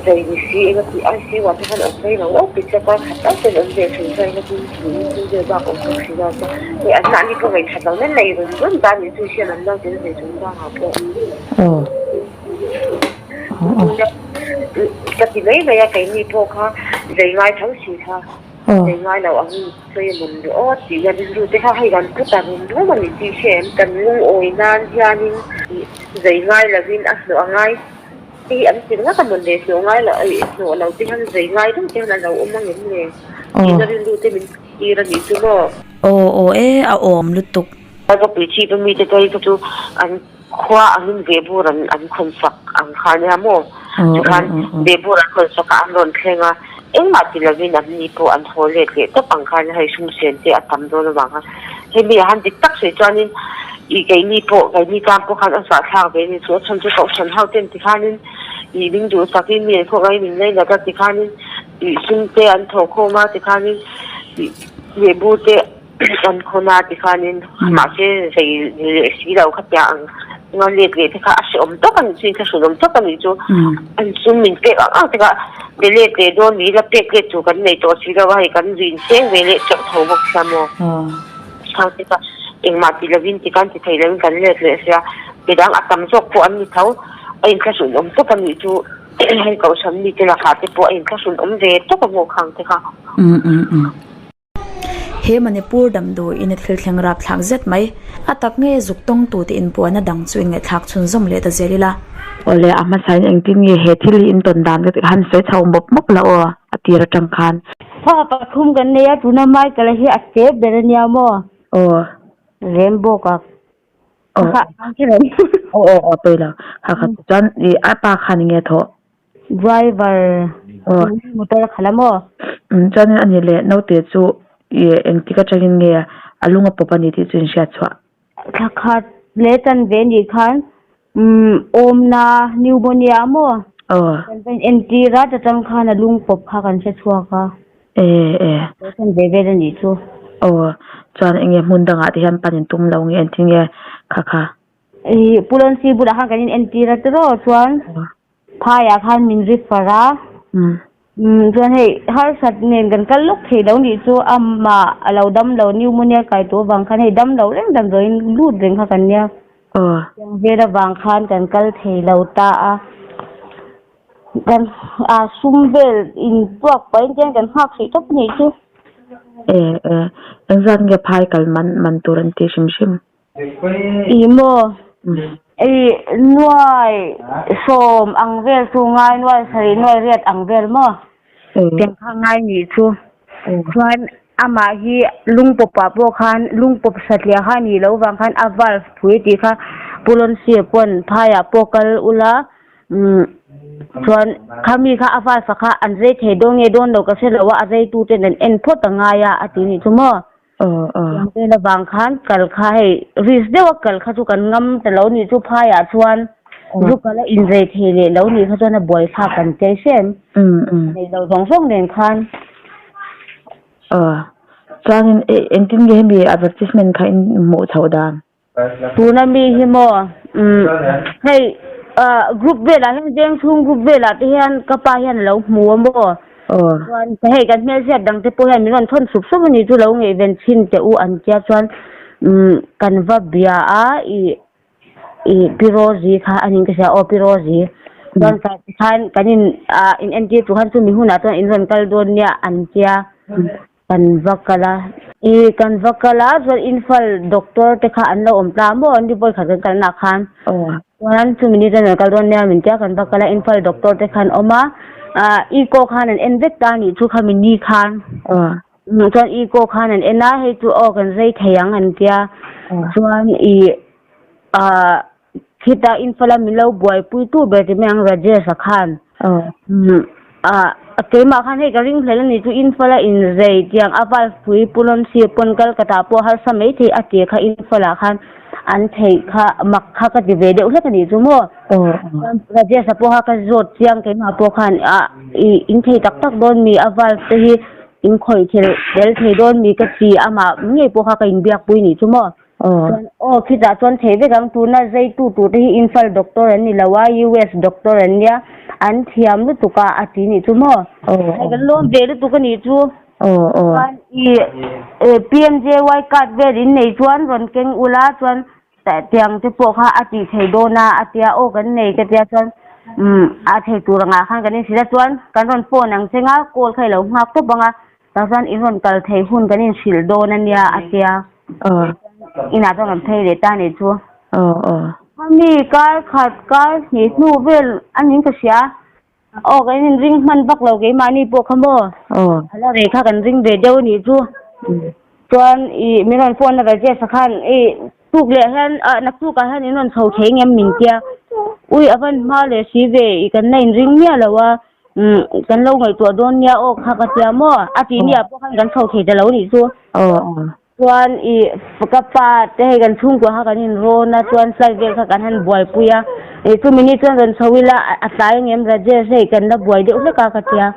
zai ni si eng a tih ICU ah te khan awm rei lo lo ti chak a khat tak ten awm ve thin chuan eng a tin thih in thil vel bak awm bawk si lo chuan hei an mahni pawh ngaihṭhat lo nen nei run run ta nih chu hian an naute zai chung bang ah pawh ka ti mai mai a keini pawh kha zai ngai tho si kha zai ngai lo ang in. Sawi a mawn duh aw tih a rilru te kha hei kan pu ta rum rum a ni tih hre em? Kan lungawi nan hianin zai ngai lovin a hnawh a ngai te hi an ti ringawt a mawn le, hnawh ngai lo aih hnawh lo te hian zai ngai reng te hian a lo awm ang em le tihna rilru te min tir a nih chu maw? Aw aw e a awm lutuk. Ka puichhip a mite te hi kha chu an. Khua angin vehbur an an khawn sak ang kha ania maw? Tikhan vehbur an khawn sak a an rawn thleng a, engmah ti lovin an ni pawh an haw let leh tawp ang kha ania hei sum sen te a tam dawn avang khan hemi ah han dik tak sawi chuanin ih keini pawh keini tan pawh khan a zahthlak ve a ni chu a chhan chu kohhran ho ten tikhanin ih min duhsakin mi an khawngaihin min ngainat a tikhanin ih sum te an thawh khawm a tikhanin ih vehbur te Kan khawn a tikhanin mahse zei leh si lo kha tia ang nga let leh te kha a hrehawm tawk a nih chu inthlahrunawm tawk a nih chu an sum min pek ang ang te kha be let leh dawn ni ila pek let tur kan nei tawh si lo a hei kan zin seng ve leh teuh tho bawk sia maw khang te kha engmah ti lovin ti khan ti thei lovin kan let leh sia midang a tam zawk pawh an ni tho a inthlahrunawm tawk a nih chu. Hei kohhran mite lakah te pawh a inthlahrun awm ve tawp a hmuh khang te kha. Umm umm umm. He Manipur damdawiin a thil thleng rapthlak zet mai. A tak nge zuk tawng tute inpuanna dang chu inngaihthlak chhunzawm leh ta zel ila. Awle, a hmasain engtin nge he thil hi intawn dan ka tih khan sawi chho mawp mawp la aw, a tir atang khan. Fa pathum kan nei a, tuna Michael-a hi a te ber a nia maw? Aw. Rainbow ka Aw aw aw aw pawi lo. Kha kha chuan i a pa khan enge a thawh? Driver motor a khalh a maw? Umm chuanin a nih leh naute chu i engtik atangin nge a lung a pawp a ni tih chu in hriat chhuah? Thla khat leh chanve nih khan Umm awmna pneumonia maw? Aw. Kan va in entir a, chutang khan a lung pawp kha kan hre chhuak a. E e. Lo thlen ve vel a nih chu. Aw, chuan enge hmun dangah te hian pan in tum lo nge engtin nge kha kha? Ih Pulonsi bulah khan kan in entir a tiraw chuan. Aw. Phaiah khan min refer a. Umm chuan hei harsat nen kan kal lawk thei lo nih chu amah a lo dam lo pneumonia kai tawh avang khan hei dam lo reng damdawiin lut reng kha kan nia. Tiang vel avang khan kan kal thei lo ta a. Kan a sum vel in tuak pahin te hian kan nghak hrih tawp a nih chu. E e engzat nge phai kal man man tur an ti hrim hrim? Ih maw? Ih nuai sawm ang vel chu ngai nuai sarih nuai riat ang vel maw? Tiang kha ngai nih chu. Chuan amah hi lungpawpah pawh khan lungpawp satliah kha a nih loh vang khan a valve phui tih kha Pu Lonsie pawn phaiah pawh kal ula umm chuan khami kha a valve kha an zai thei dawn nge dawn lo ka hre lo a a zaituten an en phawt a ngai a a ti nih chu maw? Tiang vel avang khan kal kha hei risk deuh a kal kha chu kan ngam ta lo nih chu phaiah chuan zu kal a inzei thei leh lo nih kha chuan a buaithlak kan chei hrem nei lo zawng zawng nen khan. Aw chuanin engtin nge hemi advertisement kha in hmuh chhoh dan? Tuna mi hi maw umm hei ah group velah hian veng chhung group velah te hian ka pa hian a lo hmu a maw chuan hei kan hmelhriat dang te pawh hian min rawn thawn sup sup a ni chu lo ngaihven chhin teh u an tia chuan umm kan va bia a ih ih pi Rosie kha a niin ka hria aw pi Rosie chuan khan kan in ah in entir tur khan chumi hunah chuan in rawn kal dawn nia an tia. Kan va kal a. I kan va kal a, chuan Imphal doctor te kha an lo awm ta maw, an vawi khat kan kalnaah khan. Chuan chumi ni chuan an kal dawn nia min tia kan va kal a, Imphal doctor te kha an awm a, ah eco khan an en vek ta a nih chu khami ni khan. Chuan eco khan an en a, hei chu aw kan zai thei ang an tia. Chuan i ah Khitah Imphal a min lo buaipui tu ber ti mai ang Rajesh a khan ah keimah khan hei ka ring hlel a ni chu Imphal a inzei tiang a valve pui pulawn sir pawn kal ka tah pawh harsa mai thei a tir kha Imphal ah khan an theih kha mak kha ka ti ve deuh hlek a nih chu maw chuan Rajesh a pawh kha ka zawt chiang keimah pawh khan ah ih in thei tak tak dawn mi a valve te hi in khawih thel tel thei dawn mi ka ti amah ngei pawh kha ka inbiak pui nih chu maw. Chuan aw khitah chuan theih vek ang tuna zeitu tur te hi Imphal doctor an ni lo a US doctor an nia an thiam lutuk a a ti nih chu maw hei kan lawm ve lutuk a nih chu chuan i PMJY card vel in nei chuan rawn keng ula chuan tiang te pawh kha a tih theih dawn a a tia aw kan nei ka tia chuan umm a thei tur angah khan kan inhrilh a chuan kan rawn phone ang cheng a call kha i lo nghak tawp ang a. Tah chuan in rawn kal theih hun kan inhrilh dawn a nia a tia. Inah chuan kan phei leh ta a nih chu. Khami kar khat kar hnih hnu vel a niin ka hria. Aw kan inring hman vak lo keimahni pawh kha maw. A la rei kha kan ring ve deuh a nih chu. Chuan ih min rawn phone a Rajesh-a khan ih tuk leh hian ah naktukah hian in rawn chho thei ngem min tia. Ui a van hma leh si ve ih kan la inring miah lo a. Umm kan lo ngaihtuah dawn nia aw kha ka tia maw a tih nia pawh khan kan chho thei ta lo nih chu. Chuan ih ka pa te hei kan chhungkua kha kan inrawn a chuan flight vel kha kan han buaipui a ih chumi ni chuan rawn chho ila a tlai ang em Rajesh hei kan la buai deuh hlek a ka tia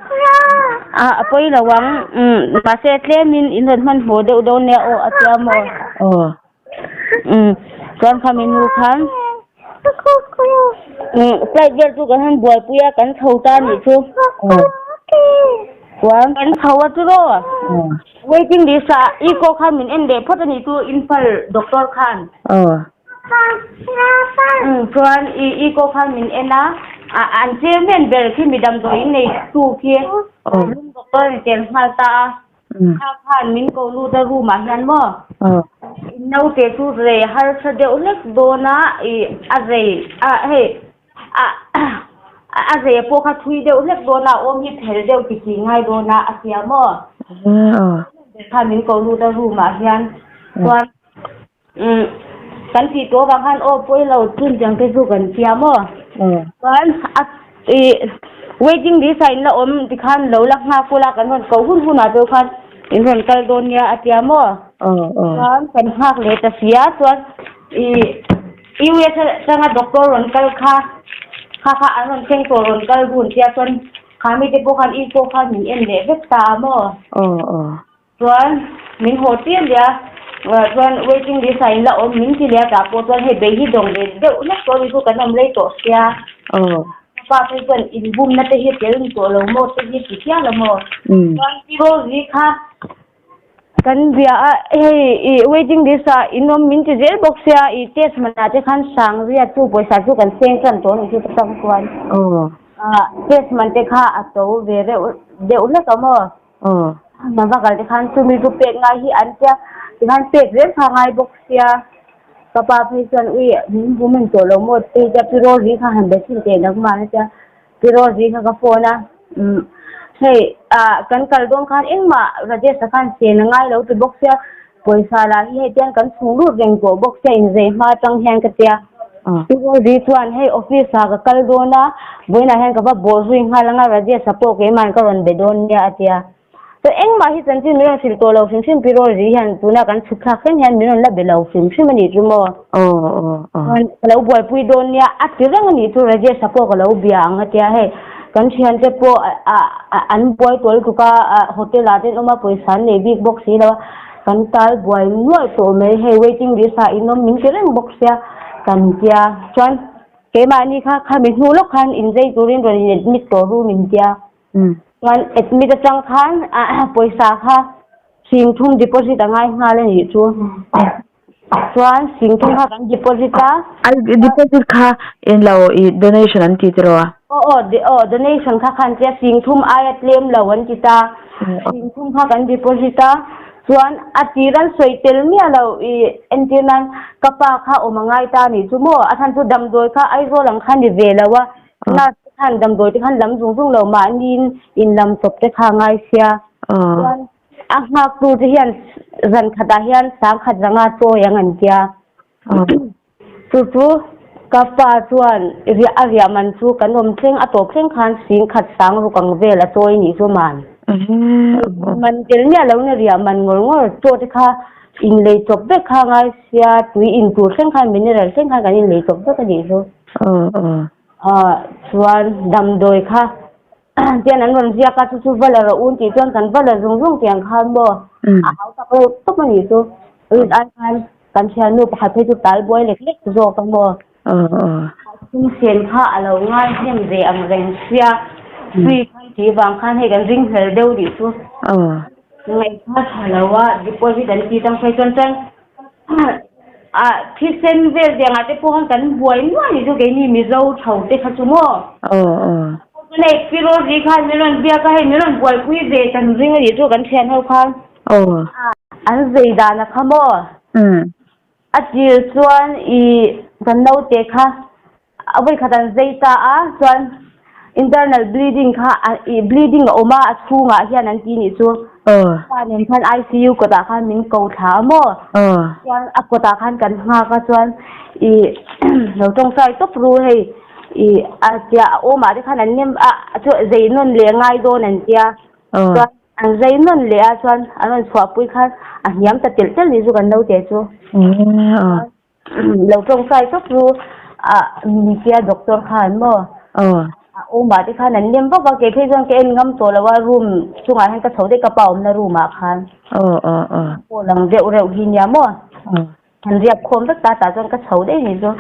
a a pawi lo ang umm mahse tlemin in rawn hmanhmawh deuh dawn nia aw a tia maw. Umm chuan khami nu khan umm flight vel chu kan han buaipui a kan chho ta anih chu chuan kan chho a tiraw waiting list ah eco khan min en leh phawt anih chu Imphal doctor khan umm chuan ih eco khan min en a. An chairman ber khi mi damdawi in nei tu khi lung doctor ni tel nghal ta a. Kha khan min ko lut a room ah hian maw in naute chu rei harsa deuh hlek dawn a ih a rei a hei a a rei pawh kha thui deuh hlek dawn a a awm hi phel deuh ti tih ngai dawn a a tia maw khan min ko lut a room ah hian chuan Umm kan tih tawh avang khan aw pawi lo chun tiang te chu kan tia maw chuan a ih waiting list ah in la awm tikhan lo la nghak ula kan rawn koh hun hunah te khan in rawn kal dawn nia a tia maw chuan kan nghak leh ta si a chuan ih US atanga doctor rawn kal kha kha kha an rawn thleng tawh rawn kal dun tia chuan kha mite pawh khan i pawh khan min en leh vek ta a maw. Chuan min haw tir leh a, chuan waiting list ah in la awm min ti leh a, tah pawh chuan hei bei hi dawng ve deuh hlek tawh a ni chu kan awm rei tawh sia. Ka pa phei chuan inbumna te hi tel ni tawh lo maw te hi ti hial a maw. Chuan pi Rosie kha kan bia a, hei ih waiting list ah in awm min ti zel bawk sia, ih test manah te khan sang riat chu pawisa chu kan seng tan tawh a ni chu ta chang chuan. Test man te kha a to ve reuh deuh hlek a maw. Hna va kal te khan chumi chu pek ngai hi an tia tikhan pek zel kha ngai bawk sia ka pa phei chuan ui min bum in tawh lo maw te tia pi Rosie kha han be thin teh nangmah na tia pi Rosie kha ka phone a umm hei ah kan kal dawn khan engmah Rajesh a khan chen a ngai lo ti bawk sia pawisa lah hi hei tian kan chhung lut reng tawh bawk sia inzei hma atang hian ka tia pi Rosie chuan hei office ah ka kal dawn a vawiinah hian ka va bawh zui nghal anga Rajesh a pawh keimahn ka rawn be dawn nia a tia chuan engmah hi chanchin min rawn hrilh tawh lo hrim hrim pi Rosie hian tuna kan chhuk thlak thleng hian min rawn la be lo hrim hrim a nih chu maw chuan ka lo buaipui dawn nia a ti reng a nih chu Rajesh a pawh ka lo bia ang a tia hei kan thiante pawh an buai tawl tluk a hotel ah te an awm a pawisa an nei bik bawk si lo a kan tal buai nuaih tawh mai hei waiting list ah in awm min ti reng bawk sia kan tia chuan keimahni kha khami hnu lawk khan inzei turin rawn in admit tawh ru min tia chuan admit atang khan pawisa kha singthum deposit a ngai nghal a nih chu. Chuan singthum kha kan deposit a. Ai deposit kha in lo i donation an ti tiraw a? Aw aw aw donation kha khan tia singthum aia tlem lo an ti ta. Singthum kha kan deposit a. Chuan a tir an sawi tel miah lo i entir nan ka pa kha awm a ngai ta nih chu maw? A chhan chu damdawi kha Aizawl ang kha ni ve lo a. Nurse te khan damdawi te khan lam zung zung lo mahniin in lam chawp te kha a ngai sia. Chuan A nghaktu te hian zan khatah hian sangkhat zanga chawi ang an tia. Chu chu ka pa chuan riah a riah man chu kan awm thleng a tawp thleng khan sing khat sang ruk ang vel a chawi nih chu man. Man tel miah lo na riah man ngawr ngawr chaw te kha inlei chawp vek kha ngai sia tui in tur thleng khan mineral thleng khan kan inlei chawp vek a nih chu. Chuan damdawi kha Tian an rawn ziak a, chu chu va la rawh u tih chuan kan va la zung zung tiang khan maw a hau tak reuh tawp a nih chu. Rin ai khan kan thiannu pakhat phei chu tal buai lek lek zawk a maw. Sum sen kha a lo ngai hnem ve ang reng sia, free khan tih vang khan hei kan ring hlel deuh tih chu. Ngaihthla tha lo a, deposit an tih tang phei chuan chuan A thisen vel tiangah te pawh khan kan buai nuai ni chu keini Mizo tho te kha chu maw. Chuan hei Pi Rosie khan min rawn biak a hei min rawn buaipui ve kan ring a nih chu kan thian ho khan. An zei dan a kha maw. A tir chuan i kan naute kha A vawikhat an zei ta a, chuan internal bleeding kha ih bleeding a awm a, a chhungah hian an ti nih chu. Pa nen khan ICU kawtah khan min ko thla a maw? Chuan a kawtah khan kan nghak a, chuan ih lo tawngtai tawp ru hei ih a tia a awmah te khan an nem a chu zei nawn leh ngai dawn an tia. Chuan an zei nawn leh a, chuan an rawn chhuahpui khan a hniam ta telh telh nih chu kan naute chu. Lo tawngtai tawp chu a Minitia doctor khan maw a awmah te khan an lem vak a, kei phei chuan ka en ngam tawh lo a room chungah hian ka chho daih ka pa awmna room ah khan pawh lang deuh reuh hi nia maw an riak khawm vek ta tah chuan ka chho daih ni chu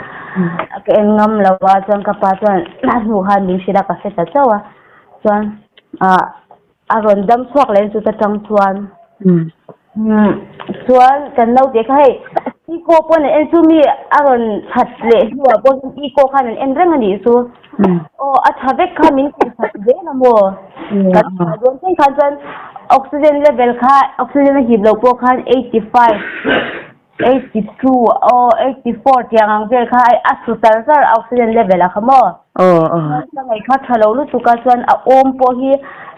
ka en ngam lo a chuan ka pa chuan a hnu khan min hrilh a ka hre ta chauh a chuan ah A rawn dam chhuak leh chu ta tang chuan. Chuan kan naute kha hei Eco pawn an en chu mi a rawn that leh hnuah pawh hian eco khan an en reng a nih chu. Aw a tha vek kha min tihsak zel a maw? Kan chhuah dawn thleng khan chuan oxygen level kha oxygen a hip loh pawh khan 85, 82 aw 84 tiang ang vel kha a su char char a oxygen level a kha maw? Chuan ka ngaih kha tha lo lutuk a chuan a awm pawh hi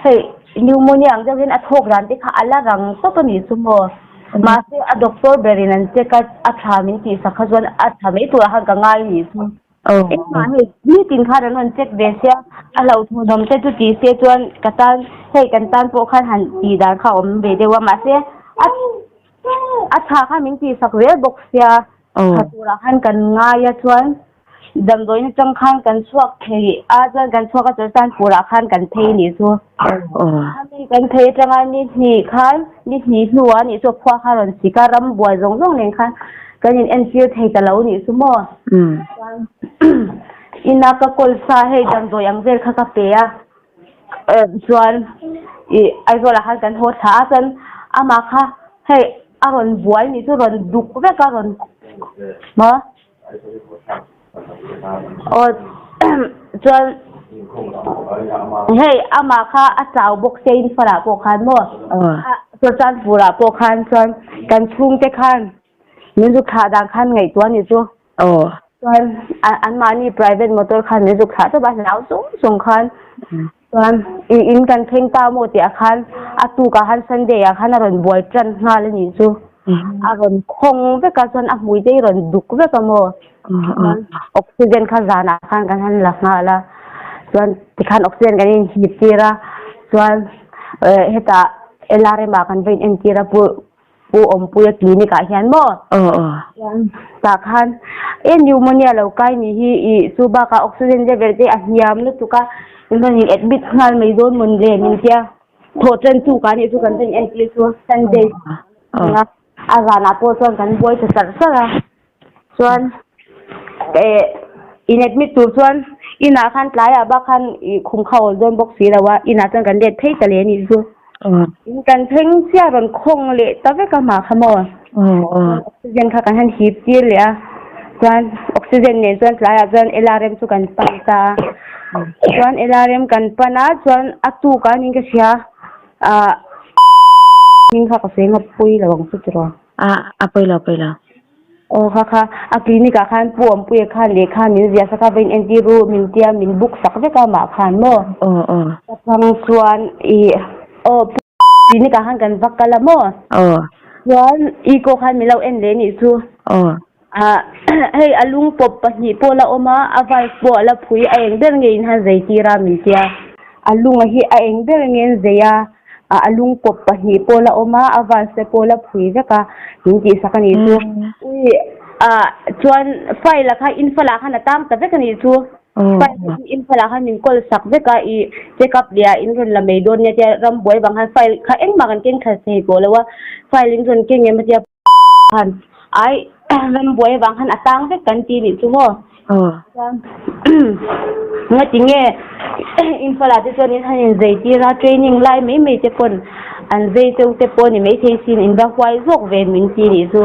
hei pneumonia ang deuh hian a thawk dan te kha a la rang tawp a nih chu maw? Mahse a doctor berin an check a a tha min tihsak kha chuan a tha mai turah khan ka ngai nih chu. Engmah hei nitin khan an rawn check ve sia a hlauhthawnawm te chu tih se chuan ka tan hei kan tan pawh khan han tih dan kha a awm ve deuh a mahse a a tha khan min tihsak zel bawk sia tha turah khan kan ngai a chuan Damdawiin atang khan kan chhuak thei a, chuan kan chhuak a Churachandpur ah khan kan phei nih chu. Khami kan phei atanga ni hnih khan, ni hnih hnuah nih chu khua kha rawn sik a, ram buai zawng zawng nen khan kan in entir thei ta lo nih chu maw. Chuan ina ka kawl sa hei damdawi ang vel kha ka pe a, chuan ih Aizawl ah khan kan haw thla a, chuan amah kha hei a rawn buai nih chu rawn duk vek a rawn maw. Aw chuan hei amah kha a chau bawk se in farah pawh khan maw Churachandpur ah pawh khan chuan kan chhungte khan min zuk thlah dan khan ngaihtuah a nih chu chuan anmahni private motor khan min zuk thlah tawp a hlau chung chung khan Chuan i in kan thleng ta maw tih ah khan a tuk ah khan Sunday ah khan a rawn buai tan nghal a nih chu. A rawn khawng vek a chuan a hmui te hi rawn duk vek a maw. Chuan oxygen kha zan ah khan kan han la nghal a. Chuan tikhan oxygen kan in hip tir a. Chuan hetah LRM ah kan va in entir a pu Pu Awmpuia clinic ah hian maw? Aw aw. Chuan tah khan e pneumonia lo kai ni hi i chu bakah oxygen level te a hniam lutuk a in rawn in admit nghal mai dawn mawn le min tia thawh tan tu ka nih chu kan rawn entir chu Sunday a zanah pawh chuan kan buai ta char char a. Chuan eh in admit tur chuan inah khan tlaiah bak khan ih khum kha awl dawn bawk si lo a, inah chuan kan let phei ta leh a nih chu. In kan thleng chiah rawn khawng leh ta vek a mah kha maw. Chuan oxygen kha kan han hip tir leh a, chuan oxygen nen chuan tlaiah chuan LRM chu kan pan ta a. Chuan LRM kan pan a chuan a tuk a niin ka hria ah hming kha ka sawi ngawt pui lo ang chu tiraw. A a pawi lo a pawi lo. Aw kha kha a clinic ah khan Pu Awmpuia khan lehkha min ziah sak a va in entir u min tia min book sak vek a mah khan maw. Aw aw. Ka chang chuan ih aw Pu clinic ah khan kan va kal a maw. Aw. Chuan eco khan min lo en leh nih chu. Aw. Ah hei a lung pawp pahnih pawh la awm a a valve pawh a la phui a eng ber nge in han zei tir a min tia a lunga hi a eng ber nge an zei a. A lung pawp pahnih pawh la awm a, a valve te pawh la phui vek a, min tih sak a nih chu. Ui ah chuan file ah khan infal ah khan a tang ta vek a nih chu. File kha infal ah khan min kawl sak vek a, ih check up leh ah in rawn la mai dawn nia tia rambuai vang khan file kha engmah kan keng thla thei tawh lo a, file in rawn keng em a tia khan ai rambuai vang khan a tang vek kan ti nih chu maw. Chuan ngati nge Imphal ah te chuan in han in zei tir a training lai mai mai te pawn an zei cheu te pawh ni maithei sin in va huai zawk ve min ti nih chu.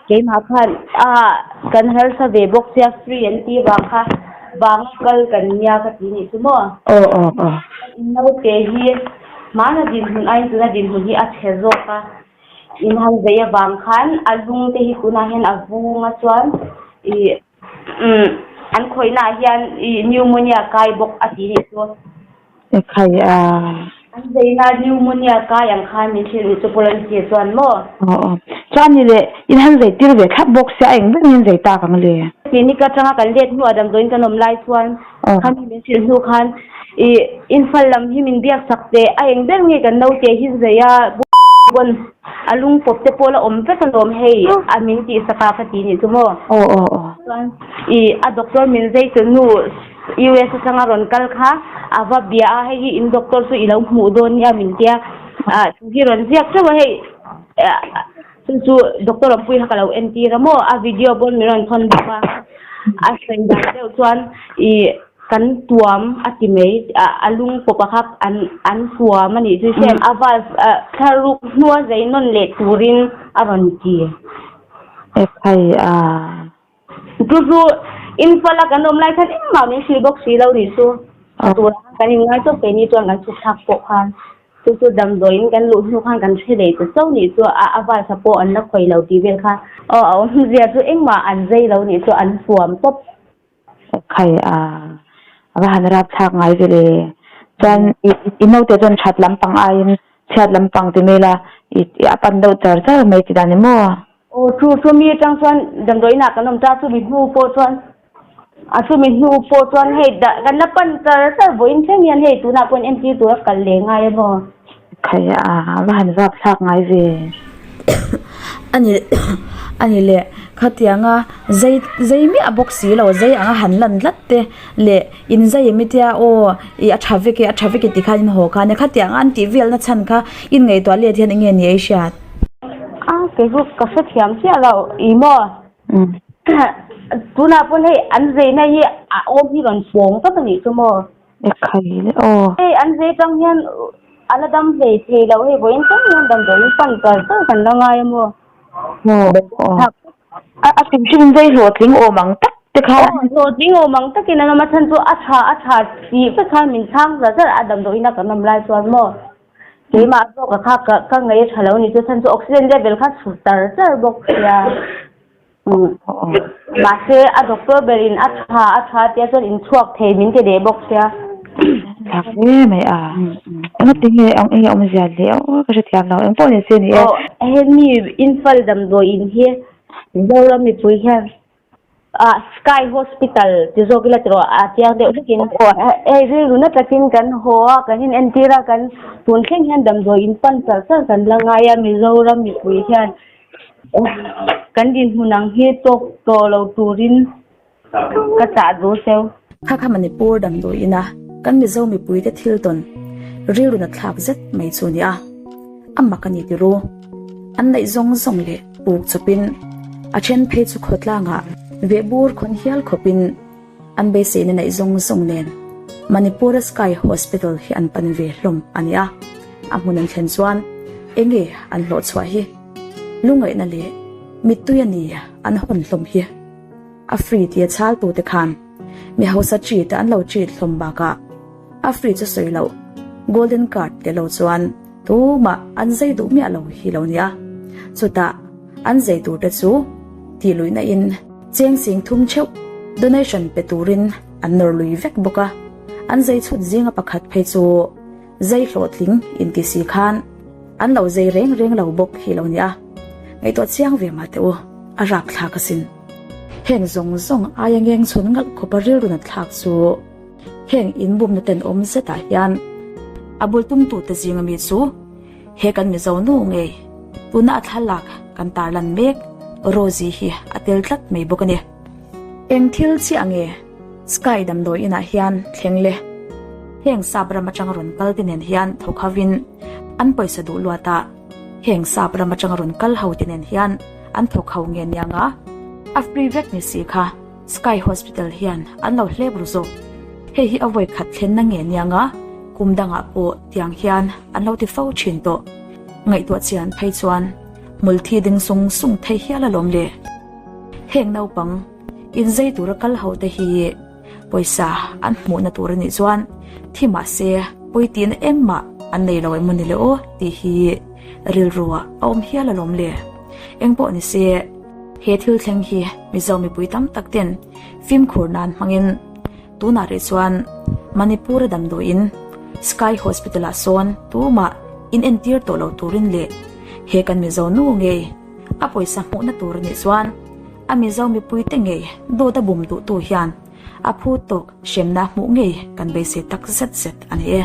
Keimah khan a kan harsa ve bawk sia free an tih vang kha vang kal kan nia ka ti nih chu maw. In naute hi hmana dinhmun aiin tuna dinhmun hi a chhe zawk a. In han zei avang khan a lung te hi tunah hian a vung a chuan ih umm an khawihna ah hian ih pneumonia kai bawk a ti nih chu. Ekhai a. An zeina pneumonia kai ang khan min hrilh nih chu Polanski chuan maw? Aw aw. Chuan ni leh in han zei tir ve thlap bawk sia a eng ber in zei tak ang le? Clinic atanga kan let hnuah damdawiin kan awm lai chuan Khami min hrilh hnu khan ih infal lam hi min biak sak teh a eng ber nge kan naute hi zei a pawn a lung pawp te pawh la awm vek alawm hei a min tih sak a ka ti nih chu maw. Chuan ih a doctor min zei chu nu US atanga rawn kal kha a va bia a hei hi in doctor chu i lo hmuh dawn nia min tia ah chu hi rawn ziak teuh a hei Chu chu doctor Awmpui kha ka lo entir a maw a video pawn min rawn thawn bawk a a sawi dan deuh chuan ih kan tuam a ti mai a lung pawp a kha an an tuam a nih chu hriat a valve thlaruk hnua zei nawn leh turin a rawn ti. Ekhai a. Chu chu Imphal a kan awm lai khan engmah min hrilh bawk si lo nih chu. A turah khan kan inngai chawp keini chuan kan chhuk thlak pawh khan chu chu damdawiin kan luh hnu khan kan hre leh ta chauh nih chu a a valsa pawh an la khawih lo tih vel kha. Aw a awmzia chu engmah an zei lo nih chu an huam tawp. Khai a a va han rap thlak ngai ve le. Chuan i i naute chuan that lampang aiin chhiat lampang ti mai la i a pan deuh char char mai ti dan ni maw? Aw chu chu mi atang chuan damdawiin ah kan awm ta chumi hnu pawh chuan a chumi hnu pawh chuan hei dah kan la pan char char vawiin thleng hian hei tunah pawhin entir tura kal leh ngai a maw? Khai a a va han vap thlak ngai ve. Ani ani leh khatianga zai zai miah bawk si lo zai anga han lan tlat te leh in zai em itia aw ih a tha vek e a tha vek e ti khan in haw khan e khatianga an tih velna chhan kha in ngaihtuah let hian enge ni ei hriat. A kei chu ka hrethiam chiah lo i maw tunah pawn hei an zeina hi a awm hi rawn pawng tlat a nih chu maw. Ekhai le aw. Hei an zei tang hian a la dam hlei thei lo hei vawiin thleng hian damdawiin pan char char kan la ngai a maw. Aw aw. A hrim hrim in zei hlawhtling awm ang tak te kha. Aw hlawhtling awm ang takin an awm a chhan chu a tha a tha tih vek khan min chhang zar zar a damdawiin a kan awm lai chuan maw. Keimah zawk a kha ka ngaih a tha lo ni chu chhan chu oxygen level kha chhut char char bawk sia. Mahse a doctor berin a tha a tha tia chuan inchhuak thei min ti leh bawk sia. Thlak hle mai a. Engati nge eng nge awmzia le aw ka hrethiam lo engpawh ni se ni e. Aw hemi Imphal damdawiin hi Mizoram mipui hian ah Sky Hospital ti zawk ila tiraw a chiang deuh hlekin. Hei rilru na takin kan haw a kan inentir a kan tun thleng hian damdawiin pan char char kan la ngai a Mizoram mipui hian. Kan dinhmun ang hi tawk tawh lo turin ka chah duh cheu. Kha kha Manipur damdawiin a kan Mizo mipuite thil tawn rilru na thlak zet mai chu a ni a, a mak a ni ti ru. An neih zawng zawng leh puk chawpin a then phei chu khawtlangah vehbur khawn hial khawpin an beiseina neih zawng zawng nen Manipur-a Sky Hospital hi an pan ve hlawm a ni a, a hmun an thlen chuan enge an hlawh chhuah hi lungaihna leh mittui a ni an hawn hlawm hi. A free tia chhaltute khan mi hausa treat an lo treat hlawm bakah a free chu sawi loh golden card te lo chuan tumah an zai duh miah lo hi lo nia. Chutah an zai tur te chu tih luihna in cheng sing thum theuh donation pe turin an nawr lui vek bawk a. An zai chhut zinga pakhat phei chu zai hlawhtling inti si khan an lo zai reng reng lo bawk hi lo nia. Ngaihtuah chiang ve mah teh u, a rapthlak asin. Heng zawng zawng aia ngeng chhun ngalh khawpa rilru nat thlak chu heng inbumna tenawm zetah hian a bul tumtute zinga mi chu he kan Mizo nu ngei tuna a thlalak kan tarlan mek Rosie hi a tel tlat mai bawk a ni. Eng thil chiah nge Sky damdawi inah hian thleng le? Heng sap ram atanga rawn kal te nen hian thawk hovin an pawisa duh luatah heng sap ram atanga rawn kal ho te nen hian an thawk ho nge nia nga a free vek ni si kha Sky Hospital hian an lo hlep ru zawk. Hei hi a vawi khat thlenna nge nia nga kum dangah pawh tiang hian an lo ti fo thin tawh. Ngaihtuah chian phei chuan hmul thi ding sung sung thei hial alawm le. Heng naupang inzei tura kal ho te hi pawisa an hmuhna tur anih chuan thi mahse pawitina engmah an nei lo emaw ni le aw tih hi rilru ah a awm hial alawm le. Engpawh ni se he thil thleng hi Mizo mipui tam tak ten fimkhur nan hmangin tunah rih chuan Manipur a damdawiin Sky Hospital ah sawn tumah inentir tawh lo turin leh he kan Mizo nu ngei a pawisa hmuhna tur anih chuan a Mizo mipuite ngei dawt a bum duhtu hian a phu tawk hremna hmuh ngei kan beisei tak zet zet a ni e.